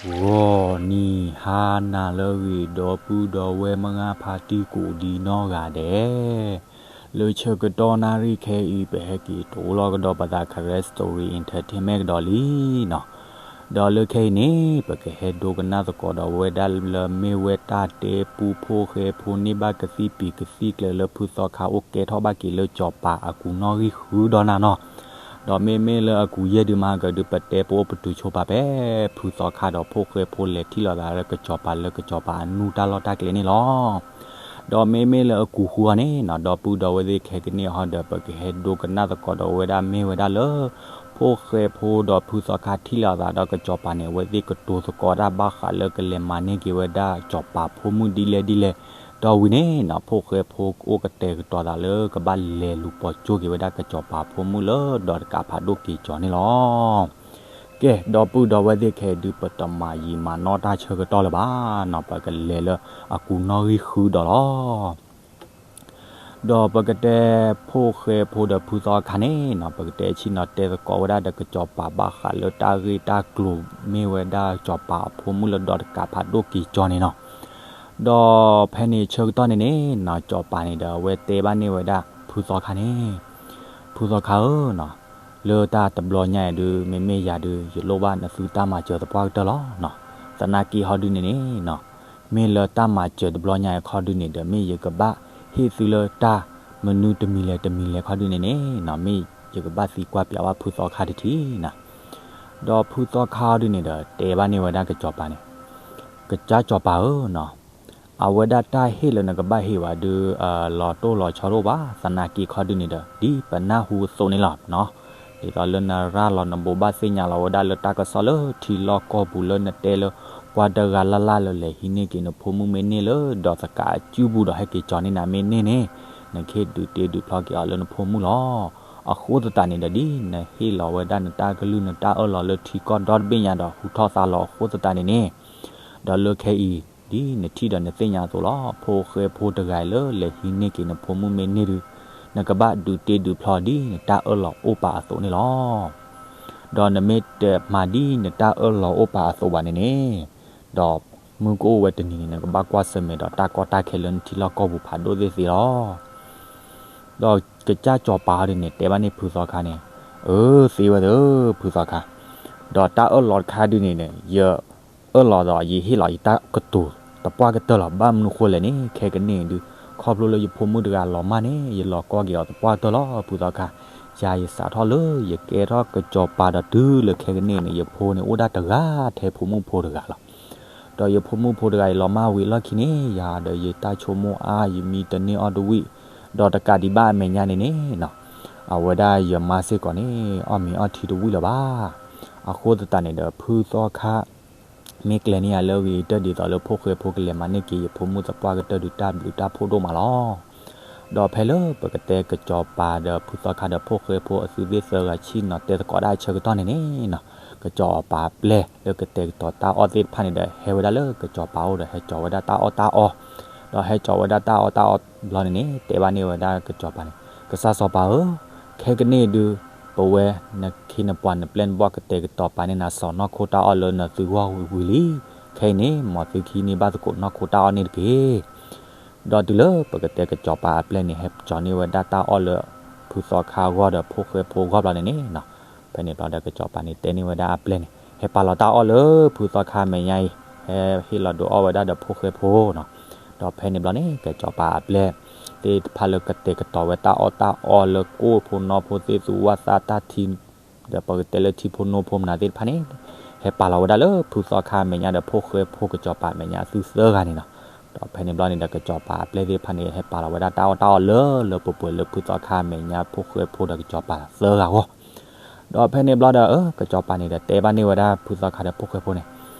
ဂီၤနံၤဟါနၤလၢအဂ့ၤ ဒီပုၢ်ဒီဝဲၢ်မုၢ်ဂၢ်ဖါတံၢ်ကိးဒံနီၢ်ဂၤဒဲး, လၢဆၢကတီၢ်နၣ်ရံၣ်ခဲအံၤ ပဟဲက့ၤတိၤလီၤကဒီးပသး Karen Story Entertainment ကဒီးလံနီၤ. ဒီးလၢခဲအံၤန့ၣ် ပကဟဲဒိကနၣ်သကိးဒီးဝဲဒၣ်လၢမ့ၢ်ဝဲတၢ်တဲပူဖိဃဲဖိန့ၢ်ဘၣ်ကသံၣ်ပံၤကသံၣ်ကျၢၤလၢဖုသီခါအိၣ်ကဲထီၣ်ဘၣ်က့ၤလၢစီၤပၤအကူးနီၣ်ဂံၢ်ဃုဒီးနၤနီၤ. ဒီးမ့မ့ၢ်လၢအကူးယဲၢ်ဒုးမၤကဒုး ပတဲပအိၣ်ပတုာ်ဆိပာ်ဖဲ ဖုသီခါဒီးဖိဃဲဖိလဲၤထံၣ်လိာ်သးလၢကစီၤပၤလၢကစီၤပၤအနူၢ်တၢ်လီၢ်တၢ်ကျဲန့ၣ်လီၤ. ဒီးမ့မ့ၢ်လၢအကူးဃုအီၤန့ၣ်နီၤ ဒီပုၢ်ဒီဝဲၢ်သ့ၣ်ခဲကနံၣ်အံၤဒီး ပကဟဲဒိကနၣ်သကိးဒီးဝဲဒၣ်မ့ၢ်ဝဲဒၣ်လၢ ဖိဃဲဖိဒီးဖုသီခါထံၣ်လိာ်သးဒီးကစီၤပၤန့ၣ် အဝဲသ့ၣ်ကတိၤသကိးတၢ်ဘၣ်ဃးလၢကလဲၤမၤန့ၢ်က့ၤဝဲဒၣ်စီၤပၤဖိမုၣ်ဒ်လဲၣ်ဒ်လဲၣ်, ဒီးဝံၤန့ၣ်နီၤ ဖိဃဲဖိကအိၣ်ကတဲာ်ကတီၤသးလၢကဘၣ်လဲၤလူၤပိာ်ကၠိက့ၤဝဲဒၣ်ကစီၤပၤဖိမုၣ်လၢဒီးတကးဖးဒိၣ်က့ၤကၠီၤန့ၣ်လီၤ. ကဲ ဒီပုၢ်ဒီဝဲၢ်သ့ၣ်ခဲအံၤဒုး ပတမၤယံာ်မၤနီၢ်တၢ်ဆၢကတီၢ်လၢၤဘၣ်နီၤ ပကလဲၤလၢအကူးနီၣ်ဂံၢ်ဃုဒီးလီၤ. ဒီးပကတဲဖိဃဲဖိဒီးဖုသီခါန့ၣ်နီၤ ပကတဲဆံၣ်နီၤတဲသကိးဝဲဒၣ်ဒီးကစီၤပၤဘၣ်ဃးလၢတၢ်ဂ့ၢ်တၢ်ကျိၤမ့ၢ်ဝဲဒၣ်စီၤပၤအဖိမုၣ်လၢဒီးတကးဖးဒိၣ်က့ၤကၠီၤန့ၣ်နီၤ. ဒီးဖဲန့ၣ်ဆၢကတီၢ်န့ၣ်န့ၣ်နီၤ စီၤပၤန့ၣ်ဒီးအဝဲတဲဘၣ်န့ၢ်ဝဲဒၣ်ဖုသီခါန့ၣ်, ဖုသီခါဧၢနီၤ, လၢတၢ်တဘျီညါအံၤဒုး မ့မ့ၢ်ယၤဒုး ယလိၣ်ဘၣ်နသုတၢ်မၤစၢၤသပှၢ်ကတၢၢ်လီၤနီၤ. သနာ်က့ဟီဒုန့ၣ်န့ၣ်နီၤ မ့ၢ်လၢတၢ်မၤစၢၤတဘျီညါအံၤခီဒုန့ၣ်ဒီး မ့ၢ်ယကဘၣ်ဟ့ၣ်သုလၢတၢ်မနုၤတမံၤလဲၣ်တမံၤလဲၣ်ခီဒုန့ၣ်န့ၣ်နီၤ မ့ၢ်ယကဘၣ်သံကွၢ်ပျးဘၣ်ဖုသီခါတထံၣ်နီၤ. ဒီးဖုသီခါဟီဒုန့ၣ်ဒီး တဲဘၣ်န့ၢ်ဝဲဒၣ်ကစီၤပၤန့ၣ်, ကစၢ်စီၤပၤဧၢနီၤ, အဝဲဒၣ်တၢ်ဟ့ၣ်လၢနကဘၣ်ဟ့ၣ်ဝဲဒုး လီၤတိၢ်လီၤဆီတအိၣ်ဘၣ်, သနာ်က့ခီဒုန့ၣ်ဒီး ဒ်ပနၢ်ဟူအသိးန့ၣ်လီၤနီၤ. ဒ်သိးလၢနရၤလီၤနဘိးဘၣ်သ့ၣ်ညါလီၤဝဲဒၣ်လၢတၢ်ကစီၣ်လၢထံလီၢ်ကီၢ်ပူၤလၢနတဲလၢ ပှၤတဂၤလၢ်လၢ်လၢလဲၤဟံးန့ၢ်က့ၤနဖိမုၣ်မ့ၢ်န့ၢ်လၢဒီးသကးအစုပူၤဒီးဟဲက့ၤကၠီၤန့ၢ်နၤမ့ၢ်န့ၢ်န့ၣ် နကဟ့ၣ်ဒုးတ့ဒုးဖျီက့ၤအီၤလၢနဖိမုၣ်လီၤ. အဃိသတးန့ၣ်ဒီး ဒ်နဟ့ၣ်လီၤဝဲဒၣ်နတၢ်ကလုၢ်နတၢ်အၢၣ်လီၤလၢထံကီၢ်ဒီတဘ့ၣ်ညါဒီးဟူထီၣ်သါလီၤအဃိသတးန့ၣ်န့ၣ်, ဒီးလၢခဲအံၤ ဒ်နထံၣ်ဒီးနသ့ၣ်ညါအသိးလီၤ. ဖိဃဲဖိတဂၤအံၤလၢလဲၤဟံးန့ၢ်က့ၤနဖိမုၣ်မ့ၢ်န့ၢ်ဒုး နကဘၣ်ဒုးတ့ဒုးဖျီဒ်နတၢ်အၢၣ်လီၤအိၣ်ပာ်အသိးန့ၣ်လီၤ. ဒီးနမ့ၢ်တမၤဒ်နတၢ်အၢၣ်လီၤအိၣ်ပာ်အသိးဘၣ်န့ၣ်န့ၣ်, ဒီးမုၢ်ကအိၣ်ဝဲတနံၤန့ၣ် နကဘၣ်ကွၢ်ဆၢၣ်မဲာ်ဒီးတၢ်ကီတၢ်ခဲလၢနထံလီၢ်ကီၢ်ပူၤဖးဒိၣ်သ့ၣ်သ့ၣ်လီၤ. ဒီးကစၢ်စီၤပၤဟီဒုန့ၣ် တဲဘၣ်န့ၢ်ဖုသီခါန့ၣ်, အၢ သ့ဝဲသ့ၣ်ဧၢ ဖုသီခါ, ဒီးတၢ်အၢၣ်လီၤတခါဒုန့ၣ်န့ၣ် ယအၢၣ်လီၤဒီးယဟ့ၣ်လီၤယတၢ်ကတိၤသပှၢ်ကတၢၢ်လီၤ. ဘၣ်မနုၤဃိလဲၣ်န့ၣ် ခဲကနံၣ်အံၤဒုး ခီဖျိလၢယဖိမုၣ်တဂၤလီၤမၢ်န့ၣ် ယလီၤကီၢ်က့ၤအီၤသပှၢ်ကတၢၢ်လီၤ ဖုသီခါ. ယၤယစးထီၣ်လၢယကဲထီၣ်ကစီၤပၤဒီးတုၤလၢခဲကနံၣ်အံၤန့ၣ် ယဖိန့ၣ်အိၣ်ဒၣ်တဂၤထဲဖိမုၣ်ဖိတဂၤလီၤ. ဒီးယဖိမုၣ်ဖိတဂၤအံၤလီၤမၢ်ဝံၤအလီၢ်ခံန့ၣ် ယၤဒီးယတၢ်ဆိကမိၣ်အါ ယမံတန့ၢ်အီၣ်တဝံၣ်, ဒီးတကးဒံးဘၣ်အမဲာ်ညါန့ၣ်န့ၣ်နီၤ, အဝဲဒၣ်ယမါစ့ၢ်ကီးန့ၣ် အီၣ်မ့ၤအီထံတဝံၣ်လၢၤဘၣ်. အဃိသတးန့ၣ်ဒီး ဖုသီခါ မ့ၢ်ကျဲၤန့ၢ်ယၤလၢအဂ့ၤကတၢၢ် ဒ်သိးလၢဖိၣ်ဃဲဖိကလဲၤမၤန့ၢ်က့ၤယဖိမုၣ်သပှၢ်ကတၢၢ်ဒုး တၢ်ဘျုးတၢ်ဖှိၣ်ဒိၣ်မးလီၤ. ဒီးဖဲလၢပကတဲကစီၤပၤဒီးဖုသီခါဒီးဖိၣ်ဃဲဖိအသုသ့ၣ်သၢဂၤဆံၣ်နီၤတဲသကိးတၢ်အဆၢကတီၢ်န့ၣ်န့ၣ်နီၤ, ကစီၤပၤအပျဲၢ်လၢကတဲာ်ကတီၤတၢ်အီၣ်သ့ၣ်တဖၣ်န့ၣ်ဒီး ဟဲဝဲဒၣ်လၢကစီၤပၤအိၣ်ဒီးဟဲကၠီၤဝဲဒၣ်တၢ်အီၣ်တၢ်အီ, ဒီးဟဲကၠီၤဝဲဒၣ်တၢ်အီၣ်တၢ်အီဘျီန့ၣ်န့ၣ် တဲဘၣ်န့ၢ်ဝဲဒၣ်ကစီၤပၤန့ၣ်, ကစၢ်စီၤပၤဧၢ, ခဲကနံၣ်ဒုး ပဝဲ နခ့နပှၤနပျဲၢ်နဘီၣ်ကတဲာ်ကတီၤပာ်န့ၢ်နၤစီၤနီၢ်ခိတၢ်အီၣ်လၢနသုဂီၢ်ဝံၤလံ. ခဲအံၤန့ၣ် မ်သုကဟံးန့ၢ်ဘၣ်သကိးနီၢ်ခိတၢ်အီၣ်န့ၣ်တက့ၢ်. ဒီးတုၤလၢပကတဲကစီၤပၤအပျဲၢ်န့ၣ် ဟဲကၠီၤန့ၢ်ဝဲဒၣ်တၢ်အီၣ်လၢဖုသီခါအဂီၢ်ဒီးဖိၣ်ဃဲဖိအဂီၢ်ဘျီန့ၣ်န့ၣ်နီၤ, ဖဲန့ၣ်ဘျီဒီးကစီၤပၤန့ၣ်တဲန့ၢ်ဝဲဒၣ်အပျဲၢ်န့ၣ် ဟဲပာ်လီၤတၢ်အီၣ်လၢဖုသီခါအမဲာ်ညါအံၤ, ဟဲဟ့ၣ်လီၤဒုးအီၣ်ဝဲဒၣ်ဒီးဖိၣ်ဃဲဖိနီၤ. ဒီးဖဲန့ၣ်ဘျီန့ၣ် ကစီၤပၤအပျဲၢ်သ့ၣ်တဖၣ်လၢကတဲာ်ကတီၤဝဲတၢ်အီၣ်တၢ်အီလၢကအိၣ်ဖိနီဖိ သ့ၣ်သူဝၣ်သၣ်တၢ်ထံ ဒီးပကတဲလၢထံဖိနိဖိမနုၤသ့ၣ်တဖၣ်န့ၣ် ဟဲပာ်လီၤဝဲဒၣ်လၢဖုသီခါအမဲာ်ညါဒီးဖိၣ်ဃဲဖိကစီၤပၤအမဲာ်ညါအသုသၢဂၤန့ၣ်နီၤ. ဒီးဖဲန့ၣ်ဘျီန့ၣ်ဒီး ကစီၤပၤအပျဲၢ်သ့ၣ်တဖၣ်န့ၣ် ဟဲပာ်လီၤဝဲဒၣ်တၢ်အီၣ်တၢ်အီလၢလၢပှဲၤပှဲၤလၢဖုသီခါအမဲာ်ညါ ဖိၣ်ဃဲဖိဒီးကစီၤပၤသၢဂၤအဂီၢ်. ဒီးဖဲန့ၣ်ဘျီဒီး ကစီၤပၤန့ၣ်ဒီးတဲဘၣ်န့ၢ်ဝဲဒၣ်ဖုသီခါဒီးဖိၣ်ဃဲဖိန့ၣ်,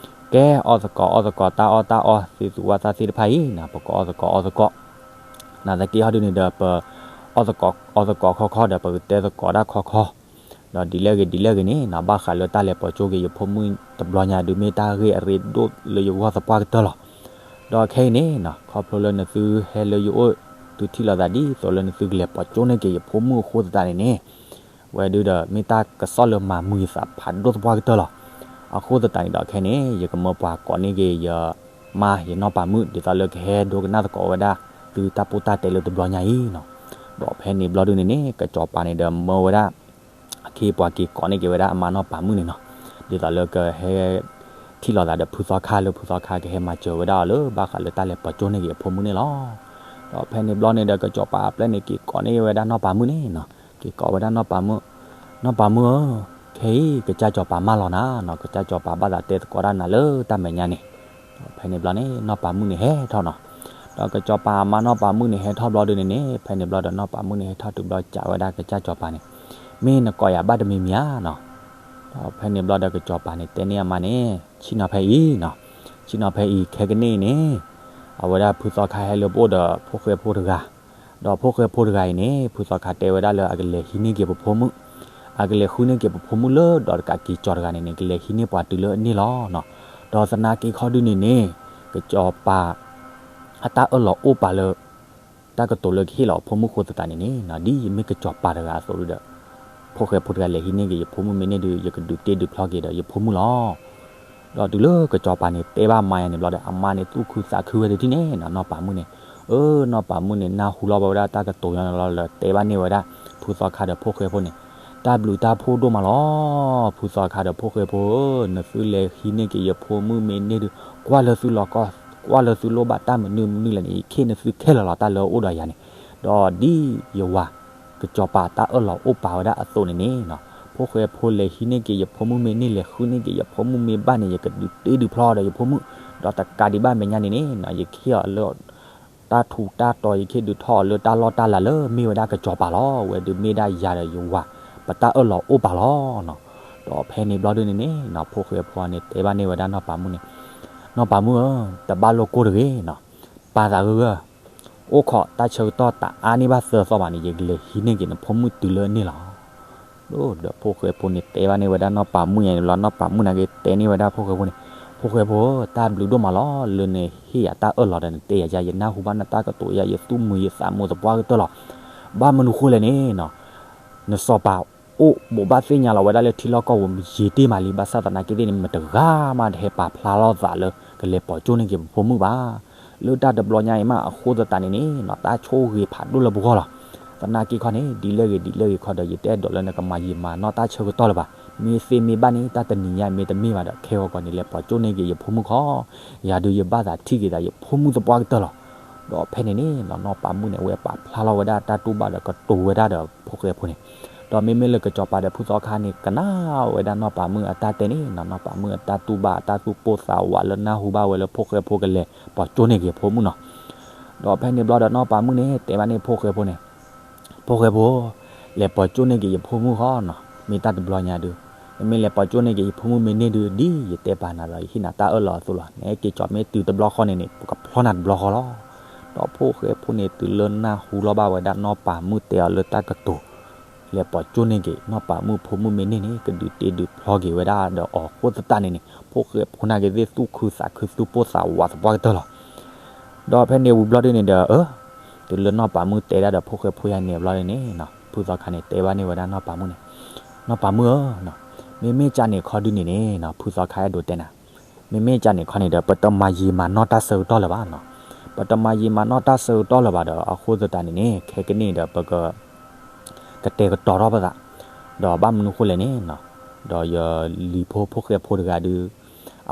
ကဲ အီၣ်သကိးအီၣ်သကိးတၢ်အီၣ်တၢ်အီ သ့ၣ်သူဝၣ်သၣ်သ့ၣ်တဖၣ်အံၤနီၤ ပကအီၣ်သကိးအီၣ်သကိး နာ်သက့ဟီဒုန့ၣ်ဒီး ပအီၣ်သကိးအီၣ်သကိးခီခီဒီး ပကတဲသကိးဒၣ်ခီခီ, ဒီးဒ်လဲၣ်ဂ့ၤဒ်လဲၣ်ဂ့ၤန့ၣ်နီၤ ဘၣ်ဃးလၢတၢ်လဲၤပိာ်ကၠိက့ၤယဖိမုၣ်တဘျီညါဒုး မ့ၢ်တၢ်ဂ့ၢ်အရ့ဒိၣ်လၢယဂီၢ်သပှၢ်ကတၢၢ်လီၤ. ဒီးခဲအံၤန့ၣ်နီၤ ခီဖျိလၢနသုဟဲလၢယအိၣ် သုထံၣ်လိာ်သးဒ်သိးလၢနသုကလဲၤပိာ်ကၠိန့ၢ်က့ၤယဖိမုၣ်အဃိသတးန့ၣ်န့ၣ် ဝဲဒုဒီး မ့ၢ်တၢ်ကစီၣ်လၢမၤမုာ်ယသးဖးဒိၣ်သပှၢ်ကတၢၢ်လီၤ. အဃိသတးန့ၣ်ဒီးခဲအံၤန့ၣ် ယကမၢပှၤကိးန့ၢ်က့ၤယမါယနီၢ်ပၤမုၣ် ဒ်သိးလၢကဟဲဒိကနၣ်သကိးဝဲဒၣ် သုတၢ်ပိၢ်တၢ်တဲလၢတဘျီညါအံၤနီၤ. ဒီးဖဲန့ၣ်ဘျီဒုန့ၣ်န့ၣ် ကစီၤပၤန့ၣ်ဒီးမၢဝဲဒၣ် အခ့အပှၤက့ၤကိးန့ၢ်က့ၤဝဲဒၣ်အမါနီၢ်ပၤမုၣ်န့ၣ်နီၤ, ဒ်သိးလၢကဟဲ ထံၣ်လိာ်သးဒီးဖုသီခါလၢဖုသီခါကဟဲမၤစၢၤဝဲဒၣ်အီၤလၢ ဘၣ်ဃးလၢတၢ်လဲၤပိာ်ကၠိန့ၢ်က့ၤအဖိမုၣ်န့ၣ်လီၤ. ဒီးဖဲန့ၣ်ဘျီန့ၣ်ဒီး ကစီၤပၤအပျဲၢ်န့ၣ်က့ၤကိးန့ၢ်ဝဲဒၣ်နီၢ်ပၤမုၣ်န့ၣ်နီၤ, က့ၤကိးဝဲဒၣ်နီၢ်ပၤမုၣ်, နီၢ်ပၤမုၣ်ဧၢ, ခဲအံၤ ကစၢ်စီၤပၤမၢလီၤနၤနီၤ, ကစၢ်စီၤပၤဘၣ်သးတဲသကိးဒၣ်နၤလၢတၢ်မဲာ်ညါန့ၣ်. ဒီးဖဲန့ၣ်ဘျီန့ၣ် နီၢ်ပၤမုၣ်န့ၣ်ဟဲထီၣ်နီၤ. ဒီးကစီၤပၤအမါနီၢ်ပၤမုၣ်န့ၣ်ဟဲထီၣ်ဘျီဒုန့ၣ်န့ၣ် ဖဲန့ၣ်ဘျီဒီးနီၢ်ပၤမုၣ်န့ၣ်ဟဲထီၣ်တုၤဘျီ စံးဝဲဒၣ်ကစၢ်စီၤပၤန့ၣ်, မ့ၢ်နကိးယၤဘၣ်တမံၤမံၤဧါနီၤ. ဒီးဖဲန့ၣ်ဘျီဒီးကစီၤပၤန့ၣ်တဲန့ၢ်အမါန့ၣ် ဆ့ၣ်နီၤဖဲအံၤနီၤ, ဆ့ၣ်နီၤဖဲအံၤ ခဲကနံၣ်အံၤန့ၣ် အဝဲဒၣ်ဖုသီခါဟဲလၢပအိၣ်ဒီးဖိၣ်ဃဲဖိတဂၤ, ဒီးဖိၣ်ဃဲဖိတဂၤအံၤန့ၣ် ဖုသီခါတဲဝဲဒၣ်လၢအကလဲၤဟံးန့ၢ်က့ၤပဖိမုၣ်, အကလဲၤဃုန့ၢ်က့ၤပဖိမုၣ်လၢဒီးတကးက့ၤကၠီၤတဂၤန့ၣ်န့ၣ် ကလဲၤဟံးန့ၢ်ပှၤတုၤလၢအန့ၢ်လီၤနီၤ. ဒီးသနာ်က့ခီဒုန့ၣ်န့ၣ် ကစီၤပၤ အတၢ်အၢၣ်လီၤအိၣ်ပာ်လၢ တၢ်ကတိၤလၢကဟ့ၣ်လီၤအဖိမုၣ်အဃိသတးန့ၣ်န့ၣ် ဒ်ယမ့ၢ်ကစီၤပၤတဂၤအသိးဒီး ဖိၣ်ဃဲဖိတဂၤလဲၤဟံးန့ၢ်က့ၤယဖိမုၣ်မ့ၢ်န့ၢ်ဒုး ယကဒုးတ့ဒုးဖျီက့ၤဒီးယဖိမုၣ်လီၤ. ဒီးတုၤလၢကစီၤပၤန့ၣ်တဲဘၣ်အမါယၤန့ၣ်ဘျီဒီး အမါန့ၣ်သူၣ်ခုသးခုဝဲဒၣ်ဒ်န့ၣ်နီၤ, နီၢ်ပၤမုၣ်န့ၣ်, အၢ နီၢ်ပၤမုၣ်န့ၣ် နၢ်ဟူလီၤဘၣ်ဝဲဒၣ်တၢ်ကတိၤညီန့ၣ်လီၤဒီး တဲဘၣ်န့ၢ်ဝဲဒၣ် ဖုသီခါဒီးဖိၣ်ဃဲဖိန့ၣ်, တၢ်ဘျုးတၢ်ဖှိၣ်ဒိၣ်မးလီၤ. ဖုသီခါဒီးဖိၣ်ဃဲဖိဧၢ, နသုလဲၤဟံးန့ၢ်က့ၤယဖိမုၣ်မ့ၢ်န့ၢ်ဒုး ကွၢ်လၢသုလီၤကီၢ်, ကွၢ်လၢသုလိၣ်ဘၣ်တၢ်မနုၤမနုၤလဲၣ်န့ၣ် ယကဟ့ၣ်နသုခဲလၢာ်လီၤ တၢ်လၢအအိၣ်ဒီးယၤန့ၣ်, ဒီးဒ်ယဝၤ ကစီၤပၤတၢ်အၢၣ်လီၤအိၣ်ပာ်ဝဲဒၣ်အသိးန့ၣ်န့ၣ်နီၤ, ဖိၣ်ဃဲဖိလဲၤဟံးန့ၢ်က့ၤယဖိမုၣ်မ့ၢ်န့ၢ် လဲၤဃုန့ၢ်က့ၤယဖိမုၣ်မ့ၢ်ဘၣ်န့ၣ် ယကဒုးတ့ဒုးဖျီဒီးယဖိမုၣ်, ဒီးတကးဒံးဘၣ်မဲာ်ညါန့ၣ်န့ၣ်နီၤ ယကဟ့ၣ်အီၤလၢ တၢ်ထူးတၢ်တီၤ ယကဟ့ၣ်ဒုးထီၣ်အီၤလၢတၢ်လီၢ်တၢ်လၤလၢမ့ၢ်ဝဲဒၣ်ကစီၤပၤလီၤ. ဝဲဒုးမ့ၢ်ဒၣ်ယၤဒီးယဝၤ ပတၢ်အၢၣ်လီၤအိၣ်ပာ်လီၤနီၤ. ဒီးဖဲန့ၣ်ဘျီဒုန့ၣ်န့ၣ်နီၤ ဖိၣ်ဃဲဖိန့ၣ်တဲဘၣ်န့ၢ်ဝဲဒၣ်နီၢ်ပၤမုၣ်န့ၣ်, နီၢ်ပၤမုၣ်ဧၢ, တဘၣ်လိာ်ကိၢ်တဂ့ၤနီၤ, ပာ်သးဂၢၢ်ဂၢၢ်, အိၣ်ခိးတၢ်ဆၢကတီၢ်တအါန့ၢ်ဘၣ်သၢသီဘၣ်န့ၣ် ယကလဲၤဟံးန့ၢ်က့ၤနဖိမုၣ်တုၤလၢန့ၣ်လီၤ. ဒီးဖိၣ်ဃဲဖိန့ၣ်တဲဘၣ်န့ၢ်ဝဲဒၣ်နီၢ်ပၤမုၣ်ယၤန့ၣ်လီၤ. နီၢ်ပၤမုၣ်န့ၣ်က့ၤတဲန့ၢ်ဝဲဒၣ်ဖိၣ်ဃဲဖိန့ၣ်, ဖိၣ်ဃဲဖိဧၢ, တၢ်ဘျုးဒိၣ်မးလီၤ လၢနဟ့ၣ်ယၤတၢ်အၢၣ်လီၤဒီးနတဲယၤယါ, ယနၢ်ဟူဘၣ်နတၢ်ကတိၤယါ ယသူၣ်မုာ်ယသးမုာ်သပှၢ်ကတၢၢ်လီၤ. ဘၣ်မနုၤဃိလဲၣ်န့ၣ်နီၤ, နစီၤပၤအိၣ်ဘူးဘၣ်သ့ၣ်ညါလီၤဝဲဒၣ်လၢထံလီၢ်ကီၢ်ပူၤ ယံာ်တ့ၢ်မးလံ, ဘၣ်ဆၣ်သနာ်က့သ့ၣ်န့ၣ် မတဂၤမးတဟဲပာ်ဖျါလီၤသးလၢ ကလဲၤပိာ်ကၠိန့ၢ်က့ၤပဖိမုၣ်ဘၣ်. လၢတၢ်တဘျီညါအံၤမး အဃိသတးန့ၣ်န့ၣ်နီၤ တၢ်ဆိၣ်ဂ့ၤဖးဒိၣ်လၢပဂီၢ်လီၤ. သနာ်က့ခီန့ၣ် ဒ်လဲၣ်ဂ့ၤဒ်လဲၣ်ဂ့ၤခီဒီး ယတအဲၣ်ဒိးလၢနကမၤယံာ်မၤနီၢ်တၢ်ဆၢကတီၢ်လၢၤဘၣ်. မ့ၢ်သ့မ့ၢ်ဘၣ်န့ၣ် တၢ်တနံၤညါမ့ၢ်တမ့ၢ်ဘၣ်ဒီး ခဲဂီၤကီၤန့ၣ် လဲၤပိာ်ကၠိန့ၢ်က့ၤယဖိမုၣ်ခီ, ယၤဒုးယဘၣ်သးထံၣ်က့ၤသးယဖိမုၣ်သပှၢ်ကတၢၢ်လီၤ. ဒီးဖဲန့ၣ်န့ၣ်နီၤ နီၢ်ပၤမုၣ်န့ၣ် အဝဲပာ်ဖျါလီၤဝဲဒၣ်တၢ်တူၢ်ဘၣ်ဒီးကတိၤဝဲဒၣ်ဒီးဖိၣ်ဃဲဖိန့ၣ်, ဒီးမ့မ့ၢ်လၢကစီၤပၤဒီးဖုသီခါန့ၣ် ကနၣ်ဝဲဒၣ်နီၢ်ပၤမုၣ်အတၢ်တဲန့ၣ်နီၤ, နီၢ်ပၤမုၣ်အတၢ်တူၢ်ဘၣ်အတၢ်သူၣ်ပိၢ်သးဝးလၢနၢ်ဟူဘၣ်ဝဲလၢဖိၣ်ဃဲဖိကလဲၤပိာ်ကၠိန့ၢ်က့ၤဖိမုၣ်နီၤ. ဒီးဖဲန့ၣ်ဘျီဒီးနီၢ်ပၤမုၣ်န့ၣ် တဲဘၣ်န့ၣ်ဖိၣ်ဃဲဖိန့ၣ်, ဖိၣ်ဃဲဖိ, လဲၤပိာ်ကၠိန့ၢ်က့ၤယဖိမုၣ်ဃီနီၤ, မ့ၢ်တၢ်တဘျီညါဒုး, နမ့ၢ်လဲၤပိာ်ကၠိန့ၢ်က့ၤယဖိမုၣ်မ့ၢ်န့ၢ်ဒုး ဒ်ယတဲပာ်နၤဒီး ယဟ့ၣ်နၤတၢ်အၢၣ်လီၤအသိးလီၤ. နဟဲက့ၤကၠီၤမ့ၢ်တုၤတဘျီဃီန့ၣ်န့ၣ် ပကဖျီနၤတဘျီဃီလီၤ. ဒီးဖိၣ်ဃဲဖိန့ၣ် တုၤလၢနၢ်ဟူလီၤဘၣ်ဝဲဒၣ်နီၢ်ပၤမုၣ်တဲအီၤလၢတၢ်ကတိၤ လဲၤပိာ်ကၠိန့ၢ်က့ၤ နီၢ်ပၤမုၣ်ဖိမုၣ်မ့ၢ်န့ၢ်န့ၣ် ကဒုးတ့ဒုးဖျီက့ၤဝဲဒၣ်ဒီးအီၤအဃိသတးန့ၣ်န့ၣ် ဖိၣ်ဃဲဖိနာ်က့ၤသ့ၣ်သူၣ်ခုသးခုသူၣ်ပိၢ်သးဝးသပှၢ်ကတၢၢ်လီၤ. ဒီးဖဲန့ၣ်ဝံၤဘျီဒုန့ၣ်ဒီး အၢ တုၤလၢနီၢ်ပၤမုၣ်တဲဒၣ်ဒီးဖိၣ်ဃဲဖိယါန့ၣ်ဘျီဒုန့ၣ်နီၤ ဖုသီခါန့ၣ် တဲဘၣ်န့ၢ်ဝဲဒၣ်နီၢ်ပၤမုၣ်န့ၣ်, နီၢ်ပၤမုၣ်ဧၢ, မ့မ့ၢ်ကၢ်န့ၣ်ခီဒုန့ၣ်န့ၣ်နီၤ ဖုသီခါအဲၣ်ဒိးတဲနၤ, မ့မ့ၢ်ကၢ်န့ၣ်ခီန့ၣ်ဒီး ပတမၤယံာ်မၤနီၢ်တၢ်ဆၢကတီၢ်လၢၤဘၣ်နီၤ. ပတမၤယံာ်မၤနီၢ်တၢ်ဆၢကတီၢ်လၢၤဘၣ်ဒီး အဃိသတးန့ၣ်န့ၣ် ခဲကနံၣ်အံၤဒီး ပက ကတဲာ်ကတီၤထီၣ်ပသး, ဒီးဘၣ်မနုၤဃိလဲၣ်န့ၣ်နီၤ, ဒီးယလံၤဖိဖိၣ်ဃဲဖိတဂၤဒုး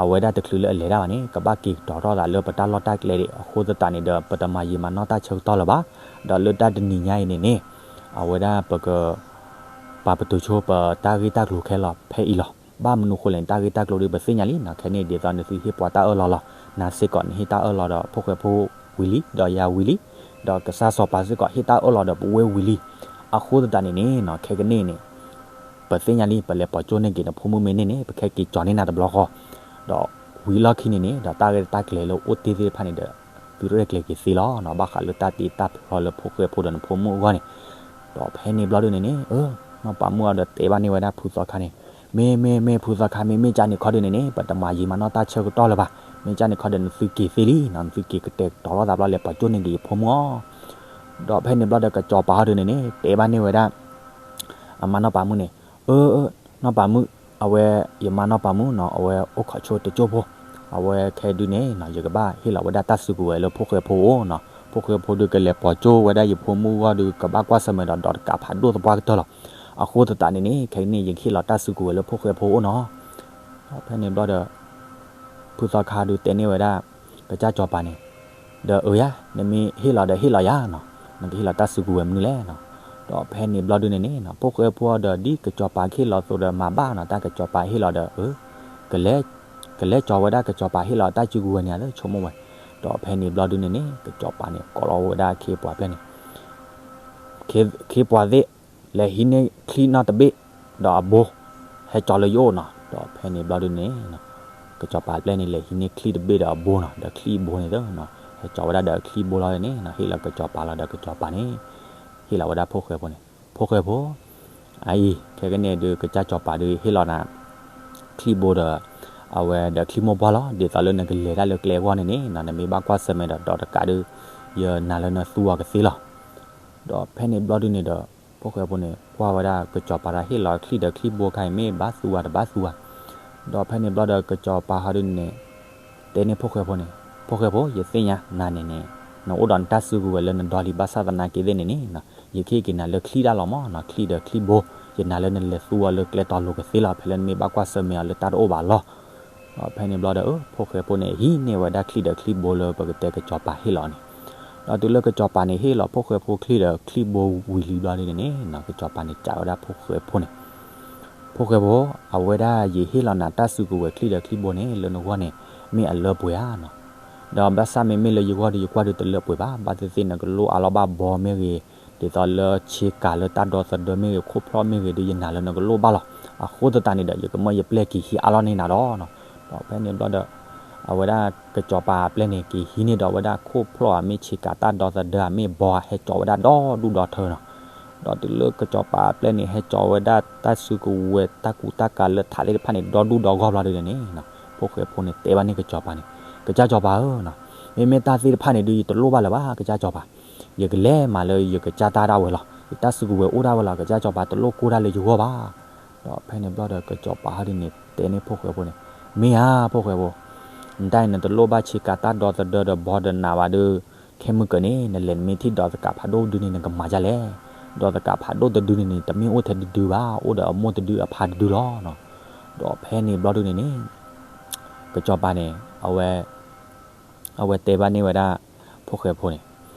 အဝဲဒၣ်တချုးလၢအလဲၤတၢ်ဘၣ်န့ၣ် ကဘၣ်က့ၤကတီၤထီၣ်သးလၢပတၢ်လီၢ်တၢ်ကျဲဒံး အဃိသတးန့ၣ်ဒီး ပတမၤယံာ်မၤနီၢ်တၢ်ဆၢကတီၢ်လၢၤဘၣ်. ဒီးလၢတၢ်တနံၤညါအံၤန့ၣ်န့ၣ် အဝဲဒၣ်ပက ပာ်ပတုာ်ဆိပတၢ်ဂ့ၢ်တၢ်ကျိၤခဲလၢာ်ဖဲအံၤလီၤ. ဘၣ်မနုၤဃိလဲၣ်န့ၣ် တၢ်ဂ့ၢ်တၢ်ကျိၤဒုးပသ့ၣ်ညါလံနီၤ, ခဲန့ၣ်ဒ်သိးနသုဟ့ၣ်ပှၤတၢ်အၢၣ်လီၤလီၤ, နၤစ့ၢ်ကီးနဟ့ၣ်တၢ်အၢၣ်လီၤဒီးဖိၣ်ဃဲဖိဝံၤလံ, ဒီးယၤဝံၤလံ, ဒီးကစၢ်စီၤပၤစ့ၢ်ကီးဟ့ၣ်တၢ်အၢၣ်လီၤဒီးပဝဲဝံၤလံ. အဃိသတးန့ၣ်န့ၣ်နီၤ ခဲကနံၣ်အံၤန့ၣ် ပသ့ၣ်ညါလံ ပလဲၤပိာ်ကၠိန့ၢ်က့ၤနဖိမုၣ်မ့ၢ်န့ၢ်န့ၣ် ပကဟဲက့ၤကၠီၤန့ၢ်နၤတဘျီဃီ, ဒီးဝံၤလီၢ်ခံန့ၣ်န့ၣ် ဒီးတၢ်ရဲၣ်တၢ်ကျဲၤလၢအိၣ်တ့ၢ်သ့ၣ်တဖၣ်န့ၣ်ဒီး သုရဲၣ်ကျဲၤက့ၤသ့လီၤနီၤ, ဘၣ်ဃးလၢတၢ်တ့တၢ်ဖျီလၢဖိၣ်ဃဲဖိဒီးနဖိမုၣ်အဂီၢ်န့ၣ်. ဒီးဖဲန့ၣ်ဘျီဒုန့ၣ်န့ၣ် အၢ နီၢ်ပၤမုၣ်အီၤဒီးတဲဘၣ်န့ၢ်ဝဲဒၣ်ဖုသီခါန့ၣ်, မ့ၢ်မ့ၢ်မ့ၢ်ဖုသီခါ မ့မ့ၢ်ကၢ်န့ၣ်ခီဒုန့ၣ်န့ၣ် ပတမၤယံာ်မၤနီၢ်တၢ်ဆၢကတီၢ်လၢၤဘၣ်. မ့ၢ်ကၢ်န့ၣ်ခီဒီးနသုက့ၤသ့လံနီၤ, နသုက့ၤကတဲာ်ကတီၤထီၣ်သးဘျီ လဲၤပိာ်ကၠိန့ၢ်က့ၤယဖိမုၣ်အီၤ. ဒီးဖဲန့ၣ်ဘျီဒီးကစီၤပၤဟီဒုန့ၣ်န့ၣ် တဲဘၣ်န့ၢ်ဝဲဒၣ် အမါနီၢ်ပၤမုၣ်န့ၣ်, အၢ အၢ နီၢ်ပၤမုၣ် အဝဲယမါနီၢ်ပၤမုၣ်နီၤ အဝဲအိၣ်ခိးဆိတကၠိၢ်ဖိ, အဝဲခဲဒုန့ၣ်နီၤ ယကဘၣ်ဟ့ၣ်လီၤဝဲဒၣ်တၢ်စုကဝဲၤလၢဖိၣ်ဃဲဖိအအိၣ်နီၤ, ဖိၣ်ဃဲဖိဒုးကလဲၤပိာ်ကၠိဝဲဒၣ်ယဖိမုၣ်ဂီၢ်ဒုး ကဘၣ်ကွၢ်ဆၢၣ်မဲာ်ဒီးဒိးတကးဖးဒိၣ်သပှၢ်ကတၢၢ်လီၤ. အဃိသတးန့ၣ်န့ၣ် ခဲအံၤန့ၣ် ယကဟ့ၣ်လီၤတၢ်စုကဝဲၤလၢဖိၣ်ဃဲဖိအအိၣ်နီၤ. ဖဲန့ၣ်ဘျီဒီး ဖုသီခါဒုးတဲန့ၢ်ဝဲဒၣ် ကစၢ်စီၤပၤန့ၣ်, ဒီးအၢယၤ နမ့ၢ်ဟ့ၣ်လီၤဒီးဟ့ၣ်လီၤယၤနီၤ, နကဟ့ၣ်လီၤတၢ်စုကဝဲၤမနုၤလဲၣ်နီၤ. ဒီးဖဲန့ၣ်ဘျီဒုန့ၣ်န့ၣ်နီၤ ဖိၣ်ဃဲဖိဒီး ဒ်ကစီၤပၤကဟ့ၣ်လီၤအသိးဒီးမၤဘၣ်နီၤ, တၢ်ကစီၤပၤဟ့ၣ်လီၤဒီး အၢ ကလဲၤကၠီၤဝဲဒၣ်ကစီၤပၤဟ့ၣ်လီၤတၢ်စုကဝဲၤန့ၣ် အလၢဆိကမိၣ်ဝဲ. ဒီးဖဲန့ၣ်ဘျီဒုန့ၣ်န့ၣ် ကစီၤပၤန့ၣ် ကိးလီၤဝဲဒၣ်ခ့ပှၤပျဲၢ်န့ၣ် ခ့ပှၤသ့ၣ် လဲၤဟံးန့ၢ်ချံနီတဘ့ၣ် ဒီးအဘိ ဟဲကၠီၤလၢယအိၣ်နီၤ. ဒီးဖဲန့ၣ်ဘျီဒုန့ၣ် ကစီၤပၤပျဲၢ်န့ၣ် လဲၤဟံးန့ၢ်ချံတဘ့ၣ်ဒီးအဘိနီၤ, ဒီးချံဘိန့ၣ်သ့နီၤ ဟဲကၠီၤဝဲဒၣ်ဒီးချံဘိလီၤန့ၣ်နီၤ, ဟ့ၣ်လီၤကစီၤပၤလီၤဒီးကစီၤပၤန့ၣ် ဟ့ၣ်လီၤဝဲဒၣ်ဖိၣ်ဃဲဖိန့ၣ်, ဖိၣ်ဃဲဖိ အအံၤ ခဲကနံၣ်ဒုး ကစၢ်စီၤပၤဒုး ဟ့ၣ်လီၤနၤ ချံဘိဒီး အဝဲဒီးချံမိၢ်ပှၢ်လီၤ. ဒ်သိးလၢနကလဲၤတၢ်လၢကျဲအဂီၢ်န့ၣ်န့ၣ်နီၤ, နမ့ၢ်ဘၣ်ကွၢ်ဆၢၣ်မဲာ်ဒီးဒိးတကးဒုး ယနာ်လၢနသူအီၤကသ့လီၤ. ဒီးဖဲန့ၣ်ဘျီဒုန့ၣ်ဒီး ဖိၣ်ဃဲဖိန့ၣ် ကွၢ်ဝဲဒၣ်ကစီၤပၤတၢ်ဟ့ၣ်လီၤချံဒီးချံဘိခါအံၤ မ့ၢ်ဘၣ်သူဝဲတဘၣ်သူဝဲ. ဒီးဖဲန့ၣ်ဘျီဒီး ကစီၤပၤဟီဒုန့ၣ် တဲန့ၢ်ဖိၣ်ဃဲဖိန့ၣ်, ဖိၣ်ဃဲဖိ ယသ့ၣ်ညါနၤန့ၣ်န့ၣ် နအိၣ်ဒီးနတၢ်စုကဝဲၤလၢနဒီလံၤ ဘၣ်ဆၣ်သနာ်က့သ့ၣ်န့ၣ်န့ၣ် ယကဟ့ၣ်က့ၤနၤလၢချံတၢ်လီၤမးနီၤ, ချံဒီးချံဘိ ယနာ်လၢနလဲၤသူအီၤလၢကျဲတီၤလိၤကသ့လီၤ. ဖဲလၢနမ့ၢ်ဘၣ်ကွၢ်ဆၢၣ်မဲာ်အီၤလၢတၢ်တအိၣ်ဘၣ်လီၤ. ဒီးဖဲန့ၣ်ဘျီဒီး ဖိၣ်ဃဲဖိန့ၣ် ဟံးန့ၢ်ဝဲဒၣ်ချံဒီးချံဘိလၢပကတဲကစီၤပၤဟ့ၣ်လီၤန့ၣ်, ဒီးတုၤလၢကစီၤပၤန့ၣ် ဟ့ၣ်လီၤဖိၣ်ဃဲဖိချံဒီးချံဘိဝံၤလံဘျီဒုန့ၣ်န့ၣ် ကစီၤပၤန့ၣ် စံးဝဲဒၣ်ဖိၣ်ဃဲဖိန့ၣ်, ဖိၣ်ဃဲဖိ, အဝဲဒၣ်ယဟ့ၣ်လီၤနၤတၢ်စုကဝဲၤချံဒီးချံဘိန့ၣ် လၢနဂီၢ်န့ၣ် မ့ၢ်အလၢပှဲၤဧါနီၤ. ဒီးဘၣ်ဆၣ်မ့မ့ၢ်လၢယဂီၢ်ဒီး ယကွၢ်ဒုးတလၢပှဲၤဘၣ်, ဘၣ်သ့ၣ်သ့ၣ်နကလိၣ်အါလီၤဘၣ်ဘီမ့ၢ်ဂ့ၤ, ဒ်သိးလၢဆ့ကၤလၢတၢ်ဒီသဒၢမ့ၢ်ဂ့ၤ, ခိၣ်ဖျီၣ်မ့ၢ်ဂ့ၤဒုး ယနာ်လၢနကလိၣ်ဘၣ်လီၤ. အဃိသတးန့ၣ်ဒီး ယကမၢယပျဲၢ်က့ၤဟံးအါလီၤန့ၢ်နၤလီၤနီၤ. ဒီးဖဲန့ၣ်ဘျီဒီး အဝဲဒၣ်ကစီၤပၤအပျဲၢ်န့ၣ် က့ၤဟံးန့ၢ်ဒီးဝဲဒၣ်ခိၣ်ဖျီၣ်ဧါ မ့ၢ်ဆ့ကၤတၢ်ဒီသဒၢဧါ မ့ၢ်ဘီဧါ ဟဲကၠီၤဝဲဒၣ်ဒီဒူၣ်ဒီထၢနီၤ. ဒီးတုၤလၢကစီၤပၤအပျဲၢ်န့ၣ် ဟဲကၠီၤဝဲဒၣ်တၢ်စုကဝဲၤတၢ်ကူတၢ်ကၤလၢထးသ့ၣ်တဖၣ်န့ၣ် ဒီဒူၣ်ဒီဂီၢ်ဘျီဒုန့ၣ်န့ၣ် ဖိၣ်ဃဲဖိန့ၣ် တဲဘၣ်န့ၢ်ကစီၤပၤန့ၣ်, ကစၢ်စီၤပၤဧၢနီၤ, မ့မ့ၢ်တၢ်သ့ၣ်တဖၣ်န့ၣ်ဒုး ယတလိၣ်ဘၣ်လၢၤဘၣ် ကစၢ်စီၤပၤ, ယကလဲၤမၤလၢယကစၢ်တၢ်ဒၣ်ဝဲလီၤ. ယတၢ်စုကဝဲၤအိၣ်ဒၣ်ဝဲလီၤ ကစၢ်စီၤပၤ, တလိၣ်ကိၢ်တၢ်လၢယဂီၢ်ဘၣ်. ဒီးဖဲန့ၣ်ဘျီဒီး ကစီၤပၤဟီဒုန့ၣ် တဲန့ၢ်ဖိၣ်ဃဲဖိန့ၣ်, မ့ၢ်ဧါ ဖိၣ်ဃဲဖိ, နတၢ်အံၤ နတလိၣ်ဘၣ်ဆ့ကၤတၢ်ဒီသဒၢဒီးဘီဒီးနးဘၣ်ဒီး ခဲမုၢ်ကၢၤန့ၣ် နလဲၤနမ့ၢ်ထံၣ်ဒိးသကးဖးဒိၣ်ဒုန့ၣ် နကမၤဒ်လဲၣ်. ဒိးသကးဖးဒိၣ်တဒုန့ၣ်န့ၣ် တမ့ၢ်အိၣ်ထဲတဒုဘၣ်, အိၣ်ဒီးအမိၢ်တဒုအဖါတဒုလီၤ. ဒီးဖဲန့ၣ်ဘျီဒုန့ၣ်န့ၣ် ကစီၤပၤန့ၣ် အဝဲ အဝဲတဲဘၣ်န့ၢ်ဝဲဒၣ် ဖိၣ်ဃဲဖိန့ၣ်,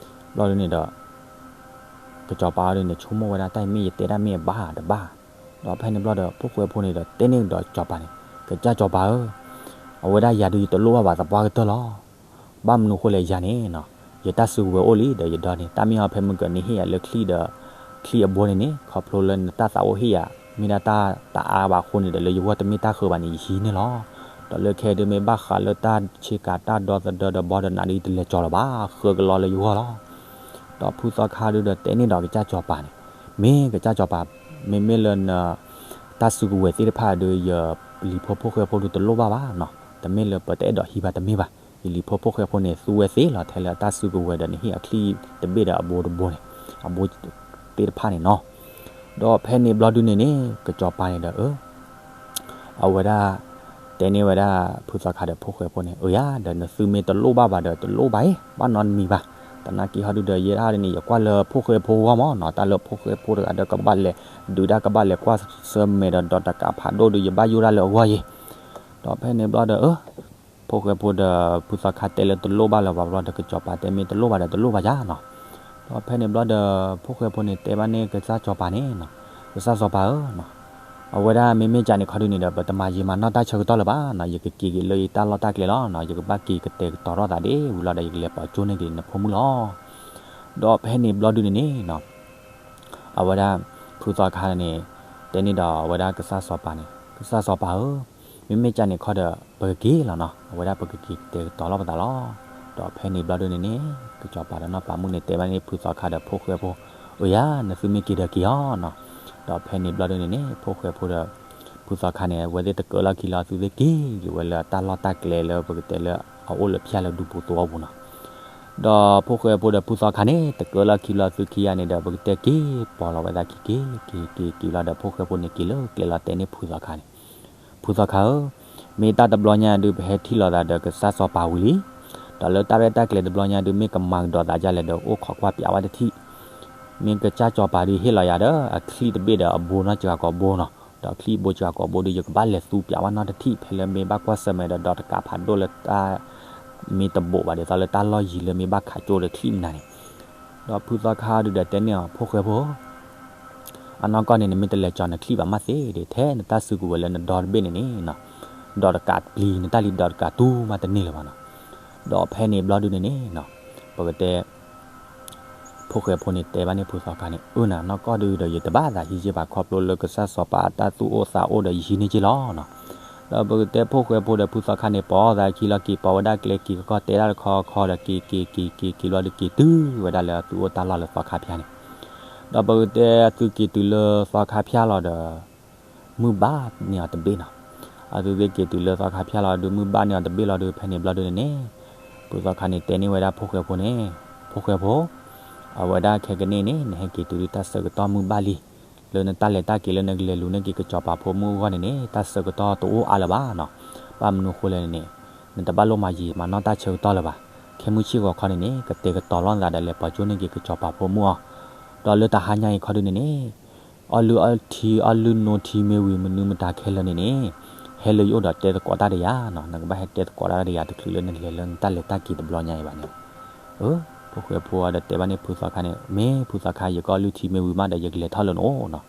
ဘျီဒုန့ၣ်ဒီး ကစီၤပၤဒုန့ၣ် ဆိကမိၣ်ဝဲဒၣ် တၢ်အံၤမ့ၢ်ယတဲဒၣ်မ့ၢ်အဘၣ်တဘၣ်. ဒီးဖဲန့ၣ်ဘျီဒီး ဖိၣ်ဃဲဖိန့ၣ်ဒီး တဲန့ၢ်ဒီးကစီၤပၤန့ၣ်, ကစၢ်စီၤပၤဧၢ, အဝဲဒၣ်ယၤဒုး ယတလိၣ်ဘၣ်ဘၣ်သပှၢ်ကတၢၢ်လီၤ. ဘၣ်မနုၤဃိလဲၣ် ယၤန့ၣ်နီၤ, ယတၢ်စုကဝဲၤအိၣ်လံဒီးယဒီန့ၣ် တၢ်မ့ၢ်အီၤ ဖဲမုၢ်ကၢၤနဟ့ၣ်ယၤလၢချံဒီး ချံအဘိန့ၣ်န့ၣ် ခီဖျိလၢနတၢ်သးအိၣ်ဟ့ၣ်ယၤ မ့ၢ်ဒၣ်တၢ်တအါဘၣ်အဃိန့ၣ်ဒီး လၢယဂီၢ်တမ့ၢ်တၢ်ဃၢၤဘၣ်န့ၣ် ယဟံးန့ၢ်လီၤ. ဒီးလၢခဲဒုးမ့ၢ်ဘၣ်ဃးလၢတၢ်ဆ့ကၤတၢ်ဒီသဒၢဒီးဘီဒီးနးဒုး ယတလဲၤကၠီၤလၢၤဘၣ်, ဃၢကလီလၢယဂီၢ်လီၤ. ဒီးဖုသီခါဒုဒီးတဲန့ၢ်ဒီးကစၢ်စီၤပၤန့ၣ်, မ့ၢ်ကစၢ်စီၤပၤ, မ့မ့ၢ်လၢန တၢ်စုကဝဲၤသ့ၣ်တဖၣ်ဒုး ယလံၤဖိဖိၣ်ဃဲဖိဒုးတလိၣ်ဘၣ်ဘၣ်နီၤ, တမ့ၢ်လၢပတအဲၣ်ဒိးဟံးဘၣ်တမ့ၢ်ဘၣ်. ယလံၤဖိဖိၣ်ဃဲဖိန့ၣ် သူဝဲသ့လီၤ ထဲလၢတၢ်စုကဝဲၤဒီးနဟ့ၣ်အချံတဘ့ၣ်ဒီးအဘိတဘိန့ၣ်, အဘိသ့ၣ်တဖၣ်န့ၣ်နီၤ. ဒီးဖဲန့ၣ်ဘျီဒုန့ၣ်န့ၣ် ကစီၤပၤန့ၣ်ဒီး အဝဲဒၣ် တဲန့ၢ်ဝဲဒၣ်ဖုသီခါဒီးဖိၣ်ဃဲဖိန့ၣ်, အၢယၤ ဒီးနသုမ့ၢ်တလိၣ်ဘၣ်ဘၣ်ဒီး တလိၣ်ဘၣ်အံၤ ဘၣ်နီတမံၤဘၣ်. သနာ်က့ဟီဒုဒီး ယဲဒၣ်န့ၣ် ယကွၢ်လၢဖိၣ်ဃဲဖိအဂီၢ်မးနီၤ, တၢ်လၢဖိၣ်ဃဲဖိတဂၤဒီး ကဘၣ်လဲၤဒုးတၢ် ကဘၣ်လဲၤကွၢ်ဆၢၣ်မဲာ်ဒီးဒိးတကးဖးဒိၣ်ဒီး ယဘၣ်ယိၣ်ဒၣ်လၢအဂီၢ်ယ့ၢ်. ဒီးဖဲန့ၣ်ဘျီဒီး အၢ ဖိၣ်ဃဲဖိဒီးဖုသီခါတဲလၢတလိၣ်ဘၣ်လၢၤဘၣ်ဘျီဒီး ကစီၤပၤတဲမ့ၢ်တလိၣ်ဘၣ်ဒီး တလိၣ်ဘၣ်ယၤနီၤ. ဒီးဖဲန့ၣ်ဘျီဒီး ဖိၣ်ဃဲဖိန့ၣ် တဲဘၣ်န့ၢ်ကစၢ်စီၤပၤန့ၣ်နီၤ, ကစၢ်စီၤပၤဧၢနီၤ, အဝဲဒၣ်မ့မ့ၢ်ကန့ၣ်ခီဒုန့ၣ်ဒီး ပတမၤယံာ်မၤနီၢ်တၢ်ဆၢကတီၢ်လၢၤဘၣ်နီၤ, ယကက့ၤက့ၤလၢယတၢ်လီၢ်တၢ်ကျဲလီၤနီၤ, ယကဘၣ်က့ၤကတဲာ်ကတီၤထီၣ်သးဒ်ဝံၤလီၤဒီး ယကလဲၤပိာ်ကၠိန့ၢ်က့ၤနဖိမုၣ်လီၤ. ဒီးဖဲန့ၣ်ဘျီဒုန့ၣ်န့ၣ်နီၤ အဝဲဒၣ် ဖုသီခါန့ၣ် တဲန့ၢ်ဒီးအဝဲဒၣ်ကစၢ်စီၤပၤန့ၣ်, ကစၢ်စီၤပၤဧၢ, မ့မ့ၢ်ကန့ၣ်ခီဒီး ပကက့ၤလီၤနီၤ, အဝဲဒၣ်ပကက့ၤကတဲာ်ကတီၤလီၤပသးလီၤ. ဒီးဖဲန့ၣ်ဘျီဒုန့ၣ်န့ၣ် ကစီၤပၤဒီးနီၢ်ပၤမုၣ်န့ၣ် တဲဘၣ်န့ၢ်ဖုသီခါဒီးဖိၣ်ဃဲဖိ, အၢယၤ နသုမ့ၢ်က့ၤဒီးက့ၤအီၤနီၤ. ဒီးဖဲန့ၣ်ဘျီဒုန့ၣ်န့ၣ် ဖိၣ်ဃဲဖိဒီး ဖုသီခါန့ၣ် အဝဲသ့ၣ်တကၢလီၢ်ခံလီၤ သုသ့ၣ်က့ၤက့ၤဝဲလၢတၢ်လီၢ်တၢ်ကျဲလၢပကတဲလၢအအိၣ်လၢဖၠၣ်လၢဒူပူၤသဝီပူၤနီၤ. ဒီးဖိၣ်ဃဲဖိဒီးဖုသီခါန့ၣ် တကၢလီၢ်ခံလီၤသုခံဂၤန့ၣ်ဒီး ပကတဲက့ၤပိာ်လီၤဝဲသးခံက့ၤ က့ၤက့ၤက့ၤလီၤဒီး ဖိၣ်ဃဲဖိန့ၣ်က့ၤလၢကျဲလီၤတဲန့ၢ်ဖုသီခါန့ၣ် ဖုသီခါဧၢ, မ့ၢ်တၢ်တဘျီညါဒုး ပဟဲထံၣ်လိာ်သးဒီးကစၢ်စီၤပၤဝံၤလံ, ဒီးလၢတၢ်ရဲၣ်တၢ်ကျဲၤတဘျီညါဒုး မ့ၢ်ကမၤကဒီးသးဒ်လဲၣ်ဒီး အိၣ်ခိးကွၢ်ပၠးဝဲတထံၣ်, မ့ၢ်ကစၢ်စီၤပၤဒုးဟ့ၣ်လီၤယၤဒီး အချံၣ်တဘ့ၣ်ဒီးအဘိနီတစှၤကိာ်ဘိနီၤ, ဒီးချံၣ်ဘိစှၤကိာ်ဘိဒုး ယကဘၣ်လဲၤသူပၠးဝဲနီတထံၣ် ဖဲလၢမ့ၢ်ဘၣ်ကွၢ်ဆၢၣ်မဲာ်ဒီး ဒီးတကးဖးဒိၣ်လၢတၢ် မ့ၢ်တဘိးဘၣ်ဒ်သိးလၢတၢ်လီၢ်ယံၤလၢမ့ၢ်ဘၣ်ခးကၠိဒီးချံၣ်မနုၤန့ၣ်, ဒီးဖုသီခါဒုးဒီးတဲန့ၢ်အီၤ ဖိၣ်ဃဲဖိ အနီၢ်ကီၢ်န့ၣ် နမ့ၢ်တလဲၤကၠီၤနချံၣ်ဘၣ်မးသ့ဒီး ထဲနတၢ်စုကဝဲၤလၢနဒီတဘ့ၣ်န့ၣ်န့ၣ်နီၤ, ဒီးတကးပျံၤနတၢ်လံ ဒီးတကးတူၢ်မးတန့ၢ်လၢၤဘၣ်နီၤ, ဒီးဖဲန့ၣ်ဘျီဒုန့ၣ်န့ၣ်နီၤ, ပကတဲ ဖိၣ်ဃဲဖိန့ၣ်တဲဘၣ်န့ၣ်ဖုသီခါန့ၣ် အၢနၤ နီၢ်ကီၢ်ဒုးဒီး ယတဘၣ်သးဟံးက့ဘၣ် ခီဖျိလၢကစၢ်စီၤပၤအတၢ်သူၣ်အိၣ်သးအိၣ်ဒီးယဟံးန့ၢ်က့လီၤနီၤ, ဒီးပကတဲဖိၣ်ဃဲဖိဒီးဖုသီခါန့ၣ် ပိာ်သးခံလီၤက့ၤ ပိာ်ဝဲဒၣ်ကျဲက့ၤကီၢ်ကီၢ်တဲဒၣ်တခီခီဒီး က့ၤက့ၤက့ၤက့ၤက့ၤက့ၤဘျီဒုး က့ၤတုၤဝဲဒၣ်လၢအသူၣ်အိၣ်တၢ်လီၢ်လၢသီခါဖၠါန့ၣ်, ဒီးပကတဲအသုက့ၤတုၤလၢသီခါဖၠါလီၤဒီး မုၢ်ဘၣ်န့ၢ်အီၤတဘ့ၣ်နီၤ, အသုသ့ၣ်က့ၤတုၤလၢသီခါဖၠါလီၤဒုး မုၢ်ဘၣ်န့ၢ်အီၤတဘ့ၣ်လီၤဒုး ဖဲန့ၣ်ဘျီဒုန့ၣ်န့ၣ်, ဖုသီခါန့ၣ်တဲန့ၢ်ဝဲဒၣ်ဖိၣ်ဃဲဖိန့ၣ်, ဖိၣ်ဃဲဖိ, အဝဲဒၣ်ခဲကနံၣ်န့ၣ် နဟဲက့ၤတုၤဒုး တၢ်ဆၢကတီၢ်မုၢ်ဘၣ်လံ, လၢနတၢ်လဲၤတၢ်က့ၤလၢနကလဲၤလူၤန့ၢ်က့ၤကစီၤပၤဖိမုၣ်အဂီၢ်န့ၣ်န့ၣ် တၢ်ဆၢကတီၢ်တအိၣ်အါလၢၤဘၣ်နီၤ, ဘၣ်မနုၤဃိလဲၣ်န့ၣ်န့ၣ်, နတဘၣ်လိၣ်မၤယံာ်မၤနီၢ်တၢ်ဆၢကတီၢ်လၢၤဘၣ်, ခဲမုၢ်ဆ့ၣ်ဂီၤခီန့ၣ်န့ၣ် ကတဲာ်ကတီၤလီၤနသးဒီးလဲၤပိာ်ကၠိန့ၢ်က့ၤကစီၤပၤဖိမုၣ်အီၤ, ဒီးလၢတဟါညါအံၤခီဒုန့ၣ်န့ၣ် အီၣ်လုၢ်အီထံ အီၣ်လုၢ်နိထံမ့ၢ်ဝံၤ မနုၤမတၤခဲလၢာ်န့ၣ်န့ၣ်, ဟဲလၢယအိၣ်ဒီးတဲသကိးတၢ်ဒီးယၤနီၤ, နကဘၣ်ဟဲတဲသကိးတၢ်ဒီးယၤ တချုးလၢနလဲၤလၢနတၢ်လဲၤတၢ်က့ၤတဘျီညါအံၤဘၣ်န့ၣ်, အၢ, ဖိၣ်ဃဲဖိဒီးတဲဘၣ်န့ၣ်ဖုသီခါန့ၣ် မ့ၢ်ဖုသီခါ ယကအီၣ်လုၢ်ထံမ့ၢ်ဝံၤမးဒီး ယကလဲၤထီၣ်လၢနအိၣ်နီၤ,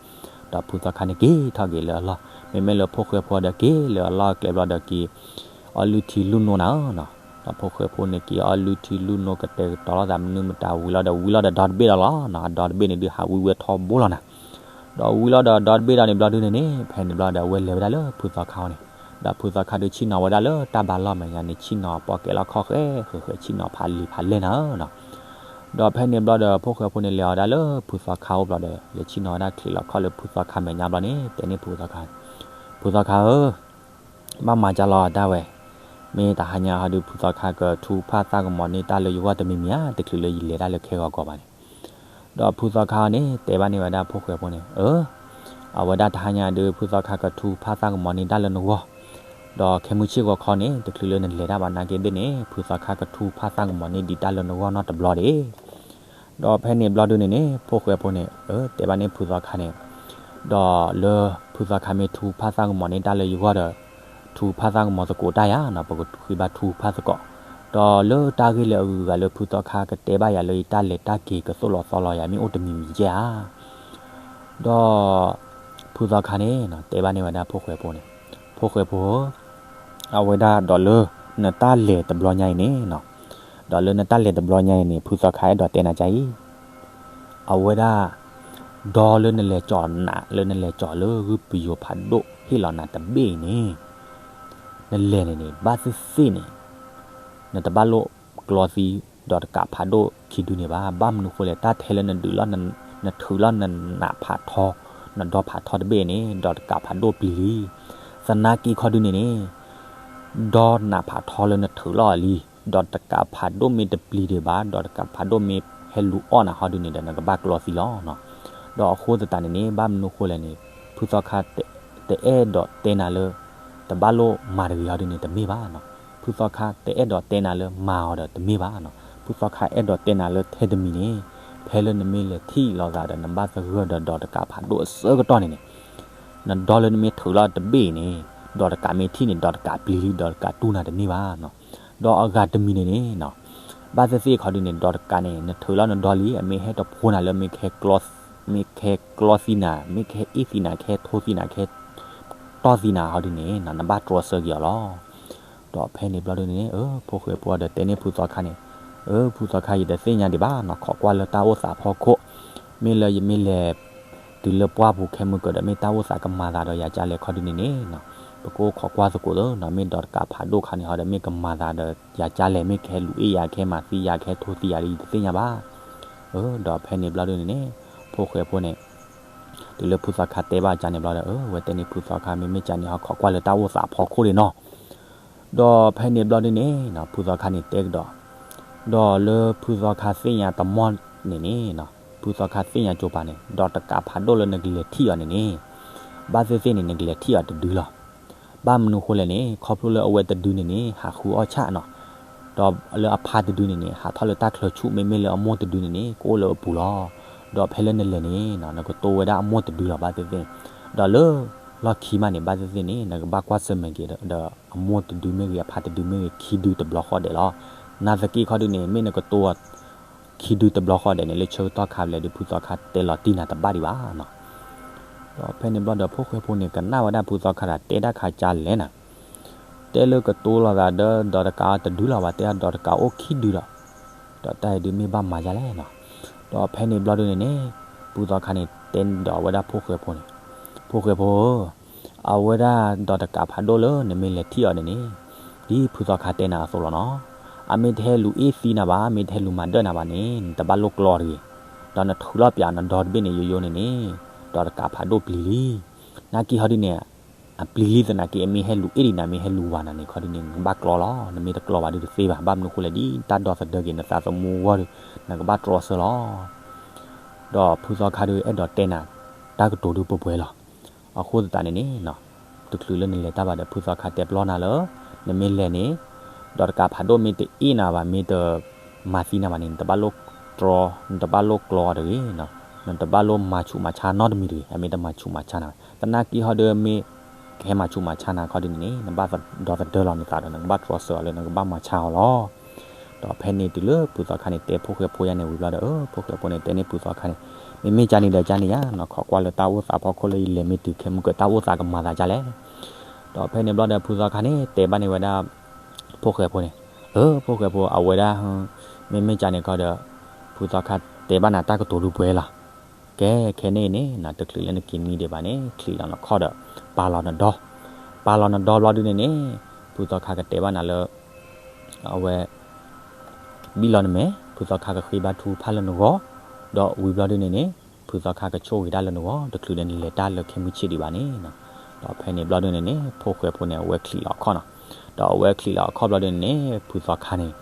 ဒီးဖုသီခါန့ၣ်က့ၤထီၣ်က့ၤလၢအလီၢ်, မ့မ့ၢ်လၢဖိၣ်ဃဲဖိဒီးက့ၤလၢအလီၢ်ကျဲဘျီဒီးက့ၤ အီၣ်လုၢ်ထံလုၢ်နိနၤဧၢနီၤ, ဒီးဖိၣ်ဃဲဖိန့ၣ်က့ၤအီၣ်လုၢ်ထံလုၢ်နိ ကတဲာ်ကတီၤလိာ်သး မနုၤမတၤဝံၤလီၤဒီး ဝံၤလီၤဒီးဒီတဘ့ၣ်ဒီးလီၤနီၤ, အဒီတဘ့ၣ်န့ၣ်ဒုးဟးဝံဝဲထီဘိလီၤနၤ, ဒီးဝံၤလီၤဒီးဒီတဘ့ၣ်ဒီးန့ၣ်ဘျီဒုန့ၣ်န့ၣ် ဖဲန့ၣ်ဘျီဒီး အဝဲလဲၤဝဲဒၣ်လၢဖုသီခါအအိၣ်န့ၣ်, ဒီးဖုသီခါဒုးဆ့ၣ်နီၤဝဲဒၣ်လၢတၢ်ဘါလီၢ်မဲာ်ညါန့ၣ် ဆ့ၣ်နီၤပိာ်ကဲလီၤခီၣ်ဃဲဃဲဃဲ ဆ့ၣ်နီၤဖးလံာ်ဖးလဲၢ်နၤဧၢနီၤ, ဒီးဖဲန့ၣ်ဘျီဒီး ဖိၣ်ဃဲဖိန့ၣ်လဲၤအီၤဒၣ်လၢဖုသီခါအအိၣ်ဘျီဒီး လဲၤဆ့ၣ်နီၤဝဲဒၣ်ချံးလီၤခီၣ်လၢဖုသီခါမဲာ်ညါဘျီန့ၣ် တဲန့ၢ်ဖုသီခါ, ဖုသီခါဧၢ ဘၣ်မၤကၢ်လီၤတၢ်ဝဲ, မ့ၢ်တဟါညါဟီဒုး ဖုသီခါကထူကဖၣ်သးကမီၤန့ၢ်တၢ်လၢယဂီၢ်တမံၤမံၤဧါ, တချုးလၢယလဲၤတၢ်လၢခဲဂီၤကီးဘၣ်န့ၣ်, ဒီးဖုသီခါန့ၣ် တဲဘၣ်န့ၢ်ဝဲဒၣ်ဖိၣ်ဃဲဖိန့ၣ်, အၢ, အဝဲဒၣ်တဟါညါဒုး ဖုသီခါကထူကဖၣ်သးကမီၤန့ၢ်တၢ်လၢနဂီၢ်, ဒီးခဲမုၢ်ဆ့ၣ်ဂီၤခီန့ၣ် တချုးလၢနလဲၤတၢ်ဘၣ်နာ်က့သ့ၣ်န့ၣ် ဖုသီခါကထူကဖၣ်သးကမီၤန့ၢ်ဒံးတၢ်လၢနဂီၢ်နီတဘျီဒၣ် ဒီးဖဲန့ၣ်ဘျီဒုန့ၣ်န့ၣ် ဖိၣ်ဃဲဖိန့ၣ် အၢ တဲဘၣ်န့ၣ်ဖုသီခါန့ၣ်, ဒီးလၢဖုသီခါမ့ၢ်ထူကဖၣ်သးကမီၤန့ၢ်တၢ်လၢယဂီၢ်ဒီး ထူကဖၣ်သးကမီၤသကိးတၢ်ယၤနီၤ, ပကဃ့ဘါထူကဖၣ်သကိး, ဒီးလၢတၢ်ဂ့ၢ်လၢအဂုၤအဂၤလၢဖုသီခါကတဲဘၣ်ယၤလၢယတၢ်လဲၤတၢ်က့ၤကသိၣ်လီၤသီလီၤယၤ မ့ၢ်အိၣ်တမံၤမံၤယဲၢ်ဧါ ဒီးဖုသီခါန့ၣ် တဲဘၣ်န့ၢ်ဝဲဒၣ်ဖိၣ်ဃဲဖိန့ၣ်, ဖိၣ်ဃဲဖိဧၢ, အဝဲဒၣ်ဒီးလၢနတၢ်လဲၤတဘျီညါအံၤန့ၣ်, ဒီးလၢနတၢ်လဲၤတဘျီညါအံၤန့ၣ် ဖုသီခါအဲၣ်ဒိးတဲနၤဒ်အံၤ, အဝဲဒၣ် ဒီလၢနလဲၤကၠီၤနး လၢနလဲၤကၠီၤလၢဂုၢ်ပယိၤဖးဒိၣ်ဟ့ၣ်လီၤနၤတဘ့ၣ်အံၤန့ၣ်, နလဲၤန့ၣ်န့ၣ် ဘၣ်သ့ၣ်သ့ၣ်န့ၣ် နတဘၣ်လိၣ်ကျီသံ ဒီးတကးဖးဒိၣ်ခံဒုန့ၣ်ဘၣ်. ဘၣ်မနုၤဃိလဲၣ်, တၢ်ထဲလၢနဒုးလီၤ နထုးလီၤနနးဖးထီ, နဒီဖးထီတဘ့ၣ်န့ၣ် ဒီးတကးဖးဒိၣ်ပျံၤလံ. သနာ်က့ခီဒုန့ၣ်န့ၣ် ဒီနးဖးထီလၢနထုးလီၤလံ, ဒီးတကးဖးဒိၣ်မ့ၢ်တပျံၤဒံးဘၣ်, ဒီးတကးဖးဒိၣ်မ့ၢ်ဟဲလူၤအီၣ်နၤဟီဒုန့ၣ်ဒီး နကဘၣ်ကျီသံလီၤ. ဒီးအဃိသတးန့ၣ်န့ၣ် ဘၣ်မနုၤဃိလဲၣ်န့ၣ်, ဖုသီခါတအဲၣ်ဒိးတဲနၤလၢ တဘၣ်လိၣ်မၤတဂ့ၤဟီဒုန့ၣ် တမ့ၢ်ဘၣ်. ဖုသီခါတအဲၣ်ဒိးတဲနၤလၢမၤအီၤဒီးတမ့ၢ်ဘၣ်. ဖုသီခါအဲၣ်ဒိးတဲနၤလၢထဲတမံၤန့ၣ်, ဖဲလၢနမ့ၢ်လဲၤထံၣ်လိာ်သးဒီးနဘၣ်သဂၢၢ်ဒီးဒီတကးဖးဒိၣ်အဆၢကတီၢ်န့ၣ်န့ၣ်, နဒီလၢနမ့ၢ်ထုးလီၤတဘ့ၣ်န့ၣ် ဒီတကးမ့ၢ်ထံၣ်န့ၣ် ဒီတကးပျံၤလံ ဒီတကးတူၢ်နၤတန့ၢ်ဘၣ်. ဒီးအဂၤတမံၤန့ၣ်န့ၣ်, ဘၣ်သ့ၣ်သ့ၣ်ခီဒုန့ၣ် ဒီတကးန့ၣ် နထုးလီၤနဒီလံ အမ့ၢ်ဟဲတဖိနၤလၢ မ့ၢ်ကဟဲကျီသံနၤ, မ့ၢ်ကဟဲအ့ၣ်သံနၤ, ကဟဲထိသံနၤ, ကဟဲတီၢ်သံနၤဟီဒုန့ၣ် နဘၣ်တြီဆၢက့ၤအီၤလီၤ. ဒီးဖဲန့ၣ်ဘျီဒုန့ၣ် ဖိၣ်ဃဲဖိဒီးတဲန့ၢ်ဖုသီခါန့ၣ်, ဖုသီခါ ယတသ့ၣ်ညါဒံးဘၣ်နီၤ, ခိးကွၢ်လၢတၢ်အိၣ်သးဖီခိၣ်, မ့ၢ်လၢယမ့ၢ်လဲၤတုၤလၢပှၢ်ပူၤခဲမုၢ်ကဒီး မ့ၢ်တၢ်အိၣ်သးကမၤသးဒီးယၤကလဲၣ်ခီဒုန့ၣ်န့ၣ်, ပကအိၣ်ခိးကွၢ်သကိးသ့နီၤ, မ့ၢ်ဒီတကးဖးဒိၣ်ခါန့ၣ်ဟီဒီး မ့ၢ်ကမၤသးဒီးယၤကလဲၣ်, မ့ၢ်ကဟဲလူၤအ့ၣ်ယၤ, ကဟဲမၤသံယၤ, ကဟဲထိသံယၤဒီး ယတသ့ၣ်ညါဘၣ်. ဒီးဖဲန့ၣ်ဘျီဒုန့ၣ်န့ၣ် ဖိၣ်ဃဲဖိန့ၣ် တုၤလၢဖုသီခါတဲဘၣ်ကန့ၣ်ဘျီဒီး အဝဲတဲန့ၢ်ဖုသီခါ မ့မ့ၢ်ကန့ၣ်ဟီ ခိးကွၢ်လၢတၢ်အိၣ်သးဖီခိၣ်ဒံးနီၤ. ဒီးဖဲန့ၣ်ဘျီဒုန့ၣ် ဖုသီခါန့ၣ်တဲကဒီး, ဒီးလၢဖုသီခါသ့ၣ်ညါတမီၢ်န့ၣ်န့ၣ်, ဖုသီခါသ့ၣ်ညါကၠိပၤန့ၣ် ဒီးတကးဖးဒိၣ်လၢနကလဲၤထံၣ်အီၤန့ၣ်န့ၣ်, ဘၣ်သ့ၣ်သ့ၣ်န့ၣ် နကလဲၤထံၣ်အီၤတဒုလီၤ. ဘၣ်မနုၤဃိလဲၣ်န့ၣ် ခီဖျိလၢအဝဲတဒုန့ၣ်န့ၣ် ဟးဃုအီၣ်ဆၣ်နီၤ, ဒီးလၢအဖါတဒုန့ၣ်န့ၣ် ဟးထီၣ်လၢတၢ်ချၢဆူၣ် မ့မ့ၢ်လၢအမိၢ်တဒုန့ၣ်န့ၣ် ကအိၣ်လၢအပူၤလီၤ. ဒီးဖဲလၢနလဲၤန့ၣ် နကတိဝဲဒၣ်အမိၢ်တဒုလီၤ ဘၣ်သ့ၣ်သ့ၣ်န့ၣ်, ဒီးလၢလီၢ်ခံမးန့ၣ် ဘၣ်သ့ၣ်သ့ၣ်န့ၣ် နကဘၣ်ကွၢ်ဆၢၣ်မဲာ်က့ၤဒီး အမိၢ်တဒုမ့ၢ်ဂ့ၤ အဖါတဒုမ့ၢ်ဂ့ၤ ခံဒုတဘျီဃီဒဲးလီၤ. နာ်သက့ခီဒုန့ၣ် မ့ၢ်နကတိအီၤ ခံဒုတဘျီဃီဒဲးန့ၣ် လၢဆၢကတီၢ်ခါဖဲလဲၣ်ဒုး ဖုသီခါတဲလီၤတံၢ်နၤတဘၣ်ဒံးဘၣ်နီၤ. ဒီးဖဲန့ၣ်ဘျီဒီး ဖိၣ်ဃဲဖိန့ၣ် ကနၣ်ဝဲဒၣ်ဖုသီခါဒီးတဲဒၣ်ခါကလဲၣ်နၤ, တဲလၢကတိလိာ်သးဒီးဒီးတကးတဒုလီၤဘၣ်, တဲဒီးတကးအိၣ်ခံဒုလီၤ. ဒီးတၢ်အံၤဒုးမ့ၢ်ဘၣ်မၤဒ်လဲၣ်နီၤ. ဒီးဖဲန့ၣ်ဘျီဒုန့ၣ်န့ၣ် ဖုသီခါန့ၣ် တဲဒီးဝဲဒၣ်ဖိၣ်ဃဲဖိန့ၣ်, ဖိၣ်ဃဲဖိဧၢ, အဝဲဒၣ်ဒီးတကးဖးဒိၣ်လၢနမ့ၢ်လဲၤထံၣ်အီၤန့ၣ်န့ၣ် ဒ်ဖုသီခါတဲနၤအသိးလီၤနီၤ. အမ့ၢ်တဟဲလူၤအ့ၣ်သံနၤဘၣ်, မ့ၢ်တဟဲလူၤမၤဒၢၣ်နၤဘၣ်န့ၣ် နတဘၣ်လိၣ်ကျီတဂ့ၤ. ဒီးနထုးလီၤပၠးနဒီတဘ့ၣ်န့ၣ် ယိယိန့ၣ်န့ၣ် ဒီးတကးဖးဒိၣ်ပျံၤလံ. နာ်က့ဟီဒုန့ၣ် အပျံၤလံသနာ်က့ အမ့ၢ်ဟဲလူၤအ့ၣ်ဒံးနၤ မ့ၢ်ဟဲလူၤဝၤနၤန့ၣ်ခီဒုန့ၣ် နကဘၣ်ကျီလီၤ. နမ့ၢ်တကျီဘၣ်ဒုးတသ့ဘၣ်. ဘၣ်မနုၤဃိလဲၣ် ဒ်တၢ်ဒီသဒၢက့ၤနသးသမူအဂီၢ်ဒီး နကဘၣ်တြီဆၢလီၤ. ဒီးဖုသီခါဒုးအဲၣ်ဒိးတဲနၤ တၢ်ကတိၤဒုးပှဲၤပှဲၤလီၤ. အဃိသတးန့ၣ်န့ၣ် တချုးလၢနလဲၤတၢ်ဘၣ်ဒီး ဖုသီခါတဲပျီနၤလၢ နမ့ၢ်လဲၤန့ၣ် ဒီးတကးဖးဒိၣ်မ့ၢ်တအ့ၣ်နၤဘၣ် မ့ၢ်တမၤသံနၤဘၣ်န့ၣ် နတဘၣ်လိၣ်တြီ နတဘၣ်လိၣ်ကျီတဂ့ၤ, နတဘၣ်လိၣ်မၤဆူးမၤဆါနီတမံၤတဂ့ၤ. အမ့ၢ်တမၤဆူးမၤဆါနၤဘၣ် သနာ်က့ဟီဒုးမ့ၢ် ကဟဲမၤဆူးမၤဆါနၤခီဒုန့ၣ်န့ၣ် နဘၣ်ဒီသဒၢလီၤနသးဒီး နကဘၣ်တြီဆၢအီၤလၢနကဘၣ်မၤဆါအီၤလီၤ. ဒီးဖဲန့ၣ်တုၤလၢဖုသီခါန့ၣ် တဲဖိၣ်ဃဲဖိယါန့ၣ်ဝံၤဘျီဒီး အၢ ဖိၣ်ဃဲဖိန့ၣ် တဲန့ၢ်ဖုသီခါန့ၣ် မ့မ့ၢ်ကန့ၣ်ဒီးကန့ၣ်ယါနီၤ ခိးကွၢ်လၢတၢ်အိၣ်သးဖီခိၣ်လၢယလဲၤမ့ၢ်တုၤခဲမုၢ်ကတၢၢ်အိၣ်သးကမၤသးဒ်လဲၣ်. ဒီးဖဲန့ၣ်ဘျီဒီး ဖုသီခါန့ၣ် တဲဘၣ်န့ၢ်ဝဲဒၣ် ဖိၣ်ဃဲဖိန့ၣ်, အၢ ဖိၣ်ဃဲဖိ အဝဲဒၣ် မ့မ့ၢ်ကန့ၣ်ခီဒီး ဖုသီခါတဲဘၣ်နၤတၢ်ကတိၤဒုးပှဲၤလီၤ. ကဲ ခဲန့ၣ်န့ၣ် တချုးလၢနက့ၤမံဒံးဘၣ်န့ၣ် ချံးလီၤနခီၣ်ဒီး ပာ်လီၤနဒီ, ပာ်လီၤနဒီဘျီဒုန့ၣ်န့ၣ် ဖုသီခါကတဲဘၣ်နၤလၢ အဝဲ ဘံၣ်လီၤနမဲာ် ဖုသီခါကဃ့ဘါထုကဖၣ်လၢနဂီၢ်, ဒီးဝံၤဘျီဒုန့ၣ်န့ၣ် ဖုသီခါကဆိၣ်ဂ့ၤတၢ်လၢနဂီၢ် တချုးန့ၣ်နလဲၤတၢ်လၢခဲမုၢ်ဆ့ၣ်ဒံးဘၣ်န့ၣ်. ဒီးဖဲန့ၣ်ဘျီဒုန့ၣ်န့ၣ် ဖိၣ်ဃဲဖိန့ၣ် အဝဲချံးလီၤအခီၣ်နီၤ. ဒီးအဝဲချံးလီၤအခီၣ်ဘျီဒုန့ၣ်န့ၣ် ဖုသီခါန့ၣ်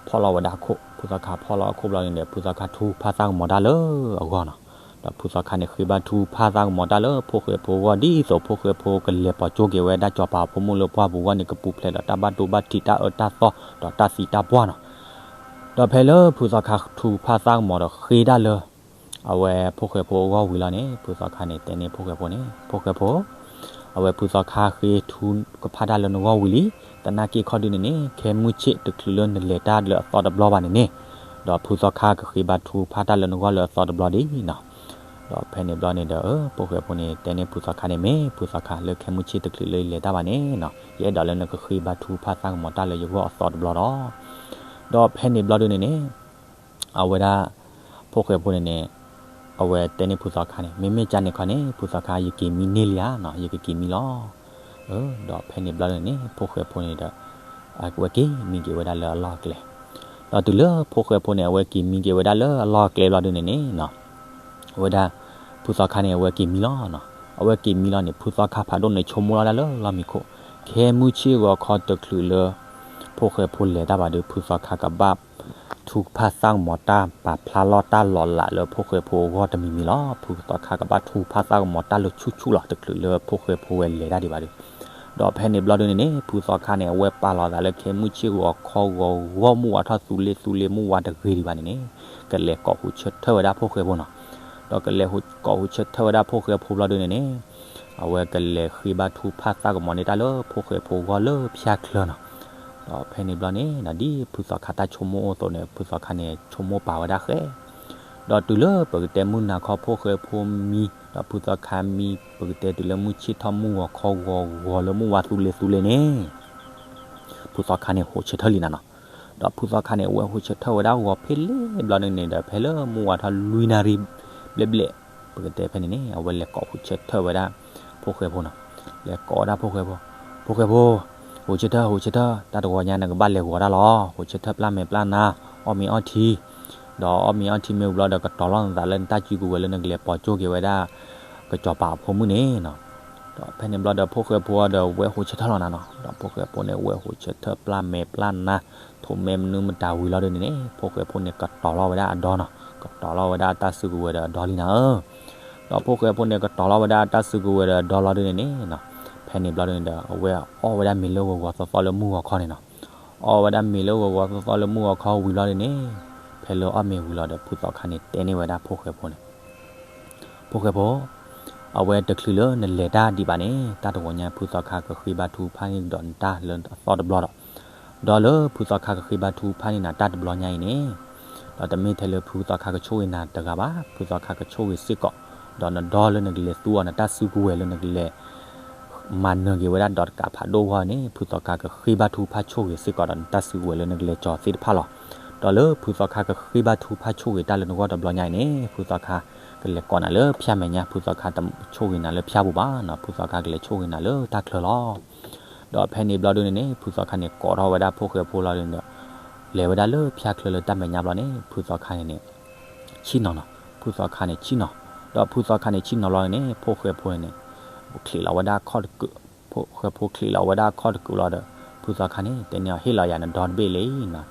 ဖီၣ်လီၤဝဲဒၣ်အခိၣ်, ဖုသီခါဖီၣ်လီၤအခိၣ်ဘျီဒုန့ၣ် ဖုသီခါထုကဖၣ်သၣ်ကမီၤတၢ်လၢအဂီၢ်နီၤ. ဒီးဖုသီခါန့ၣ် ဃ့ဘါထုကဖၣ်သၣ်ကမီၤတၢ်လၢဖိၣ်ဃဲဖိအဂီၢ် ဒ်သိးဖိၣ်ဃဲဖိကလဲၤပိာ်ကၠိက့ၤဝဲဒၣ်စီၤပၤဖိမုၣ်လၢပှၢ်ပူၤအဂီၢ်န့ၣ် ကပူၤဖျဲးဒီးတၢ်ဘၣ်ဒိဘၣ်ထံးတၢ်အၢတၢ်သီဒီးတၢ်သံတၢ်ပှၢ်နီၤ. ဒီးဖဲလၢဖုသီခါထုကဖၣ်သၣ်ကမီၤဒီးဃ့တၢ်လၢ အဝဲဖိၣ်ဃဲဖိအဂီၢ်ဝံၤလီၤန့ၣ် ဖုသီခါန့ၣ် တဲန့ၢ်ဖိၣ်ဃဲဖိန့ၣ် ဖိၣ်ဃဲဖိ အဝဲဖုသီခါဃ့ထုကဖၣ်တၢ်လၢနဂီၢ်ဝံၤလံ, သနာ်က့ခီဒုန့ၣ်န့ၣ် ခဲမုၢ်ဆ့ၣ်တချုးလၢနလဲၤတၢ်လၢအသီတဘျီဘၣ်န့ၣ်န့ၣ်, ဒီးဖုသီခါကဃ့ဘါထုကဖၣ်တၢ်လၢနဂီၢ်လၢအသီတဘျီဒံးနီၤ. ဒီးဖဲန့ၣ်ဘျီန့ၣ်ဒီး ဖိၣ်ဃဲဖိန့ၣ် တဲန့ၢ်ဖုသီခါန့ၣ် မ့ၢ်ဖုသီခါလၢခဲမုၢ်ဆ့ၣ်တချုးလၢယလဲၤတၢ်ဘၣ်န့ၣ်နီၤ ယအဲၣ်ဒိးလၢနကဃ့ဘါထုကဖၣ်သၣ်ကမီၤတၢ်လၢယဂီၢ်အသီတဘျီဒီး ဒီးဖဲန့ၣ်ဘျီဒုန့ၣ်န့ၣ် အဝဲဒၣ် ဖိၣ်ဃဲဖိန့ၣ်န့ၣ် အဝဲတဲန့ၢ်ဖုသီခါန့ၣ် မ့မ့ၢ်ကန့ၣ်ခီန့ၣ် ဖုသီခါ ယက့ၤမံန့ၢ်လံဧါနီၤ ယကက့ၤမံလီၤ. ဒီးဖဲန့ၣ်ဘျီန့ၣ်န့ၣ် ဖိၣ်ဃဲဖိန့ၣ်ဒီး အဝဲက့ၤမံက့ၤဝဲဒၣ်လၢအလီၢ်အကျဲ, ဒီးတုၤလၢဖိၣ်ဃဲဖိန့ၣ် အဝဲက့ၤမံက့ၤဝဲဒၣ်လၢအလီၢ်အကျဲဘျီဒုန့ၣ်န့ၣ် အဝဲဒၣ် ဖုသီခါန့ၣ် အဝဲက့ၤမံလီၤနီၤ. အဝဲက့ၤမံလီၤန့ၣ် ဖုသီခါဖးဒိၣ်န့ၣ် ဆိကမိၣ်လီၤဒၣ်လၢလီၢ်မံခိၣ်, ခဲမုၢ်ဆ့ၣ်ဂီၤခီတချုးလၢ ဖိၣ်ဃဲဖိလဲၤတၢ်ဘၣ်ဒီး ဖုသီခါကဘၣ် ထုကဖၣ်သၣ်ကမီၤတၢ် ပာ်ဖျါလီၤတၢ်လီၤလးလၢဖိၣ်ဃဲဖိအဂီၢ်တမံၤမံၤလီၤ. ဖုသီခါကဘၣ်ထုကဖၣ်သၣ်ကမီၤတၢ်လၢဆူၣ်ဆူၣ်လီၤ တချုးလၢဖိၣ်ဃဲဖိဝဲလဲၤတၢ်ဒံးဘၣ်ဒီး ဒီးဖဲန့ၣ်ဘျီဒုန့ၣ်န့ၣ် ဖုသီခါန့ၣ် အဝဲပာ်လီၤသးလၢခဲမုၢ်ဆ့ၣ်ဂီၤခီဂီၤဂီၢ်မုၢ်ဝါထီၣ်သူလ့ၤသူလ့ၤမုၢ်ဝါတဂ့ၤဒံးဘၣ်န့ၣ်န့ၣ် ကလဲၤကိးဟူးဆၢထၢၣ်ဝဲဒၣ်ဖိၣ်ဃဲဖိနီၤ. ဒီးကလဲၤကိးဟူးဆၢထၢၣ်ဝဲဒၣ်ဖိၣ်ဃဲဖိဘျီဒုန့ၣ်န့ၣ် အဝဲကလဲၤဃ့ဘါထုကဖၣ်သၣ်ကမီၤန့ၢ်တၢ်လၢဖိၣ်ဃဲဖိအဂီၢ်လၢဖၠၣ်ချၢနီၤ. ဒီးဖဲန့ၣ်ဘျီန့ၣ် ဒ်ဖုသီခါတၢ်ဆိကမိၣ်အိၣ်အသိးန့ၣ် ဖုသီခါန့ၣ် ဆိကမိၣ်ပာ်ဝဲဒၣ်ဃဲ ဒီးတုၤလၢပကတဲမုၢ်နၤခီဖိၣ်ဃဲဖိမံ ဒီးဖုသီခါမံ ပကတဲတုၤလၢမုၢ်ဆ့ၣ်ထီၣ်မုၢ်ဂီၤခီဂီၤဂီၤလၢမုၢ်ဝါသူလ့ၤသူလ့ၤန့ၣ် ဖုသီခါန့ၣ် ဟူးဆၢထၢၣ်လံနၤနီၤ. ဒီးဖုသီခါန့ၣ် အဝဲဟူးဆၢထၢၣ်ဝဲဒၣ်ဂီၤဖဲလဲၣ်ဘျီဒုန့ၣ်ဒီး ဖဲလၢမုၢ်ဝါထီၣ်လွံၢ်နၣ်ရံၣ်ဘျဲၣ်ဘျဲၣ် ပကတဲဖဲန့ၣ်န့ၣ် အဝဲလဲၤကိးဟူးဆၢထၢၣ်ဝဲဒၣ် ဖိၣ်ဃဲဖိနီၤ. လဲၤကိးဝဲဒၣ်ဖိၣ်ဃဲဖိ, ဖိၣ်ဃဲဖိ, ဟူးဆၢထၢၣ် ဟူးဆၢထၢၣ် တၢ်တဂီၤညါနကဘၣ်လဲၤဂီၤတၢ်လီၤ. ဟူးဆၢထၢၣ်ပျၢ်မဲာ်ပျၢ်နါ အီၣ်မ့ၤအီထံ ဒီးအီၣ်မ့ၤအီထံမ့ၢ်ဝံၤဘျီဒီး ကတီၤလီၤနသးလၢနတၢ်စုကဝဲၤလၢနကလဲၤပိာ်ကၠိက့ၤဝဲဒၣ် ကစီၤပၤအဖိမုၣ်န့ၣ်နီၤ. ဒီးဖဲန့ၣ်ဘျီဒီး ဖိၣ်ဃဲဖိဒီးဝဲဟူးဆၢထၢၣ်လီၤနၤနီၤ. ဒီးဖိၣ်ဃဲဖိန့ၣ် ဝဲဟူးဆၢထၢၣ်ပျၢ်မဲာ်ပျၢ်နါ ထိးမဲာ်မနုၤမတၤဝံၤလီၤဒုန့ၣ်န့ၣ် ဖိၣ်ဃဲဖိန့ၣ် ကတီၤလီၤဝဲဒၣ်အဒီနီၤ. ကတီၤလီၤဝဲဒၣ်အတၢ်စုကဝဲၤဒီးအဒီလံနၤဧၢ. ဒီးဖိၣ်ဃဲဖိန့ၣ် ကတီၤလီၤဝဲဒၣ်အတၢ်စုကဝဲၤဒီးအဒီလီၤဒုန့ၣ်န့ၣ်နီၤ ဖဲန့ၣ်ဘျီဒုန့ၣ်ဒီး အဝဲအီၣ်ဝဲဒၣ်မ့ၤလၢဂီၤဂီၤသီသီလၢမုၢ်ဂီၤခီန့ၣ်နီၤ. အီၣ်ဝဲဒၣ်မ့ၤလၢဂီၤဂီၤသီသီလၢမုၢ်ဂီၤခီဝံၤဘျီဒုန့ၣ်, ဖဲလၢအီၣ်မ့ၤဝံၤလီၤဒီး ဖုသီခါန့ၣ် တဲန့ၢ်ဝဲဒၣ်ဖိၣ်ဃဲဖိန့ၣ်, ဖိၣ်ဃဲဖိ, အဝဲတချုးလၢနလဲၤတၢ်ဒံးဘၣ်န့ၣ် တၢ်တဝီညါ ဖုသီခါကဃ့ဘါထုကဖၣ်န့ၢ်ကဒီးနတၢ်လၢအသီတဘျီဒီး, ဒီးလၢဖုသီခါကဃ့ဘါထုကဖၣ်န့ၢ်နၤတၢ်တဘျီညါအံၤန့ၣ်, ဒီးတမ့ၢ်ထဲလၢဖုသီခါကဆိၣ်ဂ့ၤနၤတဂၤဘၣ်, ဖုသီခါကဆိၣ်ဂ့ၤစ့ၢ်ကီး, ဒီးနဒီလၢနကလဲၤသူအီၤနတၢ်စုကဝဲၤလၢနကလဲၤ မၤနၢၤက့ၤဝဲဒၣ်ဒီးတကးဖးဒိၣ်အဂီၢ်န့ၣ် ဖုသီခါကဃ့ဘါထုကဖၣ်ဆိၣ်ဂ့ၤစ့ၢ်ကီးဒီးနတၢ်စုကဝဲၤလၢနကလဲၤကၠီၤသ့ၣ်တဖၣ်လီၤ. ဒီးလၢဖုသီခါကဃ့ဘါထုကဖၣ်ဆိၣ်ဂ့ၤတၢ်လၢနဂီၢ်တဘျီညါအံၤန့ၣ် ဖုသီခါကလဲၤကိးနၤလၢဖၠၣ်မဲာ်ညါ, ဖုသီခါတဆိၣ်ဂ့ၤနၤလၢဖၠၣ်ပူၤဘၣ်နီၤ, ဖုသီခါကလဲၤဆိၣ်ဂ့ၤနၤလၢတၢ်ချၢလီၤ. ဒီးဖဲန့ၣ်ဘျီဒုန့ၣ်န့ၣ် ဖုသီခါန့ၣ် ကိးထီၣ်ဝဲဒၣ်ဖိၣ်ဃဲဖိလီၤဒုန့ၣ်ဒီး လဲၤဝဲဒၣ်လၢဖၠၣ်ချၢလၢတၢ်မဲာ်ညါဘျီန့ၣ် ဖုသီခါန့ၣ်န့ၣ် ဆ့ၣ်နီၤနီၤ, ဖုသီခါန့ၣ်ဆ့ၣ်နီၤ, ဒီးဖုသီခါန့ၣ်ဆ့ၣ်နီၤဘျီန့ၣ်န့ၣ် ဖိၣ်ဃဲဖိန့ၣ်န့ၣ် ချံးလီၤဝဲဒၣ်ခီၣ်တကုး, ဖိၣ်ဃဲဖိချံးလီၤဝဲဒၣ်ခီၣ်တကုးလီၤဒီး ဖုသီခါန့ၣ် တဲန့ၢ်အီၤ ဟ့ၣ်လီၤယၤနဒီတဘ့ၣ်လံနီၤ.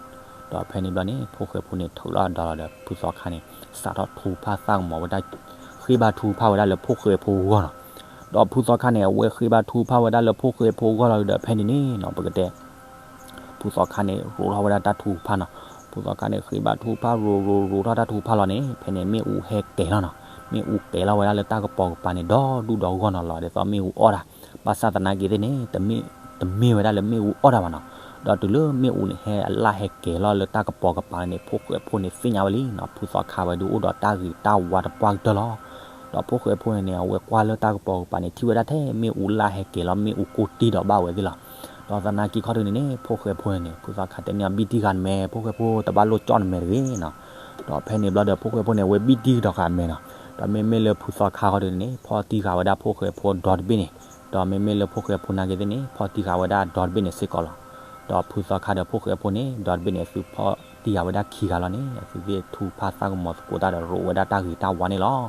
ဒီးဖဲန့ၣ်ဘျီန့ၣ် ဖိၣ်ဃဲဖိန့ၣ်ထုးလီၤအဒီလီၤဒီး ဖုသီခါန့ၣ် စးထီၣ်ထုကဖၣ်သၣ်ကမီၤဝဲဒၣ်, ဃ့ဘါထုကဖၣ်ဝဲဒၣ်လၢဖိၣ်ဃဲဖိအဂီၢ်နီၤ. ဒီးဖုသီခါန့ၣ် အဝဲဃ့ဘါထုကဖၣ်ဝဲဒၣ်လၢဖိၣ်ဃဲဖိအဂီၢ်လီၤဒီး ဖဲန့ၣ်န့ၣ်နီၤ ပကတဲ ဖုသီခါန့ၣ် ရိးထီၣ်ဝဲဒၣ်တၢ်ထုကဖၣ်နီၤ. ဖုသီခါန့ၣ် ဃ့ဘါထုကဖၣ်ရိးရိးရိးထီၣ်တၢ်ထုကဖၣ်လီၤန့ၣ် ဖဲန့ၣ်မ့ၣ်အူဟဲကဲၤလီၤနီၤ. မ့ၣ်အူကဲၤလီၤဝဲဒၣ်လၢတၢ်ကပိာ်ကပၤန့ၣ် ဒီဒူၣ်ဒီဂီၢ်နီၤလီၤ. ဒ်သိးမ့ၣ်အူအီၣ်တၢ်, ဘၣ်ဆၣ်သနာ်က့သ့ၣ်န့ၣ် တမ့ၢ်ဝဲဒၣ်လၢမ့ၣ်အူအီၣ်တၢ်ဘၣ်နီၤ. ဒီးတုၤလၢမ့ၣ်အူန့ၣ် ဟဲအလၣ်ဟဲကဲၤလီၤလၢတၢ်ကပိာ်ကပၤန့ၣ် ဖိၣ်ဃဲဖိန့ၣ်သ့ၣ်ညါဝဲလံနီၤ. ဖုသီခါဝဲဒုးအိၣ်ဒီးတၢ်ဂ့ၤတၢ်ဝါတပှၢ်ကတၢၢ်လီၤ. ဒီးဖိၣ်ဃဲဖိန့ၣ်န့ၣ် အဝဲကွၢ်လၢတၢ်ကပိာ်ကပၤန့ၣ် ထံၣ်ဝဲဒၣ်ထဲမ့ၣ်အူလၣ်ဟဲကဲၤလီၤ မ့ၣ်အူကိၢ်တံၢ်ဒီးဘၣ်ဝဲသ့ၣ်လီၤ. ဒီးသနာ်က့ခီဒုန့ၣ်န့ၣ် ဖိၣ်ဃဲဖိန့ၣ်န့ၣ် ဖုသီခါတဲန့ၢ်အီၤ ဘံၣ်တံၢ်ဃာ်နမဲာ် ဖိၣ်ဃဲဖိ တဘၣ်လိၣ်ကၠီၣ်နမဲာ်တဂ့ၤနီၤ. ဒီးဖဲန့ၣ်ဘျီဒီး ဖိၣ်ဃဲဖိန့ၣ် အဝဲဘံၣ်တံၢ်ကဒီးဃာ်အမဲာ်နီၤ. ဒီးမ့မ့ၢ်လၢဖုသီခါခီဒုန့ၣ်န့ၣ် ဖီၣ်တံၢ်ဃာ်ဝဲဒၣ်ဖိၣ်ဃဲဖိဒီတဘ့ၣ်န့ၣ်, ဒီးမ့မ့ၢ်လၢဖိၣ်ဃဲဖိနာ်က့သ့ၣ်န့ၣ် ဖီၣ်တံၢ်ဃာ်ဝဲဒၣ်ဒီတဘ့ၣ်န့ၣ်စ့ၢ်ကီးလီၤ. ဒီးဖုသီခါဒီးဖိၣ်ဃဲဖိန့ၣ် ဒီတဘ့ၣ်န့ၣ် အသုဖီၣ်တံၢ်ဃာ်ဝဲဒၣ်ခံဂၤလီၤန့ၣ် အသုသ့ၣ်ထုကဖၣ်သၣ်ကမီၤသကိးတၢ်ဒီး ရိးဝဲဒၣ်တၢ်ဂ့ၤတၢ်ဝါန့ၣ်လီၤ.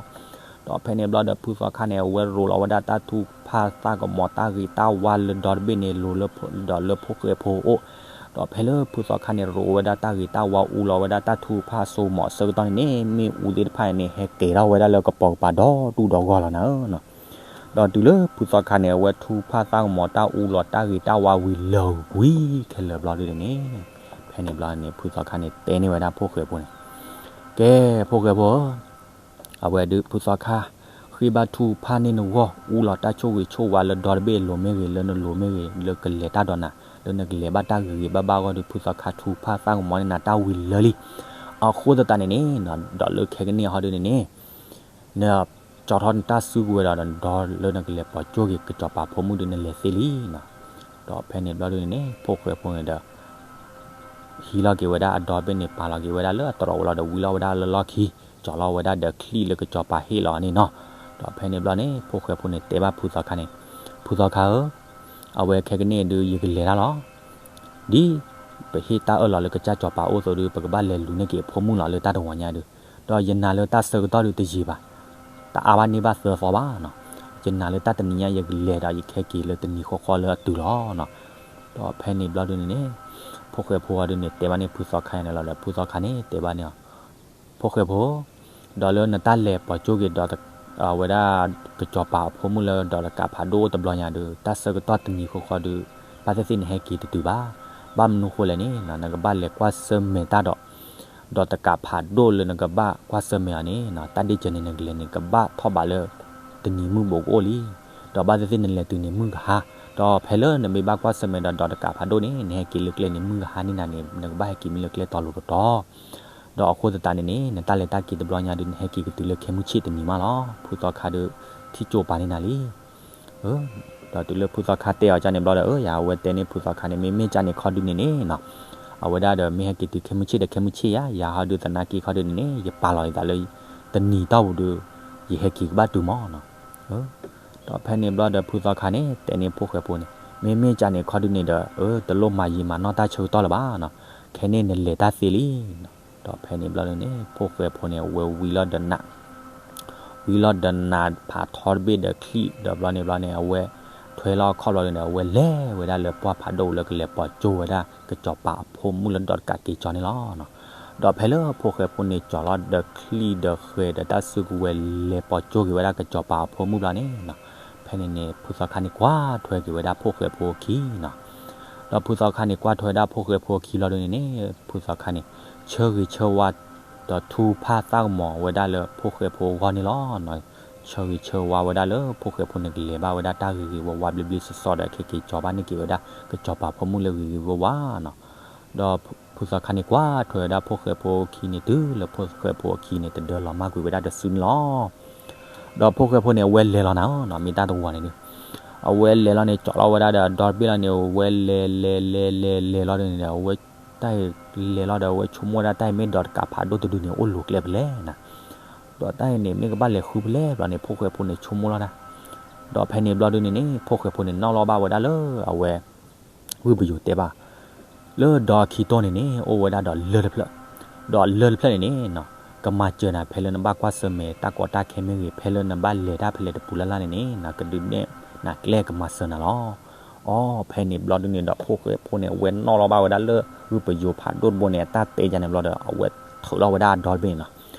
ဒီးဖဲန့ၣ်ဘျီဒီး ဖုသီခါန့ၣ် အဝဲရိးလီၤဝဲဒၣ်တၢ်ထုကဖၣ်သၣ်ကမီၤတၢ်ဂ့ၤတၢ်ဝါလၢဒီတဘ့ၣ်န့ၣ် လိၤလၢဖိ, ဒီးလၢဖိၣ်ဃဲဖိအအိၣ်, ဒီးဖဲလၢဖုသီခါန့ၣ် ရိးဝဲဒၣ်တၢ်ဂ့ၤတၢ်ဝါ အူလီၤဝဲဒၣ်တၢ်ထုကဖၣ်စိကမီၤအဆၢကတီၢ်န့ၣ်န့ၣ် မ့ၣ်အူသ့ၣ်တဖၣ်န့ၣ်န့ၣ် ဟဲကဲၤထီၣ်ဝဲဒၣ်လၢကပိာ်ကပၤဒီဒူၣ်ဒီဂီၢ်လီၤနၤဧၢ. ဒီးတုၤလၢဖုသီခါန့ၣ် အဝဲထုကဖၣ်သၣ်ကမီၤတၢ်အူလီၤတၢ်ဂ့ၤတၢ်ဝါဝံၤလၢာ်ဝံၤခဲလၢာ်ဘျီဒုန့ၣ်န့ၣ်, ဖဲန့ၣ်ဘျီန့ၣ် ဖုသီခါန့ၣ် တဲန့ၢ်ဝဲဒၣ်ဖိၣ်ဃဲဖိန့ၣ်, ကဲ ဖိၣ်ဃဲဖိဧၢ, အဝဲဒုးဖုသီခါ ဃ့ဘါထုကဖၣ်န့ၢ်နဂီၢ် အူလီၤတၢ်ဆိၣ်ဂ့ၤဆိၣ်ဝါလၢဒီတဘ့ၣ်အလိၤမ့ၢ်ဂ့ၤ လၢနလိၤမ့ၢ်ဂ့ၤ လၢကလဲၤတၢ်ဒီးနၤ လၢနကလဲၤဘၣ်တၢ်ဂ့ၤဂ့ၤဘၣ်ဘၣ်အဂီၢ်ဒုး ဖုသီခါထုကဖၣ်သၣ်ကမီၤန့ၢ်နၤတၢ်ဝံၤလၢာ်လံ. အဃိသတးန့ၣ်န့ၣ် ဒီးလၢခဲကနံၣ်အံၤဟီဒုန့ၣ်န့ၣ် နကၠီထီၣ်နတၢ်စုကဝဲၤဒီး နဒီလၢနကလဲၤပိာ်ကၠိက့ၤကစီၤပၤဖိမုၣ်ဒုး နလဲၤသ့လံနီၤ. ဒီးဖဲန့ၣ်ဘျီဒုန့ၣ်န့ၣ် ဖိၣ်ဃဲဖိန့ၣ်ဒီး ဟံးလီၤက့ၤဝဲဒၣ်အဒီတဘ့ၣ်န့ၣ် ပာ်လီၤက့ၤဝဲဒၣ်လၢအတြီဝဲလီၤဒီး ဝံလီၤဝဲဒၣ်လၢလီၢ်ခံ, ကၠီလီၤဝဲဒၣ်ဒီးချံၣ်လၢကစီၤပၤဟ့ၣ်လီၤန့ၣ်နီၤ. ဒီးဖဲန့ၣ်ဘျီန့ၣ် ဖိၣ်ဃဲဖိန့ၣ် တဲဘၣ်ဖုသီခါန့ၣ်, ဖုသီခါဧၢ, အဝဲခဲကနံၣ်အံၤဒုး ယကလဲၤတၢ်လီၤ. ဒ်ပဟ့ၣ်တၢ်အၢၣ်လီၤလၢကစၢ်စီၤပၤအိၣ်အသိးဒုး ပကဘၣ်လဲၤလူၤန့ၢ်က့ၤအဖိမုၣ်လီၤလၢတၢ်တဝီညါဒုး, ဒီးယနာ်လၢတၢ်ဆၢကတီၢ်ဒုးတယံာ်ဘၣ်, တအါဘၣ်န့ၢ်ဘၣ်သၢသီဘၣ်နီၤ. ယနာ်လၢတၢ်တနံၤညါ ယကလဲၤဒီးယကဟဲက့ၤလၢတနံၤဃီဃီလၢအတုၤလီၤနီၤ. ဒီးဖဲန့ၣ်ဘျီဒုန့ၣ်န့ၣ် ဖိၣ်ဃဲဖိအီၤဒုန့ၣ် တဲဘၣ်န့ၣ်ဖုသီခါန့ၣ်လီၤဒီး ဖုသီခါန့ၣ် တဲဘၣ်န့ၣ်အီၤ, ဖိၣ်ဃဲဖိ, ဒီးလၢနတၢ်လဲၤပိာ်ကၠိက့ၤဒီး ဝဲဒၣ်ကစီၤပၤအဖိမုၣ်လၢဒီးတကးဖးဒိၣ်တဘျီညါဒုး တၢ်ဆၢကတီၢ်တနံၤဃီဃီဒုး ဘၣ်သ့ၣ်သ့ၣ်နဟဲက့ၤတတုၤဘၣ်. ဘၣ်မနုၤဃိလဲၣ်န့ၣ် နကဘၣ်လဲၤကွၢ်ဆၢၣ်မဲာ်တၢ်ဒီး ဒီးတကးဖးဒိၣ်လၢနကဘၣ်ကွၢ်ဆၢၣ်မဲာ်အီၤန့ၣ် တၢ်ဒ့ၣ်စၢၤန့ၣ် နကလဲၤန့ၣ် ကဘၣ်ထီၣ်ဘးလၢ တနံၤမုၢ်ဘိးကအိၣ်လံ. ဒီးဘၣ်သ့ၣ်သ့ၣ်နလဲၤတုၤန့ၣ်မုၢ်ကဟါ, ဒီးဖဲလၢနမ့ၢ်ဘၣ်ကွၢ်ဆၢၣ်မဲာ်ဒီး ဒီးတကးဖးဒိၣ်န့ၣ် နဟဲက့ၤလၢကျဲန့ၣ် မုၢ်ကဟါန့ၢ်နၤန့ၣ် နကဘၣ်ဟဲက့ၤမ့ၢ်လၢကျဲတီၤလိၤတတီၤ ဒီးအဃိသတးန့ၣ်န့ၣ် နတၢ်လဲၤတၢ်က့ၤတဘျီညါဒုး နဟဲက့ၤကတုၤလၢခဲမုၢ်ဆ့ၣ်တနံၤမးလီၤ. ဖုသီခါဒုး ထံၣ်ကၠိပာ်န့ၢ်နၤလံ. ဒီးတုၤလၢဖုသီခါတဲအီၤကန့ၣ်ဘျီဒီး အၢ ယၤအဝဲတဲန့ၢ်ဖုသီခါန့ၣ် မ့မ့ၢ်ကန့ၣ်ခီဒုးန့ၣ်န့ၣ်နီၤ, အဝဲဒၣ်ဒီးမ့ၢ်ဟဲက့ၤတုၤခဲမုၢ်ဆ့ၣ်ဒီးခဲမုၢ်ဆ့ၣ်ယါ, ယၤဟီဒုးသနာ်က့ခီဒုးန့ၣ်န့ၣ် ယပာ်လီၤယသးလၢ တနံၤတီၢ်ပူၤဒုး ယဟဲက့ၤကဘၣ်တုၤမးနီၤ. ဒီးဖဲန့ၣ်ဘျီဒီးဖုသီခါန့ၣ် တဲန့ၢ်ဖိၣ်ဃဲဖိန့ၣ် မ့မ့ၢ်ကန့ၣ်ခီဒုးန့ၣ်ဒီး အၢ တလိၣ်မၤယံာ်မၤနီၢ်တၢ်ဆၢကတီၢ်လၢၤဘၣ်နီၤ, ခဲန့ၣ်နလဲၤတၢ်သ့လံ. ဒီးဖဲန့ၣ်ဘျီန့ၣ် ဖိၣ်ဃဲဖိန့ၣ် အဝဲဝံလီၤဒီးနး ဝံလီၤဒီးနးဖးထီတဘ့ၣ်ဒီးချံၣ်ဒီးဘျီန့ၣ်ဘျီန့ၣ် အဝဲထွဲလီၤအခီၣ်ဘျီန့ၣ် အဝဲလဲၤဝဲဒၣ်လၢပှၢ်ဖးဒိၣ်လၢကလဲၤပိာ်ကၠိဝဲဒၣ် ကစီၤပၤအဖိမုၣ်လၢဒီးတကးက့ၤကၠီန့ၣ်လီၤ. ဒီးဖဲလၢဖိၣ်ဃဲဖိန့ၣ် ကၠီလီၤဒီးချံၣ်ဒီးဃဲၤဒီးတၢ်စုကဝဲၤလဲၤပိာ်ကၠိက့ၤဝဲဒၣ်ကစီၤပၤအဖိမုၣ်ဘျီန့ၣ်နီၤ, ဖဲန့ၣ်န့ၣ် ဖုသီခါန့ၣ်ကွၢ်ထွဲက့ၤဝဲဒၣ်ဖိၣ်ဃဲဖိအခံနီၤ. ဒီးဖုသီခါန့ၣ်ကွၢ်ထွဲဝဲဒၣ်ဖိၣ်ဃဲဖိအခံလီၤဒုန့ၣ်န့ၣ် ဖုသီခါန့ၣ် ဆၢဂ့ၤဆၢဝါ ဒီးထူဖၣ်သးကမီၤဝဲဒၣ်လၢဖိၣ်ဃဲဖိအဂီၢ်န့ၣ်လီၤ. ဆၢဂ့ၤဆၢဝါဝဲဒၣ်လၢဖိၣ်ဃဲဖိန့ၣ်ကလဲၤဘၣ်ဝဲဒၣ်တၢ်ဂ့ၤဂ့ၤဝါဝါဘျ့ဘျ့ဆှီဆှီဒီး ခဲက့ၤကၠီၤဘၣ်န့ၢ်က့ၤဝဲဒၣ် ကစီၤပၤဖိမုၣ်လၢဂ့ၤဂ့ၤဝါဝါနီၤ. ဒီးဖုသီခါန့ၣ်ကွၢ်ထွဲဝဲဒၣ်ဖိၣ်ဃဲဖိအခံန့ၣ် တုၤလၢဖိၣ်ဃဲဖိအခံန့ၣ် တဒၢလီၤမၢ်ကွံာ်ဝဲဒၣ်တစုန့ၣ်လီၤ. ဒီးဖိၣ်ဃဲဖိန့ၣ် အဝဲလဲၤလီၤနၤနီၤ မ့ၢ်တၢ်တဝီန့ၣ်ဒု အဝဲလဲၤလီၤန့ၣ် ကၠီၤလီၤဝဲဒၣ်ဒီးအဒီတဘ့ၣ်လီၤန့ၣ် အဝဲလဲၤလဲၤလဲၤလဲၤလဲၤလီၤဒုန့ၣ်ဒီး အဝဲတၢ်လဲၤလီၤဒီး အဝဲဆိကမိၣ်ဝဲဒၣ်တၢ်အံၤမ့ၢ်ဒီးတကးဖးဒိၣ်တဒုန့ၣ် အိၣ်လိၤကျဲဖဲလဲၣ်နၤ. ဒီးတၢ်အံၤန့ၣ် မ့ၢ်ကဘၣ်လဲၤဃုဖဲလဲၣ်ဘျီန့ၣ် ဖိၣ်ဃဲဖိန့ၣ်ဆိကမိၣ်လီၤတၢ်. ဒီးဖဲန့ၣ်ဘျီဒုန့ၣ်န့ၣ် ဖိၣ်ဃဲဖိန့ၣ် နီၣ်လီၤဘၣ်ဝဲဒၣ်လၢအဝဲ ဂုၢ်ပယိၤတဲဘၣ် လၢဒီခံတိၢ်န့ၣ်န့ၣ် အိၣ်ဝဲဒၣ်ဒီးလၢၢ်တဖျၢၣ်, ဒီးလၢၢ်တဖျၢၣ်န့ၣ်န့ၣ် ကမၤစၢၤနၤဖဲလၢနဘၣ်ကွၢ်ဆၢၣ်မဲာ်တၢ်ကီတၢ်ခဲမ့ၢ်ဂ့ၤ, ဖဲလၢနဘၣ်လဲၤတၢ်ဖဲလဲၣ်တပူၤလၢ်လၢ်န့ၣ်န့ၣ် နကဒုးနဲၣ်နၤကျဲကမၤစၢၤနၤလီၤ. အီ ဖဲန့ၣ်ဘျီဒုန့ၣ်ဒီး ဖိၣ်ဃဲဖိန့ၣ် အဝဲနီၣ်လီၤဘၣ်ဝဲဒၣ်လၢ ဂုၢ်ပယိၤဖးဒိၣ်တဘိန့ၣ် အတၢ်တဲယါန့ၣ်ဘျီဒီး အဝဲထုးလီၤဝဲဒၣ်အဒီတဘ့ၣ်န့ၣ်လီၤ.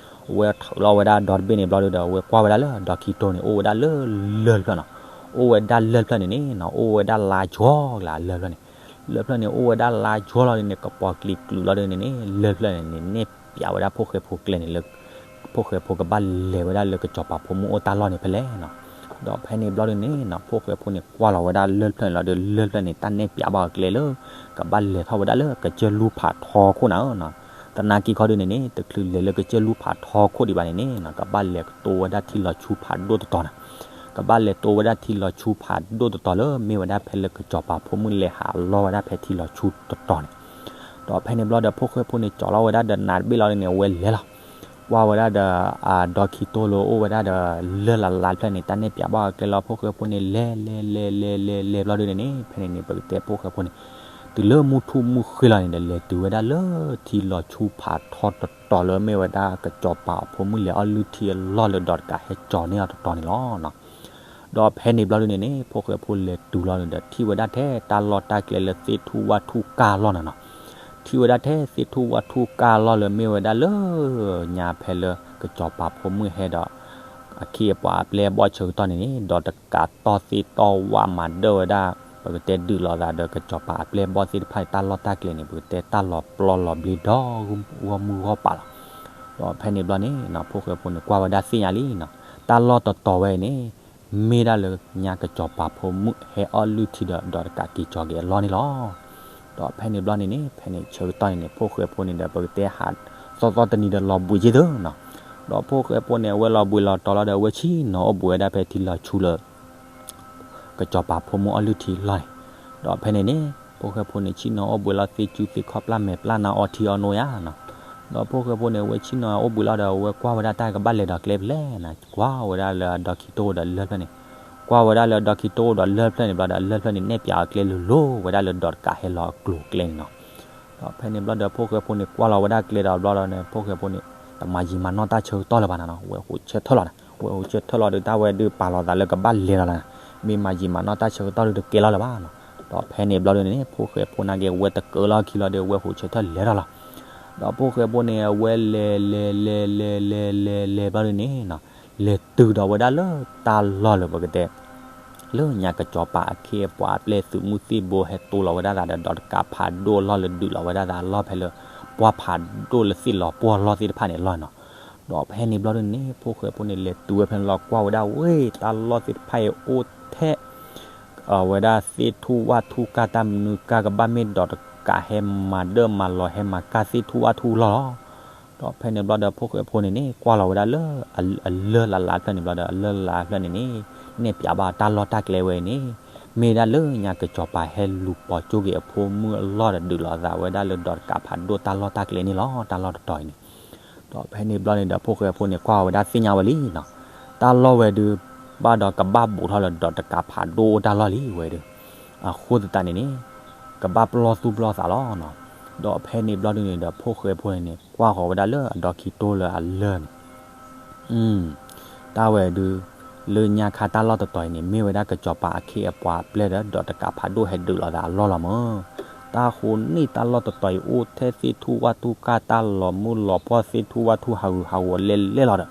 အဝဲထုးလီၤဝဲဒၣ်အဒီတဘ့ၣ်န့ၣ်ဘျီဒုဒီး အဝဲကွၢ်ဝဲဒၣ်လၢအဒီခံတိၢ်န့ၣ် အိၣ်ဝဲဒၣ်လၢလၢၢ်တဖျၢၣ်နီၤ. အိၣ်ဝဲဒၣ်လၢၢ်တဖျၢၣ်န့ၣ်န့ၣ် အိၣ်ဝဲဒၣ်လါကၠီကလၤလၢၢ်တဖျၢၣ်န့ၣ်, လၢၢ်တဖျၢၣ်န့ၣ် အိၣ်ဝဲဒၣ်လါကၠီလီၤဒုန့ၣ် ကပီၤကျံၤကျုာ်လီၤဒုန့ၣ်န့ၣ် လၢၢ်တဖျၢၣ်န့ၣ်န့ၣ် နဲၣ်ပၠးဝဲဒၣ်ဖိၣ်ဃဲဖိကျဲန့ၣ်လၢ ဖိၣ်ဃဲဖိကဘၣ်လဲၤဝဲဒၣ်လၢကစီၤပၤဖိမုၣ်အိၣ်တၢ်လီၢ်န့ၣ်ဖဲလဲၣ်နီၤ. ဒီးဖဲန့ၣ်ဘျီဒုန့ၣ်နီၤ ဖိၣ်ဃဲဖိန့ၣ် ကွၢ်လီၤဝဲဒၣ်လၢၢ်တဖျၢၣ်န့ၣ်လီၤဒီး လၢၢ်တဖျၢၣ်န့ၣ် တၢ်နဲၣ်ပၠးဘၣ်အီၤကျဲလၢ ကဘၣ်လဲၤထီၣ်ဝဲဒၣ်လၢကစၢၢ်လူၢ်ဖးထီခိၣ်နၤဧၢနီၤ. သနာ်က့ခီဒုန့ၣ်န့ၣ် တချုးလဲၤလၢကစၢၢ်လူၢ်ဖးထီခိၣ်ဒံးဘၣ်န့ၣ်န့ၣ်နီၤ ကဘၣ်လဲၤကတိၤဝဲဒၣ်ထံလီၤဆူဖးဒိၣ်တတီၤနၤ. ကဘၣ်လဲၤတိၤဝဲဒၣ်ထံလီၤဆူဖးဒိၣ်တတီၤလၢ မ့ၢ်ဝဲဒၣ်ဖဲလၢကစီၤပၤဖိမုၣ်လဲၤဟးလီၤဝဲဒၣ်ဖဲထံလီၤဆူတတီၤန့ၣ်. ဒီးဖဲန့ၣ်ဘျီဒီး ဖိၣ်ဃဲဖိန့ၣ် ကၠီၤလီၤဝဲဒၣ်ဒီးနးတဘ့ၣ်လီၤဒုန့ၣ် အဝဲလဲၤလီၤ. ကွၢ်ဝဲဒၣ်ဒီး အဒီခံတိၢ်လၢအိၣ်ဝဲဒၣ်ဒီး လၢၢ်လၢ်လၢ်တဖျၢၣ်န့ၣ် တၢ်နဲၣ်ပၠးဘၣ်အီၤကျဲလီၤ. ဖိၣ်ဃဲဖိန့ၣ် လဲၤလဲၤလဲၤလဲၤလဲၤလဲၤဘျီဒုန့ၣ်န့ၣ် ဖဲန့ၣ်န့ၣ် ပကတဲဖိၣ်ဃဲဖိန့ၣ် တုၤလၢမုၢ်ထူၣ်မုၢ်ဃ့လီၤန့ၣ်ဒီး လဲၤတုၤဝဲဒၣ်လၢထံလီၤဆူဖးထီတတီၤလၢမ့ၢ်ဝဲဒၣ်ကစီၤပၤအဖိမုၣ်လဲၤအီၣ်လုၢ်ထံအလီၢ်လၢဒီးတကးဟဲကၠီၤန့ၢ်အီၤတတီၤန့ၣ်လီၤ. ဒီးဖဲန့ၣ်ဘျီဒုန့ၣ်န့ၣ် ဖိၣ်ဃဲဖိလဲၤတုၤလီၤန့ၣ်ဒီး ထံၣ်ဝဲဒၣ်ထဲတၢ်လီၢ်တၢ်ကျဲလၢသ့ၣ်ထူၣ်ဝၣ်ထူၣ်ကၢ်လီၢ်နၤနီၤ. ထံၣ်ဝဲဒၣ်ထဲသ့ၣ်ထူၣ်ဝၣ်ထူၣ်ကၢ်လီၢ်လၢမ့ၢ်ဝဲဒၣ်လၢ ညါဖဲလၢကစီၤပၤဖိမုၣ်ဟဲဒီး အခ့အပှၤအပျဲၢ်အဘီၣ်ဆၢကတီၢ်န့ၣ်န့ၣ် ဒီးတကးတီၢ်သ့ၣ်တီၢ်ဝၣ်မၤဒၢၣ်ဝဲဒၣ် ပကတဲဒုးလိာ်သးဒီးကစီၤပၤအပျဲၢ်အဘီၣ်သ့ၣ်တဖၣ်န့ၣ် တၢ်လီၢ်တၢ်ကျဲန့ၣ် ပကတဲတၢ်လီၤပျီလီၤဘျ့ဒီဂီၢ်မုၢ်ဂီၢ်ပၤလီၤ. ဒီးဖဲန့ၣ်ဘျီန့ၣ်နီၤ ဖိၣ်ဃဲဖိန့ၣ် ကွၢ်ဝဲဒၣ်သ့ၣ်ညါလံနီၤ တၢ်လီၢ်တတီၤဝဲအံၤန့ၣ် မ့ၢ်ဒၣ်လၢညါကစီၤပၤဖိမုၣ်ဟဲအီၣ်လုၢ်ထံဒီး ဒီးတကးက့ၤကၠီၤက့ၤအလီၢ်န့ၣ်လီၤ. ဒီးဖဲန့ၣ်ဘျီန့ၣ်န့ၣ် ဖဲန့ၣ်ဆၢကတီၢ်န့ၣ်န့ၣ် ဖိၣ်ဃဲဖိန့ၣ်ဒီး ပကတဲဟးသီသီတနံၤဒီးလီၤဘှံးက့ၤသုနီၤ. ဒီးဖိၣ်ဃဲဖိန့ၣ် အဝဲလီၤဘှံးလီၤတီၤလီၤဒီး အဝဲဆ့ၣ်နီၤအိၣ်ဘှံးဝဲဒၣ်ဖဲထံလီၤဆူလၢ ကစီၤပၤဖိမုၣ်အီၣ်လုၢ်ထံအလီၢ်န့ၣ်. ဒီးဖဲန့ၣ်န့ၣ် ဖိၣ်ဃဲဖိန့ၣ် ဆ့ၣ်နီၤအိၣ်ဘှံးလီၤသ့ၣ်ကူသ့ၣ်ခီၣ်ပျၢ်မဲာ်ပျၢ်နါအီထံအီနိယါနီၤ. ဒီးဖိၣ်ဃဲဖိန့ၣ် အဝဲဆ့ၣ်နီၤအိၣ်ဘှံးလီၤဒီး အဝဲကွၢ်ဝဲဒၣ်တၢ်ကဘၣ်လဲၤဒီးကျဲဖဲလဲၣ်နီၤ ကွၢ်ဝဲဒၣ်လၢအဒီခံတိၢ်ဒီးလၢၢ်ဖျၢၣ်န့ၣ် ကွၢ်ဝဲဒၣ်လၢအဒီခံတိၢ်ဒီးလၢၢ်ဖျၢၣ်န့ၣ်ဘျီဒီး လၢၢ်ဖျၢၣ်န့ၣ် နဲၣ်ပၠးအီၤကျဲလိၤလိၤဝဲဒၣ်လၢဒီးတကးဟဲလီၤအကျိၤအကျဲန့ၣ်နီၤ. ဒီးဖဲန့ၣ်ဘျီဒီး ဖိၣ်ဃဲဖိန့ၣ် ကွၢ်လီၤဝဲဒၣ်ကျဲဒီးဘျီဒီးန့ၣ် ဖိၣ်ဃဲဖိန့ၣ် တမၤယံာ်မၤနီၢ်တၢ်ဆၢကတီၢ်လၢၤဘၣ်နၤနီၤ ဝဲဟိးဆၢထၢၣ်လီၤနၤ ဝဲဟိးဆၢထၢၣ်လီၤဒီး တၢ်ဝဲဒုးပာ်လီၤသးလၢကဘၣ်လဲၤလီၤနၤ မ့ၢ်မၤယံာ်မၤနီၢ်တၢ်ဆၢကတီၢ်ဒုးတကဲလီၤလၢၤဘၣ်နီၤ. ဒီးဖဲန့ၣ်ဘျီဒုးန့ၣ် ဖိၣ်ဃဲဖိနာ်က့ ဝဲတကၢလီၤခံလီၤဒီး ဝဲဟိးဆၢထၢၣ်လဲၤထီၣ်လီၤ. ဒီးဖိၣ်ဃဲဖိန့ၣ် အဝဲလဲၤလဲၤလဲၤလဲၤလဲၤလဲၤဘျီဒုးန့ၣ်နီၤ လဲၤတုၤဒီးဝဲဒၣ်လၢတၢ်လီၢ်လၢပကတဲ လၢညါကစီၤပၤအခ့အပှၤအပျဲၢ်သုးမုၢ်သံၣ်ဘိဟဲတိလီၤဝဲဒၣ်သးဒီး ဒီးတကးဖးဒိၣ်လီၢ်လၢဒုးလီၤဝဲဒၣ်သးအလီၢ်ဖဲလၢ ပှၢ်ဖးဒိၣ်လၢသ့ၣ်လီၤပှီၢ်လီၢ်သ့ၣ်တဖၣ်န့ၣ်အလီၢ်နီၤ. ဒီးဖဲန့ၣ်ဘျီဒုးန့ၣ် ဖိၣ်ဃဲဖိန့ၣ် လဲၤတုၤဝဲဖဲန့ၣ်လီၤ ကွၢ်ဝဲဒၣ်ဝဲ တၢ်လီၢ်သ့ၣ်တဖၣ်အံၤအိၣ်ထဲ အဝဲဒၣ်သ့ၣ်ထူၣ်ဝၣ်ထူၣ်ကၢ်တၢ်မနုၤကၢ်ကဘၣ်မ့ၢ်ဒီးတကးဟဲမၤဒၢၣ်မၤလီၤဟဲမၤကၢ်သ့ၣ်ထူၣ်ဝၣ်ထူၣ်လီၢ်လီၤ. ဒီးဖဲန့ၣ်ဘျီဒီး ဖိၣ်ဃဲဖိန့ၣ်န့ၣ် ကွၢ်လီၤဝဲဒၣ်လၢ အလၢၢ်လၢ်လၢ်ဖျၢၣ်န့ၣ်ဘျီဒီး အလၢၢ်လၢ်လၢ်ဖျၢၣ်န့ၣ်န့ၣ် နဲၣ်ပၠးဘၣ်တၢ်လီၢ်တၢ်ကျဲဝဲအံၤန့ၣ် မ့ၢ်ဒၣ်လၢညါကစီၤပၤဟဲလူၤပိာ်ကၠိက့ၤအဖိမုၣ်အလီၢ်ဒီးဒုးလီၤသးဝဲဒၣ်လၢဒီးတကးဖးဒိၣ်တၢ်လီၢ်တၢ်ကျဲန့ၣ်လီၤ တၢ်လီၢ်တတီၤအံၤန့ၣ်. ဒီးဖဲန့ၣ်ဘျီန့ၣ်ဒီး ဖိၣ်ဃဲဖိန့ၣ် ကွၢ်ဝဲဒၣ်သ့ၣ်ညါဝဲလံနီၤ တၢ်လီၢ်ဝဲဒုး ဘၣ်ဒီးကဘၣ်ဘူးထီၣ်လၢဒီးတကးဖးဒိၣ်တၢ်လီၢ်လံဝဲဒုး အဃိသတးန့ၣ်န့ၣ် ကဘၣ်ပလီၢ်သူၣ်ပလီၢ်သးလီၤနီၤ. ဒီးဖဲန့ၣ်ဘျီဒုးန့ၣ်ဒီး ဖိၣ်ဃဲဖိန့ၣ်န့ၣ် ကွၢ်ဃီၤဝဲဒၣ်လၢအဒီခံတိၢ်လၢအလၢၢ်န့ၣ် တၢ်ဝဲဒုး လၢညါခါတၢ်လီၢ်တတီၤအံၤန့ၣ် မ့ၢ်ဝဲဒၣ်ကစီၤပၤအခ့အပှၤအပျဲၢ်ဒီး ဒီးတကးဖးဒိၣ်ဟဲဒုးလီၤသးအလီၢ်လီၤမၢ်. တၢ်ဃိန့ၣ်တၢ်လီၢ်တတီၤအံၤ အိၣ်ထဲသ့ၣ်ထူၣ်ဝၣ်ထူၣ်ကၢ်တၢ်လီၤမုၢ်လီၤပှီၢ်သ့ၣ်ထူၣ်ဝၣ်ထူၣ်ဟးဂူာ်ဟးဂီၤလဲၤလဲၤလီၤဒီး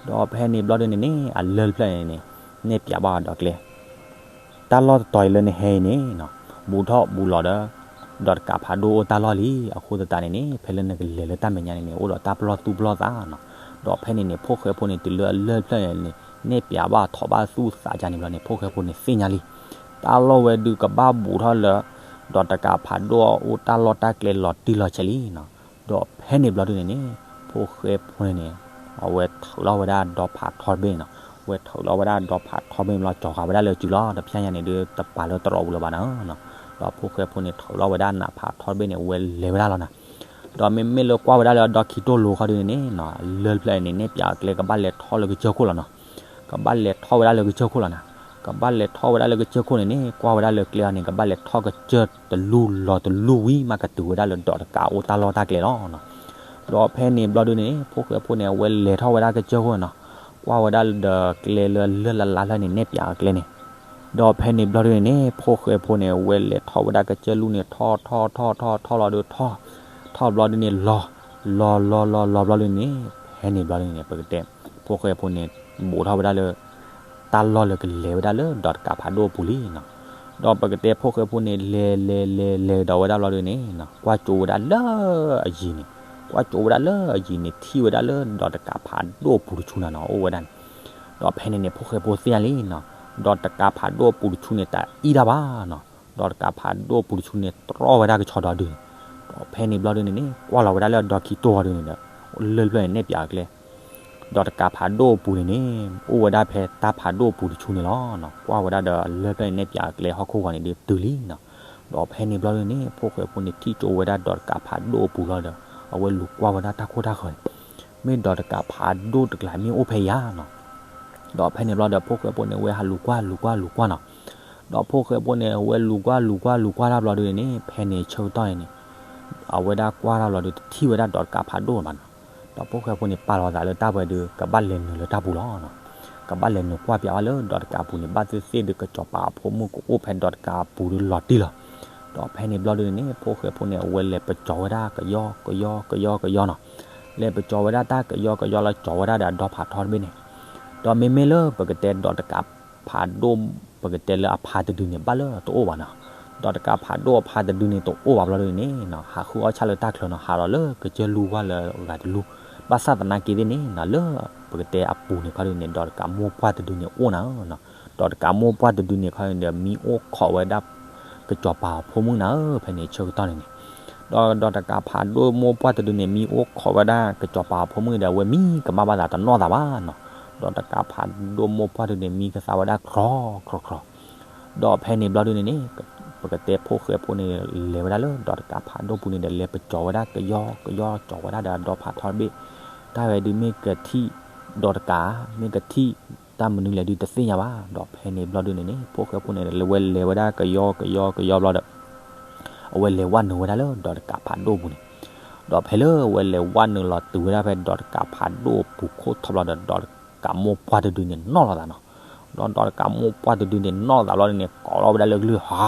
ဒီးဖဲန့ၣ်ဘျီဒုးန့ၣ်န့ၣ် အလၢၢ်တဖျၢၣ်န့ၣ်န့ၣ် နဲၣ်ပၠးဘၣ်အီၤဒီးကျဲ တၢ်လီၢ်တတီၤအံၤလၢနဟဲအံၤန့ၣ်နီၤ, ဘူးထီၣ်ဘူးလီၤဒီး ဒီးတကးဖးဒိၣ်အိၣ်တၢ်လီၢ်လံ. အဃိသတးန့ၣ်န့ၣ် ဖဲလၢနကလဲၤလၢတၢ်မဲာ်ညါန့ၣ်န့ၣ် အိၣ်ဒီးတၢ်ပလီၢ်သူၣ်ပလီၢ်သးနီၤ. ဒီးဖဲန့ၣ်န့ၣ် ဖိၣ်ဃဲဖိန့ၣ် တုၤလၢအလၢၢ်ဖျၢၣ်န့ၣ်န့ၣ် နဲၣ်ပၠးဘၣ်ထီၣ်ဘၣ်သူၣ်သးကန့ၣ်ဘျီန့ၣ် ဖိၣ်ဃဲဖိန့ၣ်သ့ၣ်ညါလံ. တၢ်လီၢ်ဝဲဒုးကဘၣ်ဘူးထီၣ်လၢ ဒီးတကးဖးဒိၣ်အိၣ်တၢ်လီၢ်တၢ်ကျဲလီၤတံၢ်လီၤဆဲးလံနီၤ. ဒီးဖဲန့ၣ်ဘျီဒုန့ၣ်န့ၣ် ဖိၣ်ဃဲဖိန့ၣ်န့ၣ် အဝဲထုးလီၤဝဲဒၣ်ဒီဖးထီတဘ့ၣ်န့ၣ်နီၤ. အဝဲထုးလီၤဝဲဒၣ်ဒီဖးထီတဘ့ၣ်န့ၣ်ဘျီ ကၠီၤဃာ်ဝဲဒၣ်လၢစုလီၤ. တဖျဲညါန့ၣ်ဒုး တပာ်လၢတရီးပူၤလၢၤဘၣ်နီၤ. ဒီးဖိၣ်ဃဲဖိန့ၣ် ထုးလီၤဝဲဒၣ်နးဖးထီတဘ့ၣ်န့ၣ် ဝဲလဲၤဝဲဒၣ်လီၤနီၤ. ဒီးမ့မ့ၢ်လၢကွၢ်ဝဲဒၣ်လၢအဒီခံတိၢ်လိၤခီဒုန့ၣ်န့ၣ်နီၤ, လၢၢ်ဖျၢၣ်န့ၣ် နဲၣ်ပၠးအကျဲကဘၣ်လဲၤထီၣ်လၢကစၢၢ်ခိၣ်လီၤနီၤ. ကဘၣ်လဲၤထီၣ်ဝဲဒၣ်လၢကစၢၢ်ခိၣ်လီၤနီၤ. ကဘၣ်လဲၤထီၣ်ဝဲဒၣ်လၢကစၢၢ်ခိၣ်န့ၣ်န့ၣ် ကွၢ်ဝဲဒၣ်လၢကျဲအီၤန့ၣ် ကဘၣ်လဲၤထီၣ်ကစၢၢ်တလူၢ်လီၤတလူၢ်ဝံၤ မးကတုၤဝဲဒၣ်လၢဒီးတကးအိၣ်တၢ်လီၢ်တၢ်ကျဲလီၤနီၤ. ဒီးဖဲန့ၣ်ဘျီဒုန့ၣ် ဖိၣ်ဃဲဖိန့ၣ် အဝဲလဲၤထီၣ်ဝဲဒၣ်ကစၢၢ်ခိၣ်နီၤ. ကွၢ်ဝဲဒၣ်ဒီးကျဲလၢလၢၢ်လါလါဖျၢၣ်န့ၣ် နဲၣ်ပၠးအကျဲန့ၣ် ဒီးဖဲန့ၣ်ဘျီဒုန့ၣ်န့ၣ် ဖိၣ်ဃဲဖိန့ၣ် ဝဲလဲၤထီၣ်ဝဲဒၣ်ကစၢၢ်လူၢ်န့ၣ် ထီၣ်ထီၣ်ထီၣ်ထီၣ်ထီၣ်လီၤဒုးထီၣ်, ထီၣ်ဘျီဒုန့ၣ် လီၤ, လီၤလီၤလီၤလီၤဘျီဒုန့ၣ် ဖဲန့ၣ်ဘျီဒုန့ၣ် ပကတဲ ဖိၣ်ဃဲဖိန့ၣ် ဘူးထီၣ်ဝဲဒၣ်လၢ တၢ်လီၢ်လၢကလဲၤဝဲဒၣ်လၢဒီးတကးဖးဒိၣ်အပူၤလံနီၤ. ဒီးပကတဲဖိၣ်ဃဲဖိန့ၣ် လဲၤလဲၤလဲၤလဲၤဒီးဝဲဒၣ်ဘျီဒုန့ၣ်နီၤ ကွၢ်ကၠိဝဲဒၣ်လၢအယံၤန့ၣ်, ကွၢ်ကၠိဝဲဒၣ်လၢအယံၤန့ၣ် ထံၣ်ဝဲဒၣ်လၢဒီးတကးဖးဒိၣ်အပူၤတဆူနၤနီၤ အိၣ်ဝဲဒၣ်န့ၣ်. ဒီးဖဲန့ၣ်န့ၣ် ဖိၣ်ဃဲဖိသ့ၣ်ညါလံနီၤ, ဒီးတကးဖးဒိၣ်အပူၤတဆူန့ၣ် တအံၣ်တၢ်ဘၣ်နီၤ. ဒီးတကးဖးဒိၣ်အပူၤတဆူန့ၣ် တြီဝဲဒၣ်ကဆီဒီးဒုန့ၣ်. ဒီးဖဲန့ၣ်ဘျီဒုန့ၣ်န့ၣ် ကွၢ်လီၤဝဲဒၣ်လၢအဒီခံတိၢ်ဝံၤဒုန့ၣ်ဒီး လၢၢ်ဖျၢၣ်န့ၣ် နဲၣ်ပၠးအကျဲ ဒီးတကးဖးဒိၣ်အပူၤန့ၣ်န့ၣ် အိၣ်ဝဲဒၣ်ဖဲတၢ်ဖးဒိၣ်အပူၤတဆူန့ၣ်လီၤနီၤ. ကွၢ်ဝဲဒၣ်ဒီးလၢၢ်ဖျၢၣ်န့ၣ် နဲၣ်ပၠးအကျဲဟီၣ်ခိၣ်ဂီၤန့ၣ်ဒုးတုၤလံနီၤ. ဒီးဖဲန့ၣ်ဘျီဒုန့ၣ် ဖိၣ်ဃဲဖိန့ၣ် ထံၣ်ကၠိဝဲဒၣ်ဒီးတကးဖးဒိၣ်အပူၤလီၤဒီး အဝဲလူၤကွၢ်ဝဲဒၣ်တၢ်ခိၣ်တၢ်ဃၢၤန့ၣ် မ့ၢ်ဒီးတကးဖးဒိၣ်တကျါမ့ၢ်အိၣ်ဖဲယၤနီၤ. ဒီးဖဲန့ၣ်ဘျီဒီး ဖိၣ်ဃဲဖိန့ၣ် ဝဲဟးလူၤကွၢ်လူၤကွၢ်လူၤကွၢ်နီၤ. ဒီးဖိၣ်ဃဲဖိန့ၣ် ဝဲလူၤကွၢ်လူၤကွၢ်လူၤကွၢ်တၢ်ဘျီဒုန့ၣ်န့ၣ် ဖဲန့ၣ်ဆၢကတီၢ်န့ၣ်န့ၣ် အဝဲဒၣ်ကွၢ်တၢ်ဘျီဒု တထံၣ်ဝဲဒၣ်ဒီးတကးဖးဒိၣ်ဘၣ်နီၤ. ဒီးဖိၣ်ဃဲဖိန့ၣ် ပာ်လီၤသးလၢတၢ်ဝဲဒု ကဘၣ်လဲၤနုာ်လၢတၢ်ပူၤလီၤနီၤ. ကဘၣ်လဲၤနုာ်ကွၢ်ပၠးဘၣ်လၢဒီးတကးပူၤန့ၣ် ဘၣ်သ့ၣ်သ့ၣ်ဒု ကစီၤပၤအဖိမုၣ်ကအိၣ်ဖဲဒီးတကးပူၤဒုလီၤတံၢ်လီၤ. ဒီးဖဲန့ၣ်ဘျီဒုန့ၣ်န့ၣ် ဖိၣ်ဃဲဖိန့ၣ် အဝဲလဲၤပကၠီၤဝဲဒၣ်ကယီကယီကယီကယီနီၤ. လဲၤပကၠီၤဝဲဒၣ်တၢ်ကယီကယီလၢကၠီၤဝဲဒၣ်ဒီးအဒီဖးထီတဘ့ၣ်န့ၣ် ဒီးမ့မ့ၢ်လၢပကတဲဒီးတကးဖးဒိၣ် ပကတဲလၢအဖါတဒုန့ၣ် ဘၣ်လၢတအိၣ်ဘၣ်နီၤ. ဒီးတကးဖးဒိၣ်အဖါတဒုန့ၣ် တအိၣ်ဘၣ်ဘျီဒုန့ၣ်န့ၣ် ဟးဃုအီၣ်ဆၣ်လၢတၢ်ချၢနီၤ ဟးဒီးလၢကစၢၢ်လူၢ်ဝၢ်လၢအဂၤတလူၢ်. ဘၣ်ဆၣ်သနာ်က့သ့ၣ်န့ၣ်နီၤ လၢပကတဲအပူၤန့ၣ်ခီဒုန့ၣ် ဒီးတကးမိၢ်ပှၢ်တဒုန့ၣ်အိၣ်နၤဧၢနီၤ. ဒီးတကးမိၢ်ပှၢ်တဒုန့ၣ်ခီဒုဒီး မံအိၣ်ခိးဝဲဒၣ် ကစီၤပၤအဖိမုၣ်နၤဧၢ ဖဲန့ၣ်ဆၢကတီၢ်န့ၣ်န့ၣ်. ဒီးဒီးတကးဖးဒိၣ်မိၢ်ပှၢ်တဒုန့ၣ် မံအိၣ်ခိးဝဲဒၣ်ကစီၤပၤအဖိမုၣ်ဒီး အဝဲမံကမၣ်ဘၣ်သးတနီၣ်သးဘၣ်နီၤ. ဒီးတကးဖးဒိၣ်မိၢ်ပှၢ်တဒုန့ၣ် မံကသးဝဲဒၣ်ခြီခြီခြီ ဒီးဖဲန့ၣ်ဘျီဒုန့ၣ်န့ၣ် ပကတဲဖိၣ်ဃဲဖိန့ၣ် လဲၤဝဲဒၣ်လၢဒီးတကးဖးဒိၣ်ပူၤန့ၣ်ဒီး လဲၤပကၠီၤဝဲဒၣ်ကယီကယီ ကၠီၤဝဲဒၣ်ဒီးအဒီဖးထီတဘ့ၣ်. တၢ်ဝဲဒုမ့ၢ်ကထံၣ်ဒီးတကး မ့ၢ်ကထံၣ်တၢ်မနုၤလဲၣ်ဒုတသ့ၣ်ညါဘၣ်. ဒီးဖဲန့ၣ်ဘျီဒုန့ၣ်န့ၣ် ဖိၣ်ဃဲဖိန့ၣ် လဲၤဝဲလဲၤဝဲဒၣ်ကယီကယီကယီဘျီဒီး အဝဲလဲၤဝဲနုာ်ဝဲဒၣ်လၢဒီးတကးဖးဒိၣ်ပူၤန့ၣ်. ဒီးဖဲလၢအဝဲလဲၤဝဲနုာ်လီၤတုၤဝဲဒၣ်ဖဲဒီးတကးဖးဒိၣ်အပူၤခိၣ်ထီၣ်ဘျီဒီး ဒီးတကးမိၢ်ပှၢ်တဒုန့ၣ် နီၣ်လီၤသးနီၤ. ဒီးဒီးတကးမိၢ်ပှၢ်တဒုန့ၣ် နီၣ်လီၤသးဘျီန့ၣ် ကိးလီၤဝဲဒၣ်လၢကလုၢ်ဟါ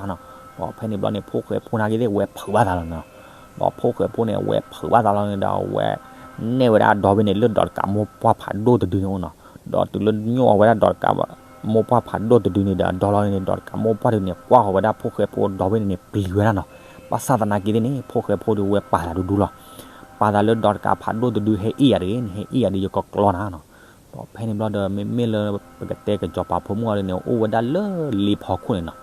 နီၤ. ဒီးဖဲန့ၣ်ဘျီန့ၣ် ဖိၣ်ဃဲဖိနာ်က့သ့ၣ် ဝဲဖုးဘၣ်သးလီၤနီၤ. ဒီးဖိၣ်ဃဲဖိန့ၣ် ဝဲဖုးဘၣ်သးလီၤန့ၣ်ဒီး အဝဲနဲၣ်ဝဲဒၣ်အဒီဘ့ၣ်န့ၣ် လၢဒီးတကးမိၢ်ပှၢ်ဖးဒိၣ်တဒုန့ၣ်အိၣ်နီၤ. ဒီးတုၤလၢညိၣ်အီၤဝဲဒၣ်ဒီးတကးမိၢ်ပှၢ်ဖးဒိၣ်တဒုန့ၣ်ဒီး အဒီလီၤန့ၣ် ဒီးတကးမိၢ်ပှၢ်တဒုန့ၣ် ကွၢ်ဃီၤဝဲဒၣ်ဖိၣ်ဃဲဖိအဒီဘ့ၣ်န့ၣ်န့ၣ် ပျံၤဝဲဒၣ်နီၤ. ဘၣ်ဆၣ်သနာ်က့သ့ၣ်န့ၣ် ဖိၣ်ဃဲဖိဒီးဝဲပာ်သးဒူဒူလီၤ. ပာ်သးလၢဒီးတကးဖးဒိၣ်တဒုဟဲအ့ၣ်ယၤတဂ့ၤန့ၣ် ဟဲအ့ၣ်ယၤဒီးယကကျီနၤနီၤ. ဒီးဖဲန့ၣ်ဘျီဒီး မ့မ့ၢ်လၢပကတဲကစီၤပၤဖိမုၣ်အီၤဒုန့ၣ် အိၣ်ဝဲဒၣ်လၢလ့ဖီခိၣ်န့ၣ်နီၤ.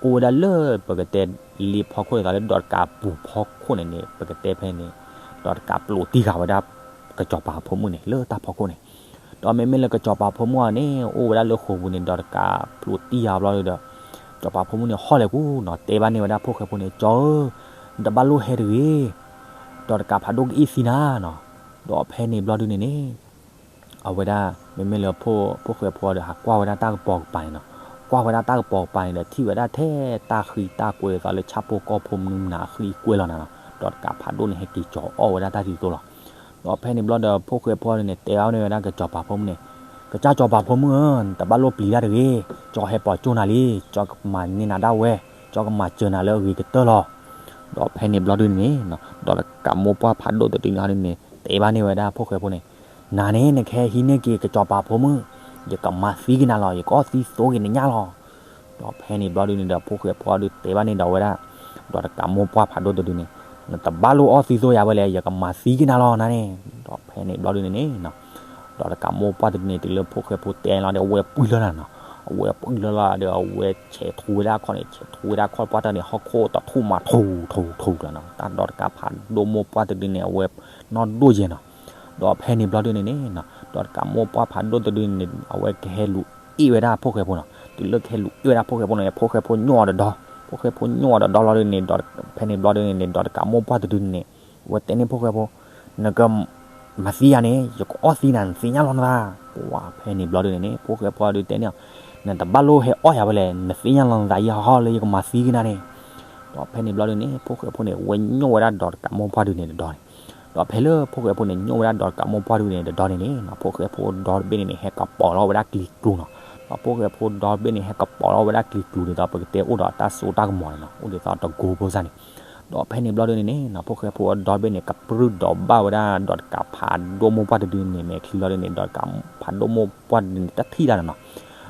အိၣ်ဝဲဒၣ်လၢပကတဲလ့ဖီခိၣ်န့ၣ် သးလၢဒီးတကးပူၤဖီခိၣ်န့ၣ်န့ၣ် ပကတဲဖဲန့ၣ် ဒီးတကးပျိးတံၢ်ဃာ်ဝဲဒၣ် ကစီၤပၤဖိမုၣ်န့ၣ် လၢတၢ်ဖီခိၣ်န့ၣ်. ဒီးမ့မ့ၢ်လၢကစီၤပၤဖိမုၣ်အီၤန့ၣ် အိၣ်ဝဲဒၣ်လၢဃိာ်ပူၤန့ၣ် ဒီးတကးပျိးတံၢ်ဃာ်ဘျီဒီး ကစီၤပၤဖိမုၣ်န့ၣ် ဟီၣ်လဲၤကူနီၤ တဲဘၣ်န့ၢ်ဝဲဒၣ်ဖိၣ်ဃဲဖိန့ၣ် ကၠီဧၢ, နတဘၣ်လိၣ်ဟဲတဂ့ၤ, ဒီးတကးဖးဒိၣ်ကအ့ၣ်သံနၤနီၤ. ဒီးဖဲန့ၣ်ဘျီဒုန့ၣ်န့ၣ် အဝဲဒၣ် မ့မ့ၢ်လၢဖိၣ်ဃဲဖိဒီး ဟးကွၢ်ဝဲဒၣ်တၢ်ကပီၤကပၤန့ၣ်နီၤ. ကွၢ်ဝဲဒၣ်တၢ်ကပီၤကပၤန့ၣ်ဒီး ထံၣ်ဝဲဒၣ်ထဲတၢ်ဃံတၢ်ကွဲသးလၢဆၣ်ဖိကီၢ်ဖိမနုၤမနုၤအဃံအကွဲလီၤနၤနီၤ. ဒီးတကးဖးဒိၣ်န့ၣ် ဟဲက့ၤကၠီၤအီၣ်ဝဲဒၣ်တၢ်တံၤသကိးလီၤ. ဒီးဖဲန့ၣ်ဘျီဒီး ဖိၣ်ဃဲဖိန့ၣ် တဲဘၣ်န့ၢ်ဝဲဒၣ်ကစီၤပၤဖိမုၣ်န့ၣ် ကစၢ်ကစီၤပၤဖိမုၣ်ဧၢ, နတဘၣ်လိၣ်ပျံၤတၢ်တဂ့ၤ, ကၠီဟဲပိာ်ကၠိၣ်နၤလံ, ကၠီကမၤန့ၢ်နၤဒၣ်ဝဲ, ကၠီကမၤစၢၤနၤလၢအဂ့ၤကတၢၢ်လီၤ. ဒီးဖဲန့ၣ်ဘျီဒုန့ၣ်န့ၣ် ဒီးတကးမိၢ်ပှၢ်ဖးဒိၣ်တဒုန့ၣ်န့ၣ် တဲဘၣ်န့ၢ်ဝဲဒၣ်ဖိၣ်ဃဲဖိန့ၣ် နၤန့ၣ် နကဟဲဟံးန့ၢ်က့ၤကစီၤပၤဖိမုၣ်, ယကမၤသံက့ၤနၤလီၤ, ယကအီၣ်သံသိက့ၤနညၣ်လီၤ. ဒီး ဒီးဖဲန့ၣ်ဘျီဒုန့ၣ်ဒီး ဖိၣ်ဃဲဖိအီၤဒုးတဲဘၣ်န့ၢ်ဒီးဝဲဒၣ် ဒီးတကးမိၢ်ပှၢ်ဖးဒိၣ်တဒုန့ၣ်, နတဘၣ်လိၣ်အီၣ်သံသိယၤဝဲလဲၣ်, ယကမၤသံက့ၤနၤလီၤနၤန့ၣ်. ဒီးဖဲန့ၣ်ဘျီဒုန့ၣ်န့ၣ် ဒီးတကးမိၢ်ပှၢ်တဒုန့ၣ် တုၤလၢဖိၣ်ဃဲဖိတဲလီၤဒီး အဝဲပှံၢ်လၢလၢ်နီၤ, အဝဲပှံၢ်လၢလၢ်ဒီး အဝဲဆဲးထူဝဲဒၣ်အခီၣ်န့ၣ်, ဆဲးထူဝဲဒၣ်အခီၣ်ပှၢ်တၢ်န့ၣ် ဟီၣ်ခိၣ်တထူၣ်မၤထူထူထူလီၤနီၤ. တၢ်ဒီးတကးဖးဒိၣ်မိၢ်ပှၢ်တဒုန့ၣ် အဝဲနီၢ်ဒိၣ်ယဲနီၤ. ဒီးဖဲန့ၣ်ဘျီဒုန့ၣ်န့ၣ် ဒီးတကးမိၢ်ပှၢ်ဖးဒိၣ်တဒုန့ၣ် အဝဲကဟဲလူၤအ့ၣ်ဝဲဒၣ်ဖိၣ်ဃဲဖိနီၤ. တုၤလၢကဟဲလူၤအ့ၣ်ဝဲဒၣ်ဖိၣ်ဃဲဖိန့ၣ် ဖိၣ်ဃဲဖိညိၣ်အီၤတဒီ, ဖိၣ်ဃဲဖိညိၣ်အီၤတဒီလီၤဒုန့ၣ်, ဒီးဖဲန့ၣ်ဘျီဒုန့ၣ်န့ၣ် ဒီးတကးမိၢ်ပှၢ်တဒုန့ၣ် အဝဲတဲန့ၢ်ဖိၣ်ဃဲဖိ, နက မၤသံယၤန့ၣ် ယကအီၣ်သံနၤ နသ့ၣ်ညါလီၤနသး. ပှၤဖဲန့ၣ်ဘျီဒုန့ၣ်န့ၣ် ဖိၣ်ဃဲဖိဒုတဲန့ၢ်အီၤ, နတဘၣ်လိၣ်ဟဲအီၣ်ယၤဝဲလဲၣ်, နသ့ၣ်ညါလီၤနသးယဟီလၢယကမၤသံက့ၤနၤန့ၣ်. ဒီးဖဲန့ၣ်ဘျီဒုန့ၣ် ဖိၣ်ဃဲဖိန့ၣ် ဝဲညိၣ်ဝဲဒၣ်ဒီးတကးမိၢ်ပှၢ်ဒုန့ၣ်တဒီန့ၣ်. ဒီးဖဲလၢဖိၣ်ဃဲဖိန့ၣ် ညိၣ်ဝဲဒၣ်ဒီးတကးမိၢ်ပှၢ်ဒုန့ၣ်တဒီန့ၣ်န့ၣ် ဖိၣ်ဃဲဖိဒီတဘ့ၣ်န့ၣ်န့ၣ် ဟဲကပီၤလီၤဝဲဒၣ်ကျံၤကျိၤနီၤ. ဒီးဖိၣ်ဃဲဖိဒီတဘ့ၣ်န့ၣ် ဟဲကပီၤလီၤဝဲဒၣ်ကျံၤကျိၤဒ်သိး ပကတဲအိၣ်ဒီးတၢ်စိတၢ်ကမီၤန့ၣ်နီၤ, အိၣ်ဒ်သိးတကိဖိစၢ်န့ၣ်. ဒီးဖဲန့ၣ်ဘျီဒုန့ၣ်န့ၣ် ဖိၣ်ဃဲဖိအဒီတဘ့ၣ်န့ၣ် ကပြုၢ်ဒိးဘၣ်ဝဲဒၣ် ဒီးတကးဖးဒိၣ်မိၢ်ပှၢ်တဒုန့ၣ်မဲာ်ချံလီၤဒုန့ၣ် ဒီးတကးဖးဒိၣ်မိၢ်ပှၢ်တဒုန့ၣ် တထံၣ်တၢ်နီၤ.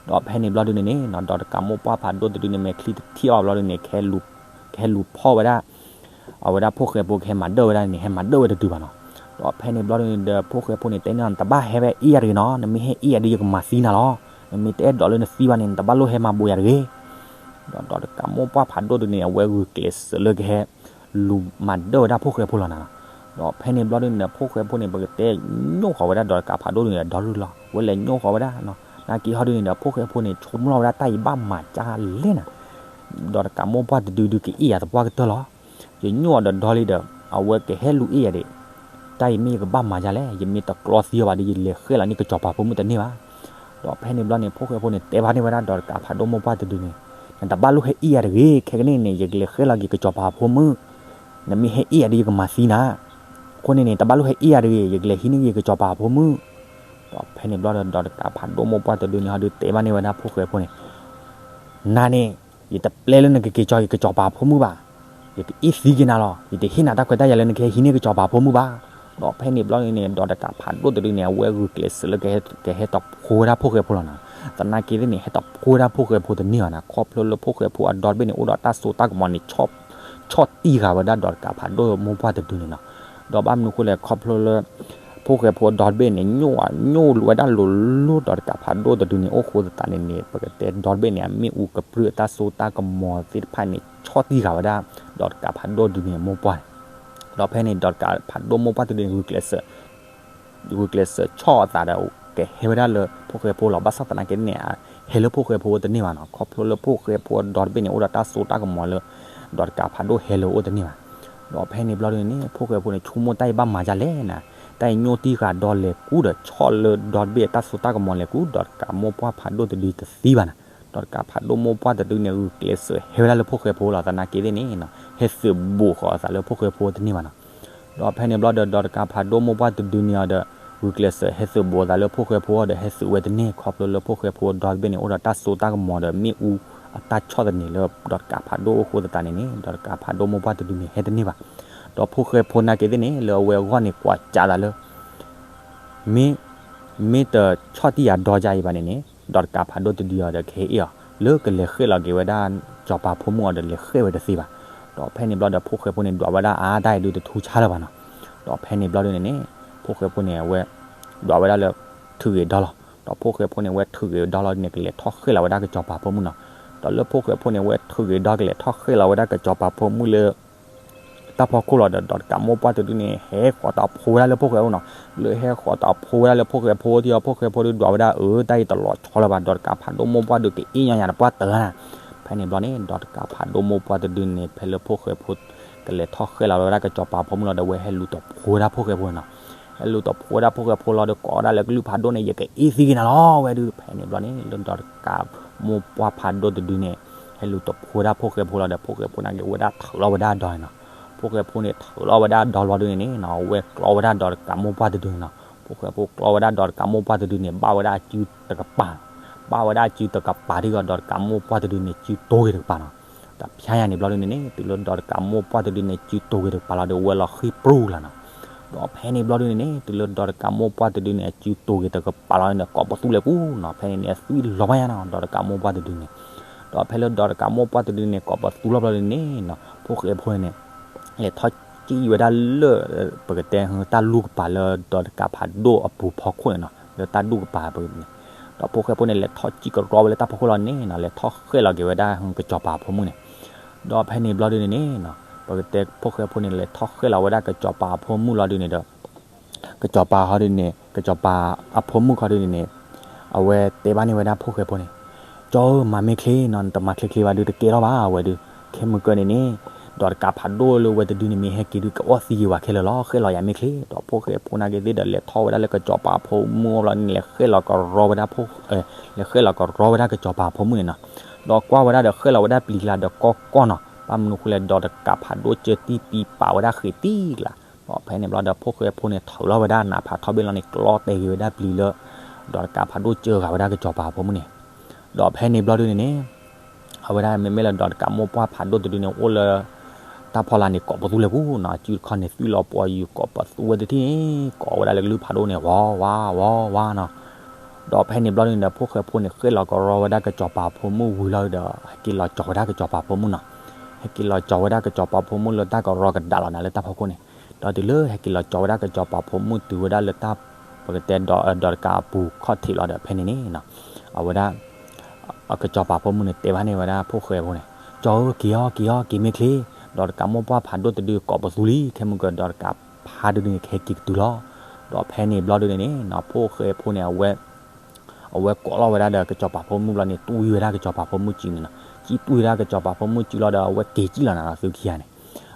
ဒီးဖဲန့ၣ်ဘျီဒုန့ၣ်န့ၣ် ဒီးတကးမိၢ်ပှၢ်ဖးဒိၣ်တဒုန့ၣ် မဲာ်ချံတထံၣ်အီၤဘျီဒုန့ၣ် ကဟဲလူၤဖီၣ်ဝဲဒၣ် အဝဲဒၣ်ဖိၣ်ဃဲဖိကဟဲမၤဒၢၣ်ဝဲဒၣ်န့ၣ် ဟဲမၤဒၢၣ်ဝဲတတုၤဘၣ်နီၤ. ဒီးဖဲန့ၣ်ဘျီဒုန့ၣ်ဒီး ဖိၣ်ဃဲဖိန့ၣ် တဲန့ၢ်အီၤ နတဘၣ်ဟဲဝဲအ့ၣ်ယၤတဂ့ၤနီၤ, နမ့ၢ်ဟဲအ့ၣ်ယၤဒီး ယကမၤသံနၤလီၤ. နမ့ၢ်တအဲၣ်ဒိးလၢနသံဘၣ်န့ၣ် နတဘၣ်လိၣ်ဟဲမၤဘိးယၤတဂ့ၤ. ဒီးဒီးတကးမိၢ်ပှၢ်ဖးဒိၣ်တဒုန့ၣ် အဝဲဂုာ်ကျဲးစၢးလၢကဟဲ လူၤမၤဒၢၣ်ဝဲဒၣ်ဖိၣ်ဃဲဖိလီၤနီၤ. ဒီးဖဲန့ၣ်ဘျီဒုန့ၣ်ဒီး ဖိၣ်ဃဲဖိန့ၣ် ပကတဲညိၣ်ဃီၤဝဲဒၣ်ဒီးတကးဖးဒိၣ်တဒုန့ၣ်ဒီး ဒီရူၢ်လီၤ, ဝဲလဲၤညိၣ်ဃီၤဝဲဒၣ် နာ်က့ဟီဒုန့ၣ်ဒီး ဖိၣ်ဃဲဖိန့ၣ် ဆိကမိၣ်လီၤဝဲဒၣ်တၢ်အံၤဘၣ်မၤကၢ်လဲၣ်နၤ, ဒီးတကးမိၢ်ပှၢ်တဒုဒုးကအ့ၣ်ယၤသပှၢ်ကတၢၢ်လီၤ. ယညိၣ်အီၤဒီးဒီလံဒီး အဝဲကဟဲလူၤအ့ၣ်ယၤဒံး, တၢ်အံၤမ့ၢ်ယကဘၣ်မၤဒ်လဲၣ်, ယမ့ၢ်တကျီသံအီၤဘၣ်ဒီး ယလဲၤဃဲၣ်လီၤန့ၢ်ကစီၤပၤဖိမုၣ်တန့ၢ်ဘၣ်. ဒီးဖဲန့ၣ်ဘျီန့ၣ် ဖိၣ်ဃဲဖိန့ၣ် တဲဘၣ်န့ၢ်ဝဲဒၣ်ဒီးတကးဖးဒိၣ်မိၢ်ပှၢ်တဒုန့ၣ်, နတဘၣ်လိၣ်ဟဲအ့ၣ်ယၤတဂ့ၤ, ခဲကနံၣ်န့ၣ် ယကလဲၤဃဲၣ်လီၤက့ၤကစီၤပၤဖိမုၣ်, နမ့ၢ်ဟဲအ့ၣ်ယၤဒီး ယကမၤသံနၤ အဃိန့ၣ်န့ၣ် တဘၣ်လိၣ်ဟဲအ့ၣ်ယၤတဂ့ၤ, ယကလဲၤဟံးန့ၢ်က့ၤကစီၤပၤဖိမုၣ်. ဒီးဖဲန့ၣ်ဘျီဒီး ဒီးတကးဖးဒိၣ်မိၢ်ပှၢ်တဒုန့ၣ် ဟီဒုတဲဘၣ်န့ၢ်ဝဲဒၣ်ဖိၣ်ဃဲဖိန့ၣ်, နၤန့ၣ် ယတပျဲလၢနကက့ၤကၠီက့ၤကစီၤပၤဖိမုၣ်ဘၣ်, ယကအ့ၣ်သံက့ၤနၤလီၤ, ယတဟ့ၣ်နၤတၢ်ခွဲးတၢ်ယာ်လၢနကဟဲဟံးန့ၢ်ကစီၤပၤဖိမုၣ်ဘၣ်. ဒီးဖဲန့ၣ်ဘျီန့ၣ် ဒီးတကးဖးဒိၣ်တဒုန့ၣ် အဝဲဂုာ်ကျဲးစၢးလၢ ကဟဲတဖိဝဲဒၣ်ဖိၣ်ဃဲဖိလီၤနီၤ. သနာ်က့သ့ၣ်န့ၣ် ဟဲတဖိဝဲဒၣ်ဖိၣ်ဃဲဖိတန့ၢ်ဘၣ်နီၤ, ခီဖျိလၢဖိၣ်ဃဲဖိအဒီတဘ့ၣ်န့ၣ် အိၣ်ဒီးတၢ်စိတၢ်ကမီၤန့ၣ် ဆီၣ်တံၢ်ဃာ်ဝဲဒၣ်ဒီးတကးဖးဒိၣ်မိၢ်ပှၢ်တဒုန့ၣ်နီၤ. ဒီးဘၣ်မနုၤအဃိလဲၣ် ခီဖျိလၢ ဖိၣ်ဃဲဖိအဒီတဘ့ၣ်န့ၣ် ညိၣ်ညိၣ်ဝဲဒၣ်လိၤလိၤဒီးတကးဖးဒိၣ်တဒုန့ၣ် အိၣ်ဃိသတးန့ၣ်န့ၣ် ပကတဲဒီတဘ့ၣ်န့ၣ် အမ့ၣ်အူကပြုၢ်အတၢ်စိတၢ်ကမီၤသ့ၣ်တဖၣ်န့ၣ် ဆီၣ်တံၢ်ဃာ်ဝဲဒၣ် ဒီးတကးဖးဒိၣ်တဒုန့ၣ်မိၢ်ပှၢ်န့ၣ်. ဒီးဖဲန့ၣ် ဒီးတကးဖးဒိၣ်မိၢ်ပှၢ်တဒုန့ၣ် ဂုာ်ကျဲးစၢး ဂုာ်ကျဲးစၢးဆီၣ်အသးဒီး ကဟဲဝဲဒၣ်လၢဖိၣ်ဃဲဖိလီၤ. ဘၣ်ဆၣ်သနာ်က့န့ၣ် ဟဲလၢဖိၣ်ဃဲဖိတန့ၢ်ဘၣ်နီၤ. ခီဖျိလၢဖိၣ်ဃဲဖိအဒီတဘ့ၣ်န့ၣ် အိၣ်ဒီးတၢ်စိတၢ်ကမီၤလၢ ဒီးတကးဖးဒိၣ်ဟဲလၢအအိၣ်တန့ၢ်ဘၣ်. ဒီးဖဲန့ၣ်ဘျီဒုန့ၣ် ဖိၣ်ဃဲဖိန့ၣ် ဆိကမိၣ်တၢ်အံၤဘၣ်မၤဒ်လဲၣ်နၤ, တၢ်အံၤညိၣ်တံၢ်ဃာ်ဒီးလဲၤကူဒီး ဆီၣ်လၢဒီတဘ့ၣ်အတၢ်စိတၢ်ကမီၤလဲၤကူ ဒီးတကးမိၢ်ပှၢ်ဖးဒိၣ်တဒုတသံဘၣ်နၤ. ဒီးတကးဖးဒိၣ်မိၢ်ပှၢ်တဒုန့ၣ် ဂုာ်ကျဲးစၢးဟဲဝဲဒၣ်လၢဖိၣ်ဃဲဖိလီၤ. သနာ်က့သ့ၣ်န့ၣ် ဟဲသုးဘူးဃီၤအသးလၢဖိၣ်ဃဲဖိတန့ၢ်ဘၣ်နီၤ. ဒီးဖဲန့ၣ်ဘျီဒီး ဒီးတကးဖးဒိၣ်မိၢ်ပှၢ်တဒုန့ၣ်အီၤဒီး ဂုာ်ကျဲးစၢးဟဲသုးဘူးအသးလၢဖိၣ်ဃဲဖိအီၤဒီး ဟဲသုးဝဲတန့ၢ် ခီဖျိလၢဖိၣ်ဃဲဖိအဒီတဘ့ၣ်န့ၣ် အိၣ်ဒီးတၢ်စိတၢ်ကမီၤဒီးမ့ၣ်အူအတၢ်ဆီၣ်သနံးလၢ ဒီးတကးဖးဒိၣ်အဃိသတးန့ၣ်န့ၣ် ဒီးတကးဖးဒိၣ်မိၢ်ပှၢ်တဒုန့ၣ် ဟဲတန့ၢ်ဘၣ်. ဒီးဖိၣ်ဃဲဖိသနာ်က့သ့ၣ်န့ၣ် လၢအဝဲအဂီၢ်န့ၣ် ကွၢ်ကးသးလၢ မ့ၢ် မ့ၢ်တဆီၣ်တံၢ်ယၤဒီယါအံၤဘၣ်န့ၣ်န့ၣ် ဒီးတကးဖးဒိၣ်တဒုအီၤဒီးကဟဲအ့ၣ်အီၤ လၢကလဲၤဃဲၣ်လီၤက့ၤဝဲဒၣ် စီၤပၤဖိမုၣ်အီၤဒီးလဲၤဃဲၣ်ဝဲတသ့ဘၣ်. ဒီးဖဲန့ၣ်ဘျီဒီး ဖိၣ်ဃဲဖိန့ၣ် ဒွးဝဲဒၣ်အါတၢ်အံၤဒုးတထူဆါလၢၤဘၣ်နီၤ. ဒီးဖဲန့ၣ်ဘျီဒုန့ၣ်န့ၣ် ဖိၣ်ဃဲဖိန့ၣ် အဝဲ ဒွးဝဲဒၣ်လၢ ထုးဂ့ၤဒီလီၤ. ဒီးဖိၣ်ဃဲဖိန့ၣ် အဝဲထုးဂ့ၤဒီလီၤန့ၣ် ကလဲၤထီၣ်ဃဲၣ်လီၤဝဲဒၣ်ကစီၤပၤဖိမုၣ်နီၤ. ဒီးလၢဖိၣ်ဃဲဖိန့ၣ် အဝဲထုးဂ့ၤဒီကလဲၤထီၣ်ဃဲၣ်လီၤဝဲဒၣ်ကစီၤပၤဖိမုၣ်လၢ တၢ်ဖီခိၣ်လီၤဒီး ဒီးတကးမိၢ်ပှၢ်တဒုန့ၣ် ဟဲဃီၤတၢ်ဖိဝဲဒၣ်လၢဖိၣ်ဃဲဖိနီၤ. လၢဟဲဃီၤတၢ်ဖိဝဲဒၣ်လၢဖိၣ်ဃဲဖိထံၣ်အီၤ ဖိၣ်ဃဲဖိဒုးဒွးဝဲဒၣ် အၢ တၢ်အံၤတလီၤဆီလၢၤဘၣ် ဒီးတကးဖးဒိၣ်မိၢ်ပှၢ်ဒုးကအ့ၣ်ညီညါတပှၢ်တၢၢ်နၤ. ဖဲန့ၣ်ဘျီန့ၣ် ဒီးတကးဖးဒိၣ်မိၢ်ပှၢ်တဒုန့ၣ် ဖဲလၢဖိၣ်ဃဲဖိ ကလဲၤထီၣ်ဃဲၣ်လီၤဝဲဒၣ်ကစီၤပၤဖိမုၣ်လီၤဒီး အဝဲဟဲလူၤတဖိဝဲဒၣ်ဖိၣ်ဃဲဖိနီၤ. ဟဲလူၤတဖိဝဲဒၣ်ဖိၣ်ဃဲဖိလီၤဒီး ကိးဝဲဒၣ်လၢကလုၢ်ဖးဒိၣ်န့ၣ် ယကအ့ၣ်သံက့ၤနၤလီၤဝဲဒုး ဖဲန့ၣ်ဘျီန့ၣ် လၢဒီးတကးမိၢ်ပှၢ်ဖးဒိၣ်တဒုန့ၣ် ဟဲလူၤတဖိဝဲဒၣ်ဖိၣ်ဃဲဖိလီၤဒီး ဖိၣ်ဃဲဖိန့ၣ်က့ၤဝဲဒၣ်ထုးလီၤဝဲဒၣ်ဒီန့ၣ်နီၤ. ဖိၣ်ဃဲဖိန့ၣ်ထုးလီၤဝဲဒၣ်ဒီလီၤဒုန့ၣ်န့ၣ်နီၤ အဝဲကျီဝဲဒၣ်ဒီးတကးမိၢ်ပှၢ်တဒုန့ၣ်နီၤ. ဖိၣ်ဃဲဖိကျီဝဲဒၣ်ဒီးတကးမိၢ်ပှၢ်တဒုန့ၣ် ဘၣ်ဝဲဒၣ်အစုတကပၤ ဘၣ်ဝဲဒၣ်အစုတကပၤဒ်ဒီး ဒီးတကးမိၢ်ပှၢ်တဒုန့ၣ် စုတိၤဂ့ၤတကပၤနီၤ. တဖျါညါန့ၣ်ဘျီဒုန့ၣ်န့ၣ် တုၤလၢဒီးတကးမိၢ်ပှၢ်တဒုန့ၣ် စုတိၤဂ့ၤတကပၤလီၤဒီး ဝဲလီၤဃံပြူလီၤနီၤ. ဒီးဖဲန့ၣ်ဘျီဒုန့ၣ်န့ၣ် တုၤလၢဒီးတကးမိၢ်ပှၢ်တဒုန့ၣ် အစုတိၤဂ့ၤတကပၤလီၤန့ၣ် ကိးပသူလဲၤကူနီၤ. ဖဲန့ၣ်န့ၣ် အသွံၣ်လီၤဘၣ်ညါနီၤ ဒီးတကးမိၢ်ပှၢ်တဒုန့ၣ်. ဒီးဖဲလၢဒီးတကးမိၢ်ပှၢ်တဒုန့ၣ် ကိးပသူလီၤဘျီဒုန့ၣ်နီၤ ဖိၣ်ဃဲဖိန့ၣ် လဲၤထီၣ်ကံၣ်ဝဲဒၣ်လၢ ပကတဲတၢ်လူၢ်ကပၤလၢဒီးတကးဖးဒိၣ်အပူၤဖီခိၣ်န့ၣ်နီၤ လၢတၢ်ဒူၣ်ကပၤပူၤန့ၣ် ဒီးဖိၣ်ဃဲဖိန့ၣ် လဲၤထီၣ်ကံၣ်ကရီဝဲလၢတၢ်ဖီခိၣ်လီၤန့ၣ်နီၤ လဲၤထီၣ်ဃဲၣ်လီၤက့ၤဝဲဒၣ်ကစီၤပၤဖိမုၣ်န့ၣ် ဒီးဖဲန့ၣ်ဘျီဒုန့ၣ်န့ၣ်နီၤ ပကတဲဖိၣ်ဃဲဖိန့ၣ် လဲၤထီၣ်ဃဲၣ်လီၤဝဲဒၣ်ကစီၤပၤအဖိမုၣ်လီၤဒုန့ၣ်ဒီး ကစီၤပၤဟီဒုန့ၣ် ကစီၤပၤအဖိမုၣ်ခီဒုန့ၣ်န့ၣ် အဝဲတဲဘၣ်န့ၢ်ဝဲဒၣ်ဖိၣ်ဃဲဖိန့ၣ် ကၠီဧၢ မၤမ့ၢ်ချ့နီၤ နတမၤချ့ချ့ဘၣ်ဒု တကဲထီၣ်ဘၣ်ဝဲဒု ခဲမုၢ်ကၢန့ၣ်န့ၣ် ဒီးတကးဖးဒိၣ်လၢဝဲတဒုန့ၣ် မ့ၢ်ဟဲက့ၤဒု ကအီၣ်သံက့ၤဝဲခဲလၢာ်လီၤ ဃဲၣ်လီၤယၤမ့ၢ်ချ့ ဒီးဖိၣ်ဃဲဖိနာ်က့သ့ၣ်ဒီး လဲၤထီၣ်ဝဲဒၣ်လၢကစီၤပၤအဖိမုၣ်အဘျီန့ၣ် လဲၤဃဲၣ်လီၤကရီဝဲဒၣ်ဖိ လဲၤဃဲၣ်လီၤကရီဝဲဒၣ်ကစီၤပၤအဖိမုၣ်န့ၣ်နီၤ ဒီးကွၢ်ဝဲဒၣ်ဒီးဃဲၣ်လီၤဝဲဒၣ်ပျံၤကျါဒီးကီၢ်ကီၢ်နီၤ ဘၣ်မနုၤဃိလဲၣ် ဒီးတကးဖးဒိၣ်ကၢတံၢ်ပံၤပာ်ဝဲဒၣ်ဃ့ၢ်တံၢ်ကျါ ဒီးဖဲန့ၣ်ဘျီဒီးဖိၣ်ဃဲဖိန့ၣ် ထုးလီၤဝဲဒၣ်နးဖးထီဘ့ၣ်လီၤန့ၣ် ကျီတဲာ်က့ၤဝဲဒၣ်ပျံၤလၢ ဒီးတကးဖးဒိၣ်ကၢဂၤဝဲဒၣ်ကစီၤပၤအဖိမုၣ်န့ၣ် ဒီးဖဲန့ၣ်ဘျီဒုန့ၣ်န့ၣ် အဝဲဒၣ်မ့မ့ၢ်လၢဒီးတကးမိၢ်ပှၢ်ဖးဒိၣ်တဒုန့ၣ် အိၣ်လၢ တၢ်ဖီလာ်န့ၣ် ကိးပသူလဲၣ်ပူၤနီၤ အစုတခီန့ၣ် သွံၣ်လီၤပှီၤယုၤ ကိးပသူဝဲတထံၣ်န့ၣ် ကိးဝဲဒၣ်လၢကလုၢ်ဖးဒိၣ်န့ၣ် ဝီဝါဝီဝါနီၤ ဒီးဖဲန့ၣ်ဘျီဒုန့ၣ်ဒီး ဖိၣ်ဃဲဖိန့ၣ် ဃဲၣ်လီၤကရီဝဲဒၣ်ကစီၤပၤဖိမုၣ်ဝံၤလီၤဒီး ဟဲက့ၤလီၤကၠီၤဝဲဒၣ်ကစီၤပၤဖိမုၣ်နီၤ ဟဲက့ၤလီၤကၠီၤဝဲဒၣ်ကစီၤပၤဖိမုၣ်လၢတၢ်ကရီကဒါလီၤနၤလၢတၢ်ဖီခိၣ်န့ၣ် ဒီးတုၤလၢဟဲက့ၤလီၤကၠီၤဝဲဒၣ်ကစီၤပၤဖိမုၣ်တုၤဝဲဒၣ်လၢတၢ် ပကတဲဒီး ဒီးတကးအပူၤခီၣ်ထံးလီၤဒီးဖဲန့ၣ်န့ၣ်နီၤ အဝဲဒၣ် ကစီၤပၤဖိမုၣ်န့ၣ် တဲဘၣ်န့ၢ်ဝဲဒၣ်ဖိၣ်ဃဲဖိန့ၣ် ကၠီဧၢ က့ၤအီၤ က့ၤအီၤ က့ၤမ့ၢ်ချ့ ဒီးတကးမိၢ်ပှၢ်ဖးဒိၣ်တဒုကိးပသူလံ ခဲမုၢ်ကၢဒီးတကးဖးဒိၣ်တဒုန့ၣ် ကဟဲက့ၤကတုၤလီၤ ဒီးဖဲန့ၣ်ဘျီဒုန့ၣ်န့ၣ် ဖိၣ်ဃဲဖိန့ၣ် အဝဲ အဝဲကိးလီၤဝဲဒၣ်ဒီးကစီၤပၤဖိမုၣ်ဘျီန့ၣ် တွံၢ်ဝဲဒၣ်ကစီၤပၤဖိမုၣ်စုန့ၣ်နီၤ ကံၣ်တွံၢ်ဝဲဒၣ်ကစီၤပၤဖိမုၣ်စုလီၤဒီး အဝဲက့ၤကံၣ်လီၤနၤနီၤ သုခံဂၤန့ၣ်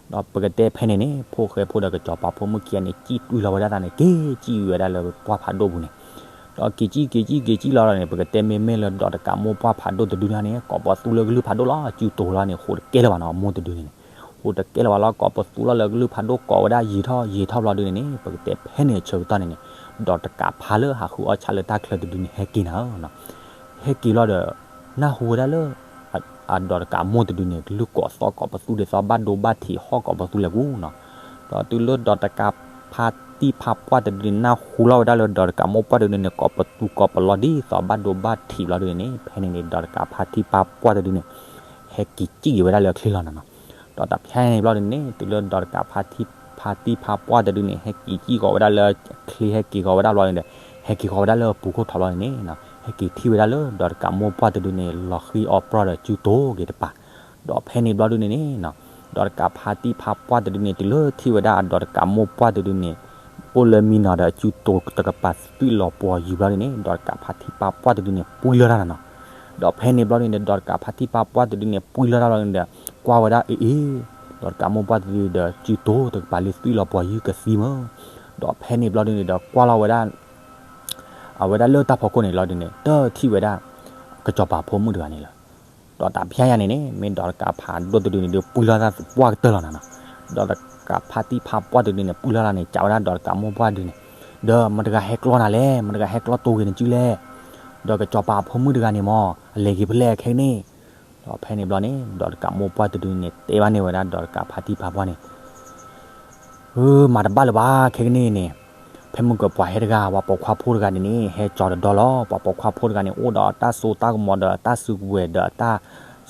ဒီးပကတဲဖဲန့ၣ်န့ၣ် ဖိၣ်ဃဲဖိဒီးကစီၤပၤဖိမုၣ်ခံဂၤန့ၣ် ကံၣ်တွံၢ်လီၤဝဲဒၣ်သးန့ၣ် က့ၤကံၣ်ဝဲဒၣ်လၢပှၢ်ဖးဒိၣ်ပူၤန့ၣ် ဒီးက့ၤကံၣ်က့ၤကံၣ်က့ၤကံၣ်လီၤလီၤန့ၣ် ပကတဲမ့မ့ၢ်လၢဒီးတကးမိၢ်ပှၢ်ဖးဒိၣ်တဒုန့ၣ် ကိးပသူလၢကလုၢ်ဖးဒိၣ်လီၤ စုတိၤလီၤန့ၣ် ဃိးတကဲလၢၤဘၣ်နီၤ အမိၢ်တဒုန့ၣ်န့ၣ် ဃိးတကဲလၢၤဘၣ်လီၤ ကိးပသူလီၤလၢကလုၢ်ဖးဒိၣ်ကိးဝဲဒၣ်ယံာ်ထီၣ်ယံာ်ထီၣ်ဘျီဒုန့ၣ်န့ၣ် ပကတဲဖဲန့ၣ်အဆၢကတီၢ်န့ၣ်န့ၣ် ဒီးတကးဖးလၢဟးဃုအီၣ်ဆၣ်လၢတၢ်ချၢတဒုန့ၣ် ဟဲက့ၤနၤဧၢနီၤ ဟဲက့ၤလီၤဒီး နၢ်ဟူဝဲဒၣ်လၢ အဒီးတကးမိၢ်တဒုန့ၣ် ကလုၢ်ကိးသီၣ်ကိးပသူဒ်သိး ဘၣ်ဒိဘၣ်ထံးဟီၣ်ကိးပသူလဲၣ်ပူၤနီၤ ဒီးတုၤလၢဒီးတကးဖါတံၢ်ဖါပှၢ်တဒုန့ၣ် နၢ်ဟူလီၤဝဲဒၣ်လၢဒီးတကးမိၢ်ပှၢ်တဒုန့ၣ် ကိးပသူကိးပလီၤဒ်သိးဘၣ်ဒိဘၣ်ထံးဘျီဒုန့ၣ်န့ၣ် ဖဲန့ၣ်န့ၣ် ဒီးတကးဖါတံၢ်ဖါပှၢ်တဒုန့ၣ် ဟဲက့ၤကံၣ်က့ၤဝဲဒၣ်လၢအချ့လီၤနၤနီၤ ဒီးတၢ်ဖဲန့ၣ်ဘျီဒုန့ၣ် တုၤလၢဒီးတကးဖါတံၢ်ဖါပှၢ်တဒုန့ၣ် ဟဲက့ၤကံၣ်ကီးဝဲဒၣ်လၢအချ့ ဟဲက့ၤကီးဝဲဒၣ်ဘျီန့ၣ်ဒီး ဟဲက့ၤကီးဝဲဒၣ်လၢအပူၤခိၣ်ထီးဘျီန့ၣ်န့ၣ် ဟဲက့ၤထံၣ်ဝဲဒၣ်လၢဒီးတကးမိၢ်ပှၢ်တဒုန့ၣ် လီၤဃံအီၤပြီဒီးစုတိၤက့ၤတပၤ ဒီးဖဲန့ၣ်ဘျီဒုန့ၣ်န့ၣ် ဒီးတကးဖါတံၢ်ဖါပှၢ်တဒုန့ၣ် တုၤလၢထံၣ်ဝဲဒၣ်အဒီးတကးမိၢ်ပှၢ်တဒုန့ၣ် အိၣ်လၢမံနီၤဒီးစုတိၤတကပၤသွံၣ်လီၤပှီၤယုၤဘျီဒုန့ၣ် ဒီးတကးဖါတံၢ်ဖါပှၢ်တဒုန့ၣ် ပှံၢ်လီၤတၢ်နၤနီၤ ဒီးဖဲန့ၣ်ဘျီဒုန့ၣ် ဒီးတကးဖါတံၢ်ဖါပှၢ်တဒုန့ၣ် ပှံၢ်လီၤတၢ်ဘျီဒုန့ၣ်ဒီး ကွၢ်ဝဲဒၣ်အ့ၣ်အ့ၣ် ဒီးတကးမိၢ်ပှၢ်တဒုဒီးစုတိၤတကပၤလၢသွံၣ်လီၤပှီၤယုၤကသံမး ဒီးဖဲန့ၣ်ဘျီဒုန့ၣ်ဒီးကွၢ်လီၤဝဲဒၣ် အဝဲဒၣ်လၢတၢ်ဖီခိၣ်န့ၣ်လီၤဒုန့ၣ် တထံၣ်ဝဲဒၣ် ကစီၤပၤဖိမုၣ်တဂၤန့ၣ်လီၤ. ဒီးတၢ်ဖဲညါန့ၣ်န့ၣ် မ့ၢ်ဒီးတကးဖးဒိၣ်တဒုန့ၣ်ဒီး ပှံၢ်လီၤတၢ်သပှၢ်ကတၢၢ်လီၤနၤနီၤ. ဒီးတကးဖါတံၢ်ဖါပှၢ်တဒုန့ၣ် ပှံၢ်လီၤတၢ်န့ၣ် ကးဝဲဒၣ်ဒီးတကးမိၢ်ပှၢ်တဒုန့ၣ်, ဒီးမတၤတဂၤဟဲကျီနၤလဲၣ်, မတၤတဂၤဟဲကျီတိၤဂ့ၤနစုလဲၣ်. ဒီးကစီၤပၤအဖိမုၣ်တဂၤန့ၣ်မ့ၢ် အလဲၤက့ၤဖဲလဲၣ်ခဲကနံၣ်. ဒီးဖဲန့ၣ်ဘျီန့ၣ် ဒီးတကးမိၢ်ပှၢ်တဒုန့ၣ် တဲဘၣ်န့ၢ်ဝဲဒၣ်ဒီးတကးဖါတံၢ်ဖါပှၢ်န့ၣ် ဧၢ, မၤတဘၣ်လၢၤဘၣ် ခဲကနံၣ်န့ၣ်, ဖဲမုၢ်ကပှၤဟဲတဂၤ ပှၤပိာ်ခွါဖိတဂၤန့ၣ်န့ၣ် ဟဲကၠီၤတဒီလီၤ. ပှၤပိာ်ခွါဖိတဂၤန့ၣ် အိၣ်ဒီးအတၢ်စိတၢ်ကမီၤဒီးအတၢ်စုကဝဲၤဒီးအတၢ်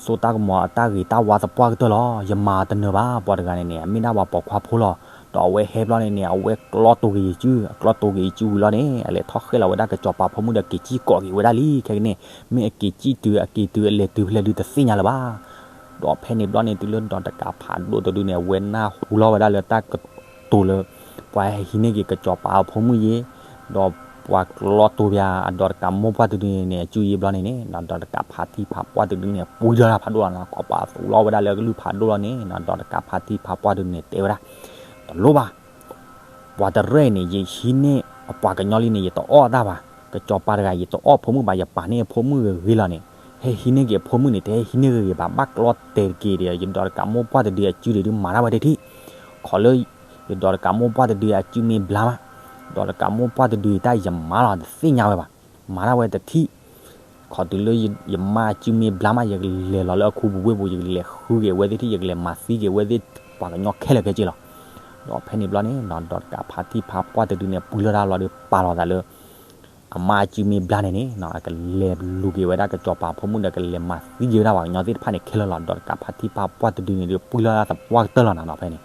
စိတၢ်ကမီၤအတၢ်ဂ့ၤတၢ်ဝါသပှၢ်ကတၢၢ်လီၤ. ယမၤတနၢၤဘၣ် ပှၤတဂၤန့ၣ်န့ၣ် အမ့ၢ်ဒၣ်ပှၤပိာ်ခွါဖိလီၤ. ဒီးအဝဲဟဲဘျီန့ၣ်န့ၣ် အဝဲကျီတိၤက့ၤယစု, အကျီတိၤက့ၤယစုဝံၤလီၤန့ၣ် အလဲၤထီၣ်ဃဲလီၤဝဲဒၣ်ကစီၤပၤဖိမုၣ်ဒီးက့ၤကံၣ်ကိးက့ၤဝဲဒၣ်လံ. ခဲကနံၣ် မ့ၢ်အက့ၤကံၣ်တုၤ အက့ၤတုၤအလဲၤတုၤဖဲလဲၣ်ဒုတသ့ၣ်ညါလၢၤဘၣ်. ဒီးဖဲန့ၣ်ဘျီန့ၣ် တုၤလၢဒီးတကးဖးဒိၣ်တဒုန့ၣ် အဝဲနၢ်ဟူလီၤဝဲဒၣ်လၢတၢ်ကတိၤလၢ ပှၤဟဲဟံးန့ၢ်က့ၤကစီၤပၤအဖိမုၣ်ယ့ၢ်, ဒီးပှၤကျီတိၤပၠးအဒီးတကးမိၢ်ပှၢ်တဒုန့ၣ် အစုယ့ၢ်ဘျီန့ၣ်န့ၣ် ဒီးတကးဖါတံၢ်ဖါပှၢ်တဒုန့ၣ် ပှံၤလီၤတၢ်ဖးဒိၣ်လီၤနီၤ. ကိးပသူလီၤဝဲဒၣ်လၢကလုၢ်ဖးဒိၣ်လီၤန့ၣ် ဒီးတကးဖါတံၢ်ဖါပှၢ်တဒုန့ၣ်တဲဝဲဒၣ်, တလိၣ်ဘၣ် ပှၤတရဲၣ်န့ၣ် ယဟံးန့ၢ်အပှၤကညီလံန့ၣ် ယတအီၣ်တၢ်ဘၣ်. ကစီၤပၤတဂၤ ယတအီၣ်ဖိမုၣ်ဘၣ်, ယပာ်န့ၢ်အဖိမုၣ်ဂ့ၤဂ့ၤလီၤန့ၣ်, ဟဲဟံးန့ၢ်က့ၤအဖိမုၣ်န့ၣ် တဟဲဟံးန့ၢ်ဂ့ၤဂ့ၤဘၣ်, ဘၣ်ကျီတဲာ်တက့ၤဒီး ယဒီးတကးမိၢ်ပှၢ်တဒုအစုဒုး မၤတၢ်ဝဲတထံၣ်. ခီလၢ ယဒီးတကးမိၢ်ပှၢ်တဒုအစုမ့ၢ်ဘျါမး, ဒီးတကးမိၢ်ပှၢ်တဒုအံၤ တၢ်ယမၤလီၤ တသ့ၣ်ညါဝဲဘၣ်, မၤတၢ်ဝဲတထံၣ်. ခီတုၤလၢယမါအစုမ့ၢ်ဘျါမး ယကလဲၤလီၤလၢအခူပူၤဝ့ၢ်ပူၤ ယကလဲၤဃုက့ၤဝဲသ့ၣ်ထံၣ် ယကလဲၤမၤသံက့ၤဝဲသ့ၣ် ပှၤကညီခဲလၢာ်ခဲဆ့လီၤ. ဒီးဖဲန့ၣ်ဘျီန့ၣ် ဒီးတကးဖါတံၢ်ဖါပှၢ်တဒုန့ၣ် ပှံၤလီၤတၢ်လီၤဒီးပာ်လီၤသးလၢ အမါအစုမ့ၢ်ဘျါန့ၣ်န့ၣ် အကလဲၤလူၤက့ၤဝဲဒၣ်ကစီၤပၤဖိမုၣ်ဒီး ကလဲၤမၤသံက့ၤဝဲဒၣ်ပှၤကညီသ့ၣ်တဖၣ်န့ၣ် ခဲလၢာ်လီၤ. ဒီးတကးဖါတံၢ်ဖါပှၢ်တဒုန့ၣ်ဒီး ပှံၢ်လီၤဒၣ်သပှၢ်ကတၢၢ်လီၤနၤဒီးဖဲန့ၣ်,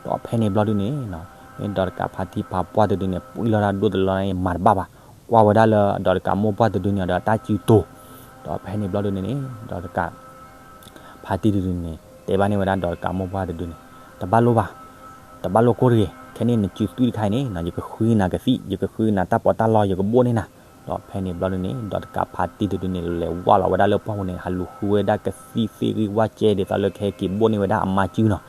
ဒီးဖဲန့ၣ်ဘျီဒုန့ၣ် မ့ၢ်ဒီးတကးဖါတံၢ်ဖါပှၢ်တဒုန့ၣ် ပှံၢ်လီၤဒၣ်ဒိၣ်တလီၤန့ၣ် မၤတဘၣ်ဘၣ်, ကွၢ်ဝဲဒၣ်လၢဒီးတကးမိၢ်ပှၢ်တဒုန့ၣ်ဒီး အတၢ်စုတိၤ, ဒီးဖဲန့ၣ်ဘျီဒုန့ၣ်န့ၣ် ဒီးတကး ဖါတံၢ်တဒုန့ၣ် တဲဘၣ်န့ၢ်ဝဲဒၣ်ဒီးတကးမိၢ်ပှၢ်တဒုန့ၣ်, တဘၣ်လိၣ်ဘၣ်, တဘၣ်လိၣ်ကိၢ်တဂ့ၤ, ခဲန့ၣ်နစုသွံၣ်တခါအံၤန့ၣ် ယကဃုနၤကသံၣ်, ယကဃုနၤတၢ်ပီးတၢ်လီ ယကဘိၣ်န့ၢ်နၤ, ဒီးဖဲန့ၣ်ဘျီဒုန့ၣ် ဒီးတကးဖါတံၢ်တဒုန့ၣ် လဲၤဝၢ်လီၤဝဲဒၣ်လၢပှၢ်ပူၤန့ၣ် ဟးလူၤဃုဝဲဒၣ်ကသံၣ်သ့ၣ်ဂံၢ်ဝၣ်ကဲ ဒ်သိးလၢကဟဲက့ၤဘိၣ်န့ၢ်ဝဲဒၣ်အမါစုနီၤ,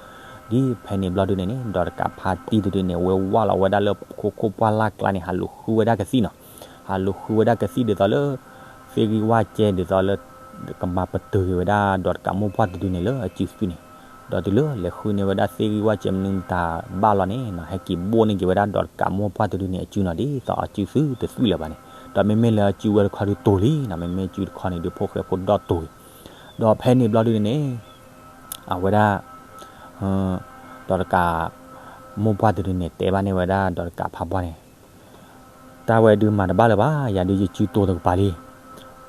ဒ်ဖဲန့ၣ်ဘျီဒုန့ၣ်န့ၣ် ဒီးတကးဖါတံၢ်တဒုန့ၣ် ဝဲဝၢ်လီၤဝဲဒၣ်လၢခိခိၣ်ပှၢ်လၢ်ကျါန့ၣ် ဟးလူၤဃုဝဲဒၣ်ကသံၣ်နီၤ, ဟးလူၤဃုဝဲဒၣ်ကသံၣ်ဒ်သိးလၢ သ့ၣ်ဂံၢ်ဝၣ်ကဲဒ်သိးလၢ ကမၤပတုာ်က့ၤဝဲဒၣ်ဒီးတကးမိၢ်ပှၢ်တဒုန့ၣ်လၢအစုသွံၣ်န့ၣ်, ဒီးတုၤလၢလဲၤဃုန့ၢ်ဝဲဒၣ်သ့ၣ်ဂံၢ်ဝၣ်ကဲမနုၤမတၤဘၣ်လီၤန့ၣ် ဟဲက့ၤဘိၣ်န့ၢ်က့ၤဝဲဒၣ်ဒီးတကးမိၢ်ပှၢ်တဒုန့ၣ်အစုနီၤ ဒ်သိးအစုသုတသွံၣ်လၢၤဘၣ်န့ၣ်, ဒီးမ့မ့ၢ်လၢအစုဝဲတခီဒုတိၤလံနီၤ, မ့မ့ၢ်စုတခီန့ၣ်ဒုး ဖိၣ်ဃဲဖိဒီၣ်တိၤဂ့ၤ, ဒီးဖဲန့ၣ်ဘျီဒုန့ၣ်န့ၣ် အဝဲဒၣ် ဒီးတကး မိၢ်ပှၢ်တဒုန့ၣ် တဲဘၣ်န့ၢ်ဝဲဒၣ်ဒီးတကးဖါပှၢ်န့ၣ်, တၢ်ဝဲဒုးမၤတဘၣ်လၢၤဘၣ်, ယၤဒုးယစုတိၤတကပၤလံ,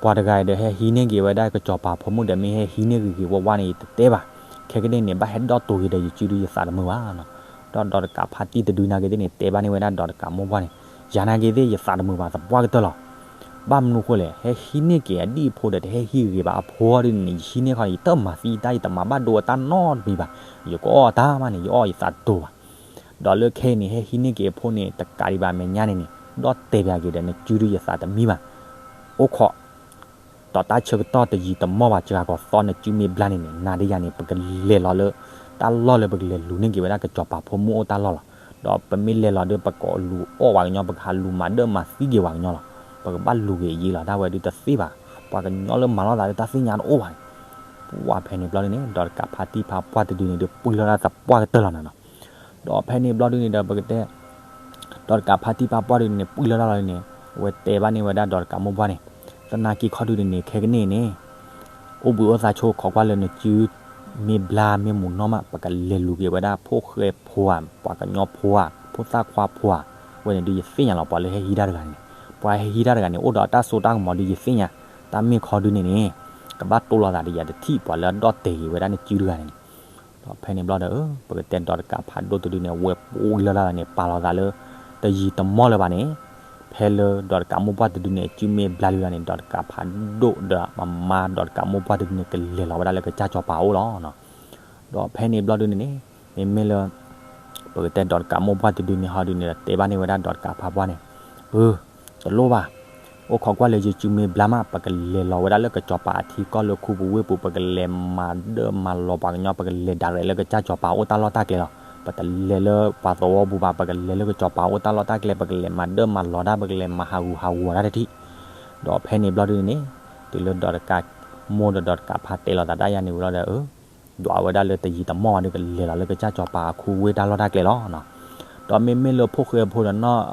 ပှၤတဂၤအံၤဒီးဟဲဟံးန့ၢ်က့ၤဝဲဒၣ်ကစီၤပၤဖိမုၣ် ဒီးမ့ၢ်ဟဲဟံးန့ၢ်ဂ့ၤဂ့ၤဝါဝါန့ၣ် ယတတဲဘၣ်, ခဲကနံၣ်န့ၣ် ဘၣ်ဟဲဒီၣ်တိၤဂ့ၤဒီးယစုဒုးယသးတမုာ်ဘၣ်နီၤ, ဒီးဒီးတကးဖါတံၢ်တဒုနာ်က့သ့ၣ်န့ၣ် တဲဘၣ်န့ၢ်ဝဲဒၣ်ဒီးတကးမိၢ်ပှၢ်န့ၣ်, ယၤနာ်က့သ့ၣ်ယသးတမုာ်ဘၣ် သပှၢ်ကတၢၢ်လီၤ ဘၣ်မနုၤဃိလဲၣ်, ဟဲဟံးန့ၢ်က့ၤအဒံၣ်အဖိဒီး တဟဲဟံးဂ့ၤဘၣ်အဖိဒုန့ၣ် ယဟံးန့ၢ်ခီန့ၣ် ယတမၤသံတၢ် ယတမၤဘၣ်ဒိအတၢ်နီတမံၤဘၣ်, ယကအီၣ်တၢ်မးန့ၣ် ယအီၣ်ယသးတတိၤဘၣ်, ဒီးလၢခဲအံၤန့ၣ် ဟဲဟံးန့ၢ်က့ၤအဖိန့ၣ် တကးဒံးဘၣ် မဲာ်ညါန့ၣ်န့ၣ် ဒီၣ်တဲာ်ပၠးက့ၤဒီး နစုဒုးယသးတမံဘၣ်, အိၣ်ခိး ဒီးတၢ်ဆၢကတီၢ်တယံာ်တမီၢ်ဘၣ် စှၤကီၤသီ နစုမ့ၢ်ဘျါန့ၣ်န့ၣ် နၤဒီးယၤန့ၣ် ပကလဲၤလီၤလၢ တၢ်လီၢ်လၢပကလဲၤလူၤန့ၢ်က့ၤဝဲဒၣ်ကစီၤပၤဖိမုၣ်အိၣ်တၢ်လီၢ်လီၤ, ဒီးပမ့ၢ်လဲၤလီၤဒီး ပကအီၣ်လူၤအီၣ်ပှၤကညီ ပကဟးလူၤမၤဒၢမၤသံက့ၤပှၤကညီလီၤ, ပကဘၣ်လူၤက့ၤအယံၤလီၤ တၢ်ဝဲဒုးတသ့ဘၣ်, ပှၤကညီလၢမၤလိာ်သးလၢတၢ်သ့ၣ်ညါတအိၣ်ဘၣ်န့ၣ်, ပှၤဖဲန့ၣ်ဘျီဒုန့ၣ် ဒီးတကးဖါတံၢ်ဖါပှၢ်တဒုန့ၣ်ဒုး ပှံၢ်လီၤဒၣ်သပှၢ်ကတၢၢ်လီၤနၤနီၤ, ဒီးဖဲန့ၣ်ဘျီဒုန့ၣ်ဒီး ပကတဲ ဒီးတကးဖါတံၢ်ဖါပှၢ်ဒုန့ၣ် ပှံၢ်လီၤဒၣ်လီၤန့ၣ် အဝဲတဲဘၣ်န့ၢ်ဝဲဒၣ်ဒီးတကးမိၢ်ပှၢ်န့ၣ်, သနာ်က့ခီဒုန့ၣ်န့ၣ် ခဲကနံၣ်န့ၣ် အိၣ်ဘှံးအိၣ်သါဆိ ခိးကွၢ်လၢနစု မ့ၢ်ဘျါမ့ၢ်မူးနီၢ်မး ပကလဲၤလူၤက့ၤဝဲဒၣ် ဖိၣ်ဃဲဖိဧါ ပှၤကညီဖိဧါ ဖိသၣ်ခွါဖိဧါ, ဝဲန့ၣ်ဒုးယသ့ၣ်ညါလီၤ ပှၤလၢဟဲဟံးတၢ်တဂၤန့ၣ်, ပှၤဟဲဟံးတၢ်တဂၤန့ၣ် အိၣ်ဒီးတၢ်စိတၢ်ကမီၤဒုးယသ့ၣ်ညါ, တၢ်မ့ၢ်ခီဒုန့ၣ်န့ၣ် ကဘၣ်တိၢ်လိာ်သးဒီးယၤတထံၣ် ပှၤလၢအဒီၣ်တဲာ်က့ၤဝဲဒၣ်နစုတဂၤန့ၣ်န့ၣ် ဒီးဖဲန့ၣ်ဘျီဒီး ပကတဲဒီးတကးဖးဒိၣ်တဒုန့ၣ် အဝဲပှံၢ်လီၤဒၣ်လီၤန့ၣ် ပာ်လီၤသးလၢ တယံာ်တမီၢ်လၢၤဘၣ်န့ၣ်, ဖဲလၢဒီးတကးမိၢ်ပှၢ်တဒုန့ၣ် အစုမ့ၢ်ဘျါလံလီၤန့ၣ် ဒီးတကးဖးဒိၣ်ဒီးမမါဒီးတကးမိၢ်ပှၢ်တဒုန့ၣ် ကလဲၤလီၤဝဲဒၣ်လၢကစၢ်စီၤပၤအအိၣ်လီၤ. ဒီးဖဲန့ၣ်ဘျီဒုန့ၣ်န့ၣ် မ့မ့ၢ်လၢ ပကတဲဒီးတကးမိၢ်ပှၢ်တဒုန့ၣ်ဟီဒုန့ၣ်ဒီး တဲဘၣ်န့ၢ်ဝဲဒၣ်ဒီးတကးဖးပှၢ်န့ၣ်, အၢ တလိၣ်ဘၣ်, အိၣ်ခိးကွၢ်လၢယစုမ့ၢ်ဘျါမး ပကလဲၤလီၤဝဲဒၣ်လၢကစီၤပၤအထံကီၢ်လၢခူပူၤဝ့ၢ်ပူၤ ပကလဲၤမၤဒၢမၤလီၤပှၤကညီ ပကလဲၤဒၣ်ရဲၣ်လၢကစၢ်စီၤပၤအိၣ်တၢ်လီၢ်တၢ်ကျဲလီၤ. ပတလဲၤလၢပှၤသဝီပူၤဘၣ် ပကလဲၤလၢကစီၤပၤအိၣ်တၢ်လီၢ်တၢ်ကျဲ ပကလဲၤမၤဒၢမၤလီၤတၢ် ပကလဲၤမၤဟးဂူာ်ဟးဂီၤတၢ်တထံၣ်. ဒီးဖဲန့ၣ်ဘျီဒုန့ၣ်န့ၣ် တုၤလၢဒီးတကးမိၢ်ဒီးဒီးတကးဖးတဲလီၤသးဒၣ်ယၤန့ၣ်ဝံၤလီၤဒီး ဒွးဝဲဒၣ်လၢတယံာ်တမီၢ်ဘၣ်ဒီး ကလဲၤလီၤလၢကစၢ်စီၤပၤအခူဝ့ၢ်တၢ်လီၢ်တၢ်ကျဲလီၤ. ဒီးမ့မ့ၢ်လၢဖိၣ်ဃဲဖိဒီးနီၢ်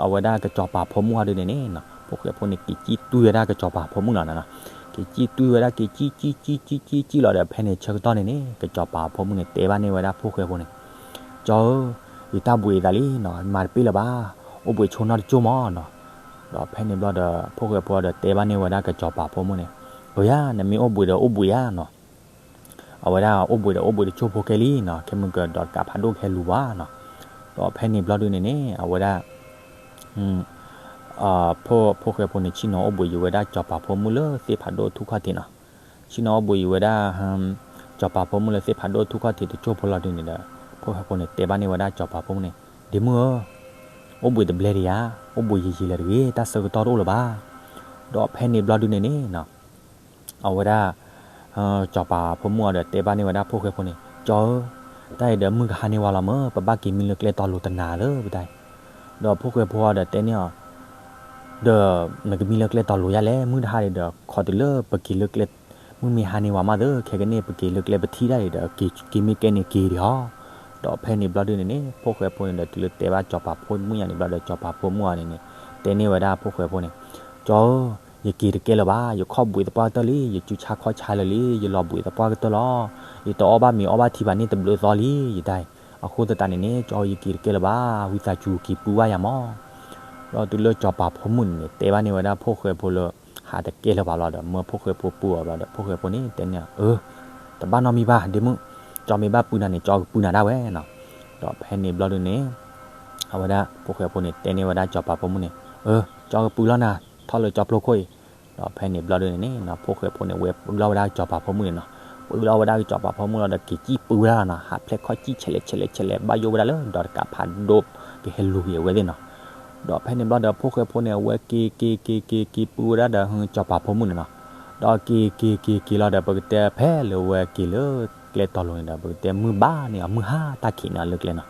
အဝဲဒၣ်ကစီၤပၤဖိမုၣ်ဟီဒုန့ၣ်န့ၣ် ဖိၣ်ဃဲဖိန့ၣ် က့ၤစံၣ်တွံဝဲဒၣ်ကစီၤပၤဖိမုၣ်လီၤ. က့ၤစံၣ်တွံဝဲဒၣ် က့ၤစံၣ်စံၣ်စံၣ်စံၣ်စံၣ်လီၤဒီး ဖဲန့ၣ်ဆၢကတီၢ်န့ၣ်န့ၣ် ကစီၤပၤဖိမုၣ်န့ၣ် တဲဘၣ်န့ၢ်ဝဲဒၣ်ဖိၣ်ဃဲဖိန့ၣ်, ကၠီဧၢ, ယတၢ်ဘှံးအသးလံနီၤ, မၤတပ့ၢ်လၢၤဘၣ်, အိၣ်ဘှံးဆိနီၢ်တကၠိၢ်မးနီၤ. ဒီးဖဲန့ၣ်ဘျီဒီး ဖိၣ်ဃဲဖိဒီးတဲဘၣ်န့ၢ်ဝဲဒၣ်ကစီၤပၤဖိမုၣ်န့ၣ်, ပၢၤယါ, နမ့ၢ်အိၣ်ဘှံးဒီးအိၣ်ဘှံးဧါနီၤ. အဝဲဒၣ်အိၣ်ဘှံးဒီးအိၣ်ဘှံးတကၠိၢ်ဖိခဲလံနီၤ, ခဲမုၢ်ကဒီးတကးဖးဒိၣ်ကဟဲလူၤဘၣ်နီၤ. ဒီးဖဲန့ၣ်ဘျီဒုန့ၣ်န့ၣ် အဝဲဒၣ် ဖိၣ်ဃဲဖိန့ၣ် ဆ့ၣ်နီၤအိၣ်ဘှံးယံၤဝဲဒၣ်စီၤပၤဖိမုၣ်လၢသ့ၣ်ဖးဒိၣ်ထူၣ်ခီၣ်ထံးနီၤ. ဆ့ၣ်နီၤအိၣ်ဘှံးယံၤဝဲဒၣ် စီၤပၤဖိမုၣ်လၢသ့ၣ်ဖးဒိၣ်ထူၣ်ခီၣ်ထံးတကၠိၢ်ဖိလီၤဒုန့ၣ်ဒီး ဖိၣ်ဃဲဖိန့ၣ် တဲဘၣ်န့ၢ်ဝဲဒၣ်စီၤပၤဖိမုၣ်န့ၣ်, ဒ့မုၣ်ဧၢ, အိၣ်ဘှံးတဘျဲဒံးဧါ, အိၣ်ဘှံးယံၤယံၤလၢၤတဂ့ၤ, တၢ်ဆၢကတီၢ်တအိၣ်လၢၤဘၣ်. ဒီးဖဲန့ၣ်ဘျီဒုန့ၣ်န့ၣ် အဝဲဒၣ် စီၤပၤဖိမုၣ်အီၤဒီးတဲဘၣ်န့ၢ်ဝဲဒၣ်ဖိၣ်ဃဲဖိန့ၣ်, ကၠီဧၢ, တၢ်အံၤဒီးမုၢ်ကဟါန့ၢ်ဝဲလီၤမၢ်, ပဘၣ်က့ၤမံလၢကျဲတီၤလိၤတနၤလၢပတၢ်အံၤ. ဒီးဖိၣ်ဃဲဖိအီၤဒီးတဲန့ၢ်အီၤ, ဒီးနကမံလၢကျဲတီၤလိၤယါလဲၣ်, မုၢ်တဟါဒံးဒီး ခီတုၤလၢပက့ၤလၢကျဲ, မုၢ်မ့ၢ်ဟါန့ၢ်ဝဲမးသ့, ခဲကနံၣ်ပက့ၤလၢကျဲပထံၣ်တၢ်ဒံးဒီး က့ၤမ့ၢ်ကဲန့ၣ်က့ၤဒံးဟီ. ဒီးဖဲန့ၣ်ဘျီဒုန့ၣ်န့ၣ် ဖိၣ်ဃဲဖိန့ၣ်ဒီး တုၤလၢတဲဘၣ်စီၤပၤဖိမုၣ်ညါန့ၣ်ဘျီဒီး စီၤပၤဖိမုၣ်အီၤန့ၣ်န့ၣ် တဲန့ၢ်ဝဲဒၣ်ဖိၣ်ဃဲဖိန့ၣ်, ကၠီဧၢ, ယက့ၤတကဲလၢၤဘၣ်, ယခီၣ်ဘှံးသပှၢ်ကတၢၢ်လံ, ယစုဆါခီၣ်ဆါလၢာ်လံ, ယလီၤဘှံးသပှၢ်ကတၢၢ်လီၤ. ယတအီၣ်ဘၣ်မ့ၤအီဘၣ်ထံဘၣ်န့ၣ်တဘျုးသီလံ, ယတၢ်အံၤ. အဃိသတးန့ၣ်န့ၣ် ကၠီဧၢ ယက့ၤတကဲလၢၤဘၣ်, ဝံသးစူၤက့ၤပုၢ်ဘၣ်ယၤမး. ဒီးတုၤလၢကၠီၤပၤဖိမုၣ်န့ၣ်န့ၣ် တဲဘၣ်န့ၢ်ဝဲဒၣ်ဖိၣ်ဃဲဖိလၢ ဟးတကဲလၢၤဘၣ်လီၤဒီး မၢဖိၣ်ဃဲဖိပုၢ်အီၤဘျီဒီး ဖိၣ်ဃဲဖိန့ၣ် တဲန့ၢ်အီၤ, အၢ တဘၣ်နီတမံၤဘၣ် ဒ့မုၣ်, ကၠီမ့ၢ်ဘၣ်ပုၢ်နၤန့ၣ် ကၠီကပုၢ်နၤဒၣ်ဝဲနီၤ. ဒီးဖဲန့ၣ်ဘျီဒုန့ၣ် အဝဲဒၣ်ဖိၣ်ဃဲဖိန့ၣ် တဲန့ၢ်ဝဲဒၣ်ကၠီၤပၤဖိမုၣ်န့ၣ်, အၢ ကၠီကပုၢ်လီၤနၤ, ထီၣ်လၢကၠီဖျိခိၣ်အံၤ. ဒီးဖဲန့ၣ်ဘျီဒုန့ၣ်န့ၣ် ဖိၣ်ဃဲဖိန့ၣ် ဝဲပုၢ်လီၤဝဲဒၣ်ကၠီၤပၤဖိမုၣ်န့ၣ်နီၤ. ပုၢ်လီၤဝဲဒၣ်ကၠီၤပၤဖိမုၣ်လီၤဒီး က့ၤစံၣ်ပုၢ်ဝဲဒၣ်လီၤနီၤ, ဟးဖျဲၣ်ခီၣ်စံၣ်ဆဲးလဲးဆဲးလဲးဆဲးလဲး ဘၣ်ယိၣ်ဝဲဒၣ်လၢဒီးတကးဖးဒိၣ်ကဟဲလူၤက့ၤအဝဲသ့ၣ်နီၤ. ဒီးဖဲန့ၣ်ဘျီဒီး ဖိၣ်ဃဲဖိန့ၣ် အဝဲက့ၤက့ၤက့ၤက့ၤက့ၤပုၢ်ဝဲဒၣ်ဒီး ကၠီၤပၤဖိမုၣ်န့ၣ်နီၤ. ဒီးက့ၤက့ၤက့ၤက့ၤလီၤဒီး ပကတဲဖဲလၢဝဲက့ၤလၢကျဲတီၤလိၤန့ၣ်ဒီး ပကတဲမုၢ်ဘၣ်န့ၢ်အီၤ မုၢ်ဟါတၢ်ခံးန့ၢ်အီၤလၢကျဲနီၤ.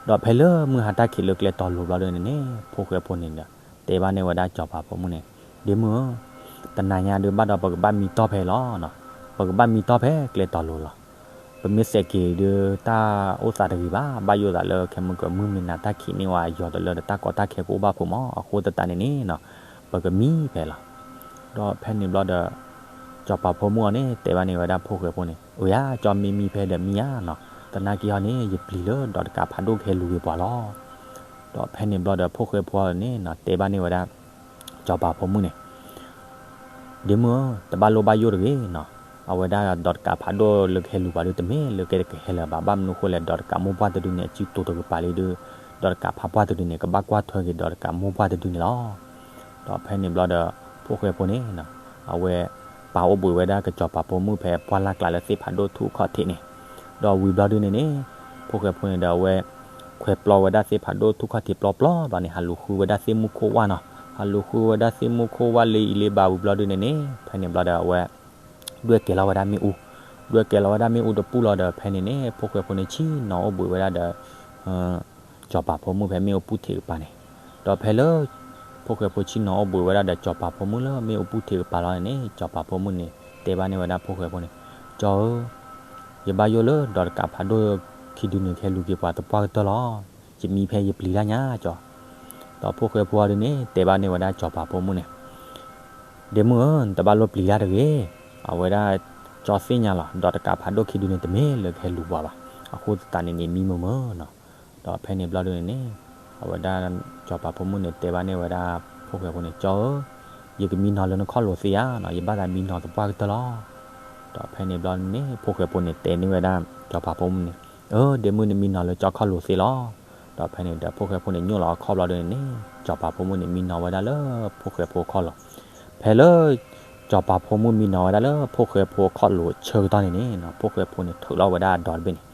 ဒီးဖဲလၢမုၢ်ဟါတၢ်ခံးလၢကျဲတီၤလိၤဘျီဒုန့ၣ်န့ၣ် ဖိၣ်ဃဲဖိန့ၣ်ဒီး တဲဘၣ်န့ၢ်ဝဲဒၣ်ကၠီၤပၤဖိမုၣ်န့ၣ်, ဒ့မုၣ်ဧၢ, တနၤညါဒုးဘၣ်ဒီးပကဘၣ်မံတီၢ်ဖဲလီၤ. ပကဘၣ်မံတီၢ်ဖဲကျဲတီၤလိၤလီၤ. ပမ့ၢ်စဲးက့ၤဒုးတၢ်အိၣ်သးတဂ့ၤဘၣ်, ဘၣ်ယိၣ်သးလၢခဲမုၢ်ကမုၢ်မ့ၢ်နၤတၢ်ခံးန့ၢ်ဝဲအယီၤဒီး လၢတၢ်ကီတၢ်ခဲကအိၣ်ဘၣ်ဖိမး, အဃိသတးန့ၣ်န့ၣ်နီၤ ပကမံဖဲလီၤ. ဒီးဖဲန့ၣ်ဘျီဒီး ကၠီၤပၤဖိမုၣ်အီၤန့ၣ် တဲဘၣ်န့ၢ်ဝဲဒၣ်ဖိၣ်ဃဲဖိန့ၣ်, အၢယါ, ကၠီမ့ၢ်မံဖဲဒီးမံယါနီၤ, သနာ်က့ဟီန့ၣ် ယပျံၤလၢဒီးတကးဖးဒိၣ်ကဟဲလူၤက့ၤပှၤလီၤ. ဒီးဖဲန့ၣ်ဘျီဒီး ဖိၣ်ဃဲဖိအီၤန့ၣ်နီၤ တဲဘၣ်န့ၢ်ဝဲဒၣ် ကၠီၤပၤဖိမုၣ်န့ၣ်, ဒ့မုၣ်ဧၢ, တဘၣ်လိၣ်ဘၣ်ယိၣ်တဂ့ၤနီၤ. အဝဲဒၣ်ဒီးတကးဖးဒိၣ်လၢကဟဲလူၤပှၤဒုး တမ့ၢ်လၢကဟဲလၢၤဘၣ်. ဘၣ်မနုၤဃိလဲၣ်, ဒီးတကးမိၢ်ပှၢ်တဒုန့ၣ် အစုတိၤတကပၤလံဒုး, ဒီးတကးဖးပှၢ်တဒုန့ၣ် ကဘၣ်ကွၢ်ထွဲက့ၤဒီးတကးမိၢ်ပှၢ်တဒုန့ၣ်လီၤ. ဒီးဖဲန့ၣ်ဘျီဒီး ဖိၣ်ဃဲဖိန့ၣ် အဝဲပာ်အိၣ်ဘှံးဝဲဒၣ်ကၠီၤပၤဖိမုၣ်ဖဲပှၢ်လၢ်ကျါလၢသ့ၣ်ဖးဒိၣ်ထူၣ်အခီၣ်ထံးန့ၣ်, ဒီးဝံၤဘျီဒုန့ၣ်န့ၣ် ဖိၣ်ဃဲဖိန့ၣ်ဒီးအဝဲ ခွဲးပျီဝဲဒၣ်သ့ၣ်ဖးဒိၣ်ထူၣ်ခီၣ်ထံးပျီပျီဘျီန့ၣ် ဟးလူၤဃုဝဲဒၣ်သ့ၣ်မူခိၣ်ဝၣ်နီၤ. ဟးလူၤဃုဝဲဒၣ်သ့ၣ်မူခိၣ်ဝၣ်လၢအံၤလၢဘၣ်ဝံၤဘျီဒုန့ၣ်န့ၣ် ဖဲန့ၣ်ဘျီဒီးအဝဲ ဒွဲၣ်ကဲၤလီၤဝဲဒၣ်မ့ၣ်အူ, ဒွဲၣ်ကဲၤလီၤဝဲဒၣ်မ့ၣ်အူတပူၤလီၤဒီး ဖဲန့ၣ်န့ၣ် ဖိၣ်ဃဲဖိန့ၣ် ဆ့ၣ်နီၤအိၣ်ဘှံးဝဲဒၣ်ဒီး ကၠီၤပၤဖိမုၣ်ဖဲမ့ၣ်အူပူၤထံးကပၤန့ၣ်, ဒီးဖဲလၢ ဖိၣ်ဃဲဖိဆ့ၣ်နီၤအိၣ်ဘှံးဝဲဒၣ်ဒီးကၠီၤပၤဖိမုၣ်လၢမ့ၣ်အူပူၤထံးကပၤလီၤန့ၣ်န့ၣ် ကၠီၤပၤဖိမုၣ်န့ၣ် တဲဘၣ်န့ၢ်ဝဲဒၣ်ဖိၣ်ဃဲဖိန့ၣ်, ကၠီဧၢ, ယဘၣ်ယိၣ်လၢဒီးတကးဖးဒိၣ်ခံဒုန့ၣ် ကဟဲလူၤက့ၤပှၤသပှၢ်ကတၢၢ်လီၤ. ယမံဖဲယပျံၤတၢ်ညါကၠီ. ဒီးဖိၣ်ဃဲဖိအီၤဒုန့ၣ် တဲဘၣ်န့ၢ်ဝဲဒၣ်ကၠီၤပၤဖိမုၣ်န့ၣ်, ဒ့မုၣ်ဧၢ, နတဘၣ်လိၣ်ပျံၤတၢ်တဂ့ၤ. အဝဲဒၣ်ကၠီသ့ၣ်ညါလီၤ, ဒီးတကးဖးဒိၣ်ခံဒုန့ၣ် တမ့ၢ်လၢကဟဲလူၤပှၤဘၣ်. အဃိသတးန့ၣ်န့ၣ် မံမုာ်မုာ်နီၤ. ဒီးဖဲန့ၣ်ဘျီဒုန့ၣ်န့ၣ် အဝဲဒၣ်ကၠီၤပၤဖိမုၣ်န့ၣ် တဲဘၣ်န့ၢ်ဝဲဒၣ်ဖိၣ်ဃဲဖိန့ၣ်, ကၠီဧၢ, ယကမံနီၤလၢနခီၣ်လိာ်သ့ဧါနီၤ, ယဘၣ်သးမံနီၤသပှၢ်ကတၢၢ်လီၤ. ဒီးဖဲန့ၣ်ဘျီန့ၣ် ဖိၣ်ဃဲဖိန့ၣ် တဲန့ၢ်ဝဲဒၣ်ကၠီၤပၤဖိမုၣ်န့ၣ်, အၢ ဒ့မုၣ် နမံနီၤလၢကၠီခီၣ်လိာ်သ့လီၤ. ဒီးဖဲန့ၣ်ဒီး ဖိၣ်ဃဲဖိန့ၣ် ညိၣ်လီၤအခီၣ်ဘျီဒုန့ၣ်န့ၣ် ကၠီၤပၤဖိမုၣ်န့ၣ် မံနီၤဝဲဒၣ်လၢဖိၣ်ဃဲဖိခီၣ်လိာ်. ဖဲလၢ ကၠီၤပၤဖိမုၣ်မံနီၤဝဲဒၣ်လၢဖိၣ်ဃဲဖိခီၣ်လိာ်ဆၢကတီၢ်န့ၣ်န့ၣ် ဖိၣ်ဃဲဖိန့ၣ် ထုးလီၤဝဲဒၣ်အဒီတဘ့ၣ်န့ၣ်.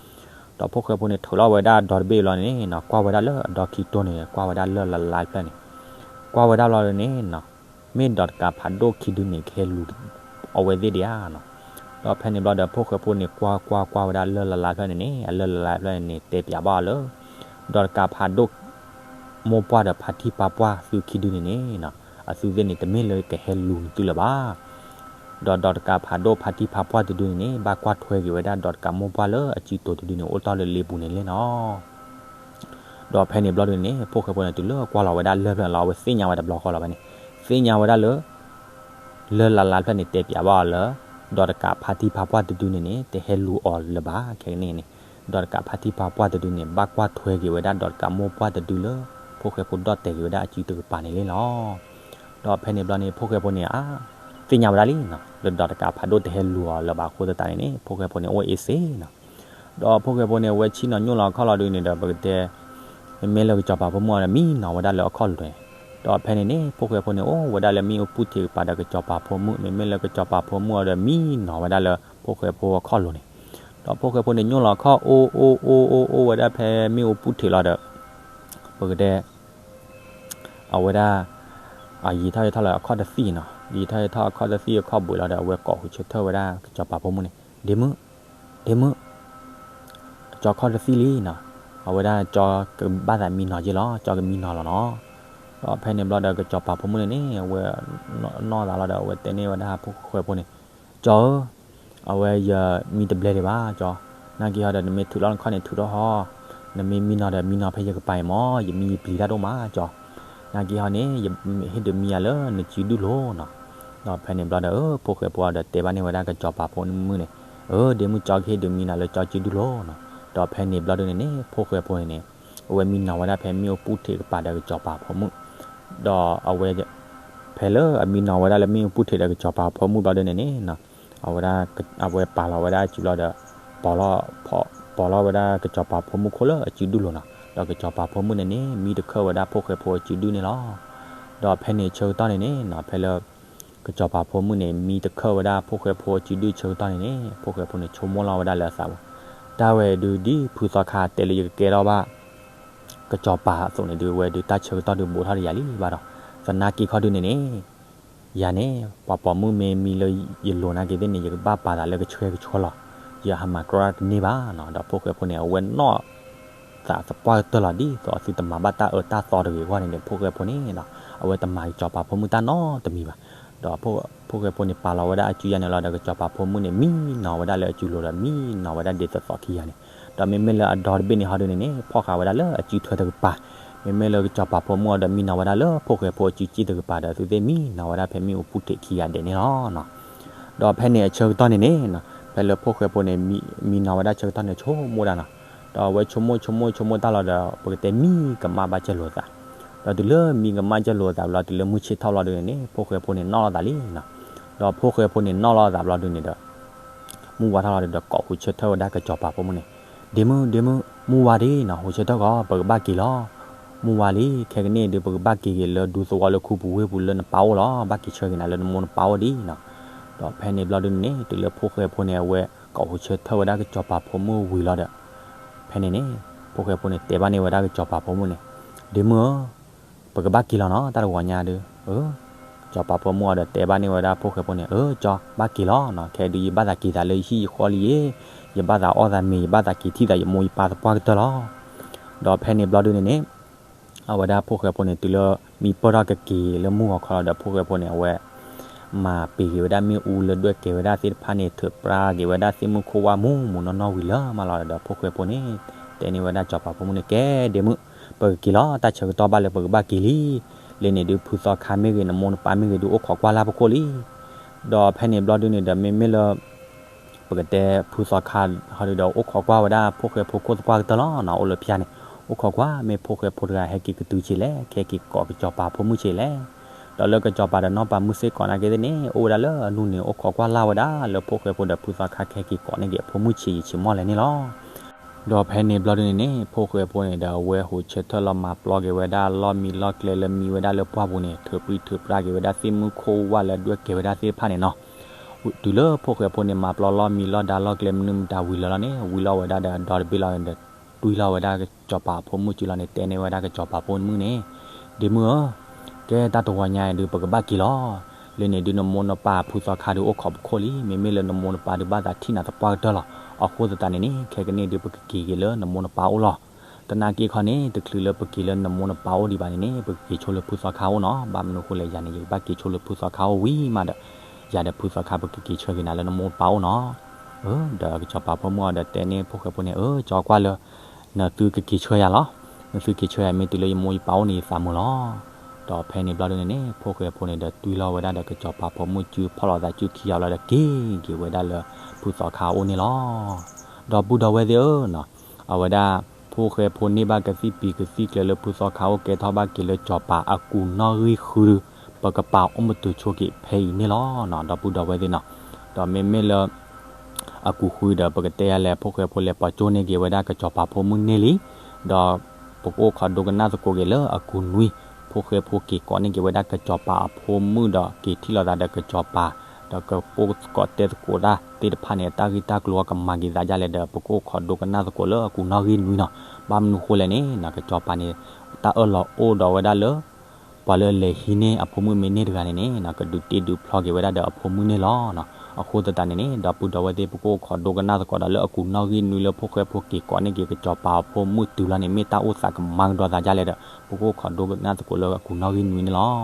ဒီးဖိၣ်ဃဲဖိန့ၣ် ထုးလီၤဝဲဒၣ်အဒီတဘ့ၣ်လီၤန့ၣ်န့ၣ် ကွၢ်ဝဲဒၣ်လၢအဒီခံတိၢ်န့ၣ် ကွၢ်ဝဲဒၣ်လၢလၢ်လၢ်ဖျၢၣ်န့ၣ်, ကွၢ်ဝဲဒၣ်လီၤန့ၣ်န့ၣ် မ့ၢ်ဒီးတကးဖးဒိၣ်ခံဒုန့ၣ် ကဟဲလူၤအဝဲသ့ၣ်ဒံးဧါနီၤ. ဒီးဖဲန့ၣ်ဘျီဒီး ဖိၣ်ဃဲဖိန့ၣ် ကွၢ်ကွၢ်ကွၢ်ဝဲဒၣ်လၢလၢ်လၢ်ဖျၢၣ်န့ၣ်န့ၣ် အလၢလၢ်လၢ်ဖျၢၣ်န့ၣ်န့ၣ် တဲပျးဘၣ်အီၤလၢ ဒီးတကးဖးဒိၣ် မိၢ်ပှၢ်ဒီးဖါတံၢ်ဖါပှၢ်သုခံဒုန့ၣ်န့ၣ် အသုသ့ၣ်န့ၣ် တမ့ၢ်လၢကဟဲလူၤသုလၢၤဘၣ်. ဒီးဒီးတကးဖးဒိၣ်ဖါတံၢ်ဖါပှၢ်တဒုန့ၣ်န့ၣ် ဘၣ်ကွၢ်ထွဲက့ၤဝဲဒၣ်ဒီးတကးမိၢ်ပှၢ်လၢအစုတိၤတဒုန့ၣ် အိၣ်တ့ၢ်လၢလ့ပူၤန့ၣ်လဲၣ်နီၤ. ဒီးဖဲန့ၣ်ဘျီဒုန့ၣ် ဖိၣ်ဃဲဖိန့ၣ် တုၤလၢကွၢ်လီၤဝဲဒၣ်လၢၢ်ဖျၢၣ်လီၤ အဝဲသ့ၣ်ညါဝဲတဘျီဃီလီၤဖဲန့ၣ်, သ့ၣ်ညါဝဲဒၣ်လၢ လၢလၢ်လၢ်ဖျၢၣ်န့ၣ် တဲပျးဘၣ်အီၤလၢ ဒီးတကးဖါတံၢ်ဖါပှၢ်တဒုန့ၣ်န့ၣ် တဟဲလူၤအီၤလၢၤဘၣ်ခဲကနံၣ်န့ၣ်, ဒီးတကးဖါတံၢ်ဖါပှၢ်တဒုန့ၣ် ဘၣ်ကွၢ်ထွဲက့ၤဝဲဒၣ်ဒီးတကးမိၢ်ပှၢ်တဒုလၢ ဖိၣ်ဃဲဖိဒီၣ်တဲာ်က့ၤဝဲဒၣ်အစုတကပၤန့ၣ်လဲၣ်လီၤ. ဒီးဖဲန့ၣ်ဘျီန့ၣ် ဖိၣ်ဃဲဖိန့ၣ် အါ သ့ၣ်ညါဝဲဒၣ်လံနီၤ လၢဒီးတကးဖးဒိၣ်တဟဲလူၤအီၤလၢၤဘၣ်အဃိသတးန့ၣ်န့ၣ် ဖိၣ်ဃဲဖိန့ၣ် အိၣ်အ့ၣ်စ့နီၤ. ဒီးဖိၣ်ဃဲဖိန့ၣ် အဝဲဆ့ၣ်နီၤညိၣ်လီၤအခီၣ်လီၤဒုန့ၣ်ဒီး ပကတဲ မ့မ့ၢ်လၢကစီၤပၤဖိမုၣ်အီၤဒီး မံနီၤဝဲဒၣ်လၢအခီၣ်လိၤန့ၣ်, ဒီးဖဲန့ၣ်န့ၣ် ဖိၣ်ဃဲဖိန့ၣ် အိၣ်ဝဲဒၣ်လၢမ့ၣ်အူပူၤထံးကပၤဒီးကစီၤပၤဖိမုၣ်, မ့မ့ၢ်လၢကစီၤပၤဖိမုၣ်အီၤဒီး မံနီၤဝဲဒၣ်လၢဖိၣ်ဃဲဖိအခီၣ်လိၤန့ၣ်, ဒီးဖိၣ်ဃဲဖိန့ၣ် ညိၣ်လီၤအခီၣ်အိၣ်အိၣ်အိၣ်အိၣ်ဝဲဒၣ်ဖဲမ့ၣ်အူပူၤထံးလီၤဒီး ပကတဲ အဝဲဒၣ် ယံာ်ထီၣ်ယံာ်ထီၣ်လၢအခီၣ်တသံၣ်နီၤ, ယံာ်ထီၣ်ယံာ်ထီၣ်အခီၣ်တသံၣ်အခီၣ်ဘှံးလီၤဒီး အဝဲကိးဆၢထၢၣ်ဝဲဒၣ်ကစီၤပၤဖိမုၣ်န့ၣ်, ဒ့မုၣ်, ဒ့မုၣ်, ကၠီခီၣ်တသံၣ်လံနီၤ, အဝဲဒၣ်ကၠီကဘၣ်သးမံနီၤက့လီၤ, ကၠီကမံနီၤလီၤနီၤ. ဒီးဖဲန့ၣ်ဘျီဒီး ကစီၤပၤဖိမုၣ်န့ၣ်န့ၣ် အဝဲနီၢ်သးလီၤဒီး အဝဲတဲန့ၢ်ဝဲဒၣ်ဖိၣ်ဃဲဖိန့ၣ်, ကၠီဧၢ, အဝဲယမံတဘျဲဒံးဘၣ်ကၠီ, နာ်က့ဟီဒီး နမ့ၢ်ထုးလီၤနခီၣ်န့ၣ် ထုးထီၣ်ဟီ, နမ့ၢ်မံနီၤဒီး မံနီၤဖဲယကပၤအံၤမၢ်, ယမံယပျံၤတၢ်ဒိၣ်မးကၠီ, နာ်က့ဟီန့ၣ် ယဟ့ၣ်ဒုးမံယၤလၢနစုဒုၣ်လိၤနီၤ. ဒီးဖဲန့ၣ်ဘျီဒီး ဖိၣ်ဃဲဖိဒီးတဲဘၣ်န့ၢ်ဝဲဒၣ်ကစီၤပၤဖိမုၣ်န့ၣ်, အၢ ဒ့မုၣ်ကၠီကဟ့ၣ်ဒုးမံနၤလၢကၠီစုဒုၣ်လိၤနီၤ. ဒီးဖဲန့ၣ်ဘျီဒုန့ၣ်န့ၣ် ဖိၣ်ဃဲဖိန့ၣ်န့ၣ် အဝဲမံနီၤဝဲဒၣ်ဖဲမ့ၣ်အူပူၤထံးကပၤဒီးကစီၤပၤဖိမုၣ် ဒီးအဝဲ ဖဲလၢအမံနီၤဝဲဒၣ်လၢမ့ၣ်အူပူၤထံးဒီးကစီၤပၤဖိမုၣ်ဘျီဒုန့ၣ်န့ၣ် အဝဲဒၣ် အဝဲပာ်လီၤဝဲဒၣ်အစုလီၤဒီး ပီၤလီၤ ပီၤလီၤဝဲဒၣ်ကစီၤပၤဖိမုၣ်ခိၣ်လၢအစုဒုၣ်လိၤနီၤ, ဒီးကစီၤပၤဖိမုၣ်န့ၣ်န့ၣ် မံတခၢၣ်ဝဲဒၣ်ဖိၣ်ဃဲဖိအစုဒုၣ်န့ၣ်လီၤ. ဒီးဖဲန့ၣ်အဆၢကတီၢ်န့ၣ်န့ၣ် ဖဲလၢ ကစီၤပၤဖိမုၣ်န့ၣ် မံတခၢၣ်ဝဲဒၣ်ဖိၣ်ဃဲဖိအစုဒုၣ်ဆၢကတီၢ်န့ၣ်န့ၣ် ဖိၣ်ဃဲဖိန့ၣ်ဆိကမိၣ်လီၤဝဲဒၣ်လၢအသးပူၤ, တၢ်ဝဲဒုးဒ်ဖုသီခါတဲလၢယကကဲထီၣ်ဘၣ် ကစီၤပၤအသိးန့ၣ်ဒုး အဝဲဒုးတၢ်ဆၢကတီၢ်ဒုးဘူးထီၣ်ဒီးယၤလံဘၣ်ဒီး သနာ်က့ခီဒုန့ၣ်န့ၣ် ယၤန့ၣ် ပှၤပိာ်မုၣ်မ့ၢ်မံလၢယလိၤနာ်က့သ့ၣ်န့ၣ် ယကဘၣ်ပာ်သးလၢကဆှဲကဆှီလီၤ, ယဟးမၤကြီတန့ၢ်ဘၣ်နီၤ. ဒီးဖိၣ်ဃဲဖိန့ၣ် အဝဲနီၣ် သးသပှၢ်ကတၢၢ်လီၤ, ဒ်သိးအသုတမၤဘၣ်တၢ်အၢတၢ်သီတဂ့ၤအဂီၢ်န့ၣ်န့ၣ် ဖိၣ်ဃဲဖိန့ၣ်ဒီး အဝဲတမၤကစီၤပၤဖိမုၣ်တၢ်နီတမံၤဘၣ်. ဒီးဖိၣ်ဃဲဖိန့ၣ် ပာ်လီၤဝဲဒၣ်အစုယါန့ၣ်လီၤဒီး ကစီၤပၤဖိမုၣ်န့ၣ် မံနီၤဝဲဒၣ်လၢအစုလိၤဒီး မံနီၤဝဲဒၣ်ဒ်သိးသိးခံဂၤန့ၣ်, ဒီးမ့မ့ၢ်လၢအဒီတဘ့ၣ်န့ၣ်ဟီဒုန့ၣ်န့ၣ် ဖီၣ်ဃာ်ဝဲဒၣ်လၢအစုထွဲတကပၤ, မ့မ့ၢ်လၢကစီၤပၤဖိမုၣ်အီၤဒီးမံနီၤဝဲဒၣ်လၢဖိၣ်ဃဲဖိအစုစ့ၣ်တကပၤဒီး သုသ့ၣ်မံနီၤဝဲဒၣ်ဖဲမ့ၣ်အူပူၤထံးခံဂၤဒဲးန့ၣ်လီၤ. ဒီးဖဲန့ၣ်အဆၢကတီၢ်န့ၣ်န့ၣ် ဖဲလၢဖိၣ်ဃဲဖိန့ၣ် မံနီၤဝဲဒၣ်ဆၢကတီၢ်န့ၣ် ဆိကမိၣ်ဒၣ်နီၤ, ဒီးအဝဲဆိကမိၣ်ဆိကမိၣ်ဆိကမိၣ်တၢ်လီၤဒီး ပကတဲမံကမၣ်ဘၣ်ကၢၢ်လိာ်သး, ဒီးတုၤလၢမံကမၣ်ကၢၢ်လိာ်သးဘျီ တုၤလၢမုၢ်ဆ့ၣ်ထီၣ်ဘျီဒုန့ၣ်န့ၣ် ဖိၣ်ဃဲဖိန့ၣ်နီၣ်လီၤသးလံနီၤ. ဒီးဖိၣ်ဃဲဖိန့ၣ်နီၣ်လီၤသးဘျီဒုန့ၣ်ဒီး မုၢ်ဝါထီၣ်လီၤဒီး ကိးဟူးဆၢထၢၣ်ဝဲဒၣ်ကစီၤပၤဖိမုၣ်န့ၣ်, ဒ့မုၣ် ဒ့မုၣ် မုၢ်ဝါဒံးနီၤ, ဟူးဆၢထၢၣ်ဂီၤ ပကဘၣ်က့ၤလီၤ. မုၢ်ဝါလံ ခဲကနံၣ်အံၤဒုး ပကဘၣ်က့ၤက့ၤလၢဒူသဝီလၢခူပူၤဝ့ၢ်ပူၤလၢနပၢ်အိၣ်လီၤ, ဘၣ်က့ၤဆှၢက့ၤနၤလၢနမိၢ်နပၢ်အိၣ်ဒံးနီၤ. ဒီးဖဲန့ၣ်ဘျီဒုန့ၣ်န့ၣ် တုၤလၢဖိၣ်ဃဲဖိန့ၣ် အဝဲကိးဟူးဆၢထၢၣ်ဝဲဒၣ်ကစီၤပၤဖိမုၣ်ဝံၤလီၤဒီး ဖဲန့ၣ်န့ၣ် ဖိၣ်ဃဲဖိန့ၣ် တဲဘၣ်န့ၢ်ဝဲဒၣ်ကစီၤပၤဖိမုၣ်န့ၣ်, ဒ့မုၣ်ဧၢ, ပကဘၣ်က့ၤလီၤနီၤ တၢ်တဂီၤညါဒုး, ကစီၤပၤဖိမုၣ်အီၤဒီးတဲဘၣ်န့ၢ်ဝဲဒၣ်ဖိၣ်ဃဲဖိန့ၣ်, အၢ ကၠီ ဘၣ်က့ၤလီၤနီၤ, ခဲဒုးယဘၣ်သးက့ၤသးလၢယဟံၣ်ယဃီလံယ့ၣ်, ယဘၣ်သးအီၣ်သးမ့ၤ ယဘၣ်သးက့ၤထံၣ်သးယမိၢ်ယပၢ်သပှၢ်ကတၢၢ်လီၤ. ဒီးဖဲန့ၣ်ဘျီဒုန့ၣ်န့ၣ် အဝဲဒၣ်ဖိၣ်ဃဲဖိန့ၣ် တုၤလၢမံပၢၢ်ထီၣ်ကက့ၤလၢမုၢ်ဂီၤခီလီၤဒီး ဖိၣ်ဃဲဖိန့ၣ် အဝဲ မၤပ့ၤက့ၤဝဲဒၣ်မ့ၣ်အူလၢဒွဲၣ်ကဲၤဝဲဒၣ်သ့ၣ်တဖၣ်န့ၣ် ထုးပြါက့ၤဝဲဒၣ်သ့ၣ်မုၢ်ခိၣ်ဝၣ်မူးမူးနီၢ်နီၢ်ဝံၤလၢမးလီၤဒီး ဖိၣ်ဃဲဖိန့ၣ် တဲန့ၢ်ဝဲဒၣ်စီၤပၤဖိမုၣ်န့ၣ် ကဲဒ့မုၣ်, ပကက့ၤလီၤ တၢ်ဆၢကတီၢ်ဘၣ်လၢပကဘၣ်က့ၤလံ. လၢန့ၣ်ဒုးဖုသီခါမ့ၢ်ဂ့ၤ နမိၢ်နပၢ်မ့ၢ်ဂ့ၤဒုးအိၣ်ခိးကွၢ်လၢ်ပခိၣ်လံ. ဒီးဖဲန့ၣ်ဘျီဒုန့ၣ်ဒီး မ့မ့ၢ်လၢ ပကတဲဖုသီခါဟီဒုးဒီး အိၣ်ခိးကွၢ်ဝဲဒၣ်ဖိၣ်ဃဲဖိခိၣ်သပှၢ်ကတၢၢ်လီၤနီၤ, အိၣ်လၢဖၠါန့ၣ်, အိၣ်ခိးကွၢ် မ့ၢ်ဖိၣ်ဃဲဖိတဂၤဟဲက့ၤကတုၤဆံးလဲၣ်, ကဟဲက့ၤကိးကစီၤပၤဖိမုၣ်ဆံးလဲၣ်. ဒီးလၢကစီၤပၤဒီးနီၢ်ပၤမုၢ်စ့ၢ်ကီးနာ်က့သ့ၣ်န့ၣ် အိၣ်ဝဲဒၣ်လၢအနူၢ်န့ၣ် အိၣ်ခိးကွၢ်လၢ်ဝဲဒၣ်လၢဖိၣ်ဃဲဖိဒီးဖုသီခါကဟဲက့ၤကိးန့ၢ်က့ၤအဖိမုၣ်ဆံးယံာ်ဆံးမီၢ်လဲၣ်န့ၣ်လီၤ. ဒီးဖဲန့ၣ်ဘျီဒုန့ၣ်န့ၣ် ဖိၣ်ဃဲဖိန့ၣ်ဒီးအဝဲဟူးဆၢထၢၣ်လီၤမၤပျီက့ၤဝဲဒၣ်လီၢ်မံလီၢ်ကျဲလၢမံဝဲဒၣ်လၢပှၢ်ပူၤန့ၣ် ထုးပြံထုးပြါက့ၤဝဲဒၣ်သ့ၣ်မုၢ်ခိၣ်ဝၣ်လၢဒွဲၣ်ကဲၤဝဲဒၣ်သ့ၣ်တဖၣ်န့ၣ်နီၤ. တုၤလၢဖိၣ်ဃဲဖိန့ၣ် မၤပျီလီၢ်မံလီၢ်ဒါလီၢ်ကျဲမနုၤမတၤဝံၤလီၤလီၤန့ၣ် ဝံလီၤဝဲဒၣ်ဒီးအဒီတဘ့ၣ်လီၤဒီး တွံၢ်လီၤဝဲဒၣ်ကစီၤပၤအဖိမုၣ်စုလီၤန့ၣ် တဲန့ၢ်ဝဲဒၣ်ကစီၤပၤဖိမုၣ်န့ၣ်, ဒ့မုၣ်ဧၢ, ကဲတၢ်တဂီၤညါအံၤဒုး ပကဘၣ်က့ၤလီၤ. လၢန့ၣ်ဒုးနမိၢ်နပၢ်ဖုသီခါဒုးအိၣ်ခိးပခိၣ်လံ, မ့မ့ၢ်လၢနမိၢ်နပၢ်ဒုးဘၣ်သးထံၣ်နၤသပှၢ်ကတၢၢ်လီၤ. အဃိသတးန့ၣ်န့ၣ် ခဲကနံၣ်ဒုး ပကက့ၤက့ၤလၢနမိၢ်နပၢ်အိၣ်လီၤ. သနာ်က့ခီန့ၣ် တချုးလၢပက့ၤလၢနမိၢ်နပၢ်အိၣ်ဒံးဘၣ်န့ၣ်န့ၣ် ပကက့ၤဆိလၢဖုသီခါအိၣ်နီၤ. ဘၣ်မနုၤဃိလဲၣ် ယၤန့ၣ် ယကဘၣ်က့ၤဆိလၢဖုသီခါအိၣ်ဝံၤမးဒီး ယၤဒီးဖုသီခါ ပကက့ၤဆှၢက့ၤနၤလၢနမိၢ်နပၢ်အိၣ်နီၤ. အၢ ဒီးကစီၤပၤဖိမုၣ်အီၤဒီးတဲန့ၢ်ဖိၣ်ဃဲဖိန့ၣ်, အၢ ကၠီ ကွၢ်လၢ နသုကက့ၤဆှၢယၤလီၤ. နသုက့ၤဆှၢယၤ မ့ၢ်တုၤလၢယမိၢ်ယပၢ်အိၣ်န့ၣ် ယသးမုာ်လီၤ. ဒီးဖဲန့ၣ်ဘျီဒုန့ၣ်န့ၣ် ဖိၣ်ဃဲဖိန့ၣ်ဒီးတွံၢ်လီၤဝဲဒၣ်ဒီးကစီၤပၤဖိမုၣ်စု ဖီၣ်လိာ်သးစုခံဂၤလီၤဒီးက့ၤက့ၤဝဲဒၣ်လၢဖုသီခါအိၣ်န့ၣ်လီၤ. ဒီပုၢ်ဒီဝဲၢ်သ့ၣ်ဧၢ, အဝဲဒၣ် ဖိၣ်ဃဲဖိန့ၢ်ဘၣ်ကသံၣ်ပံၤကသံၣ်ကျဲလၢဖုသီခါအိၣ် ကဲထီၣ်ဘၣ်က့ၤလၢစီၤပၤအကူးနီၣ်ဂံၢ်ဃုဒုး ပကပာ်အိၣ်မုာ်တုၤဆိက့ၤဖဲအံၤန့ၣ်လီၤ. ဒီပုၢ်ဒီဝဲၢ်သ့ၣ်နီၤ, ဒီးမ့မ့ၢ်လၢ အကူးဃုဒီး ပကတဲယၤလဲၣ် ဖိၣ်ဃဲဖိလဲၤပိာ်ကၠိန့ၢ်က့ၤဝဲဒၣ်ကစီၤပၤဖိမုၣ်န့ၢ်လံ. ဒီးပကအိၣ်ခိးဒိကနၣ်သကိးက့ၤလၢအကူးနွံ, ဖိၣ်ဃဲဖိက့ၤကိးန့ၢ်က့ၤဝဲဒၣ်ကစီၤပၤအဖိမုၣ်ဒီးက့ၤထံၣ်လိာ်သးဒီးကစီၤပၤ, ဒီးကကိးသကိးတဲသကိးတၢ်သ့ၣ်တဖၣ်န့ၣ် တၢ်ဂ့ၢ်တၢ်ကျိၤအကမၤက့ၤသးဒ်လဲၣ်ဒီး ပကအိၣ်ခိးဒိကနၣ်သကိးလၢအကူးနီၣ်ဂံၢ်နွံနီၤ. ဘၣ်မနုၤဃိလဲၣ်န့ၣ် ကစီၤပၤန့ၣ် တၢ်အၢၣ်လီၤအိၣ်ဒီးဝဲဒၣ်လၢ ပှၤလၢအလဲၤဟံးန့ၢ်အဖိမုၣ်မ့ၢ်န့ၢ်တဂၤန့ၣ်န့ၣ် ကဒုးတ့ဒုးဖျီက့ၤဝဲဒၣ်ဒီးအဖိမုၣ်န့ၣ်လီၤ. အဃိသတးန့ၣ်န့ၣ် ဒီပုၢ်ဒီဝဲၢ်သ့ၣ် ပကအိၣ်ခိးဒိကနၣ်သကိးဒီးလၢအကူးနီၣ်ဂံၢ်နွံလၢဖိၣ်ဃဲဖိက့ၤကိးန့ၢ်က့ၤကစီၤပၤအဖိမုၣ်တုၤလီၤန့ၣ် မ့ၢ်တၢ်အိၣ်သးကမၤကဒီးသးဒ်လဲၣ်ဒီး ပကအိၣ်ခိးဒိကနၣ်သကိးလၢအကူးနီၣ်ဂံၢ်နွံန့ၣ်လီၤ.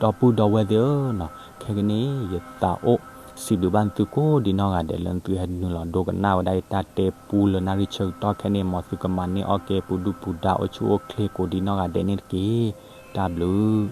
ဒီပုၢ်ဒီဝဲၢ်သ့ၣ်ဧၢ, ခဲကနံၣ်အံၤ ယသးအိၣ်စံးဘျုးဘၣ်သုကိးဒံးနီၢ်ဂၤဒဲးလၢသုဟဲနုာ်လီၤဒိကနၣ်ဝဲဒၣ်ယတၢ်တဲပူလၢနၣ်ရံၣ်ဆၢကတီၢ်ခဲန့ၣ် မ်သုကမၤန့ၢ်အီၣ်ကဲပူၤဒုၣ်ပူၤဒါအိၣ်ဆူၣ်အိၣ်ချ့ကိးဒံးနီၢ်ဂၤဒဲးန့ၣ်တက့ၢ်. တၢ်ဘျုး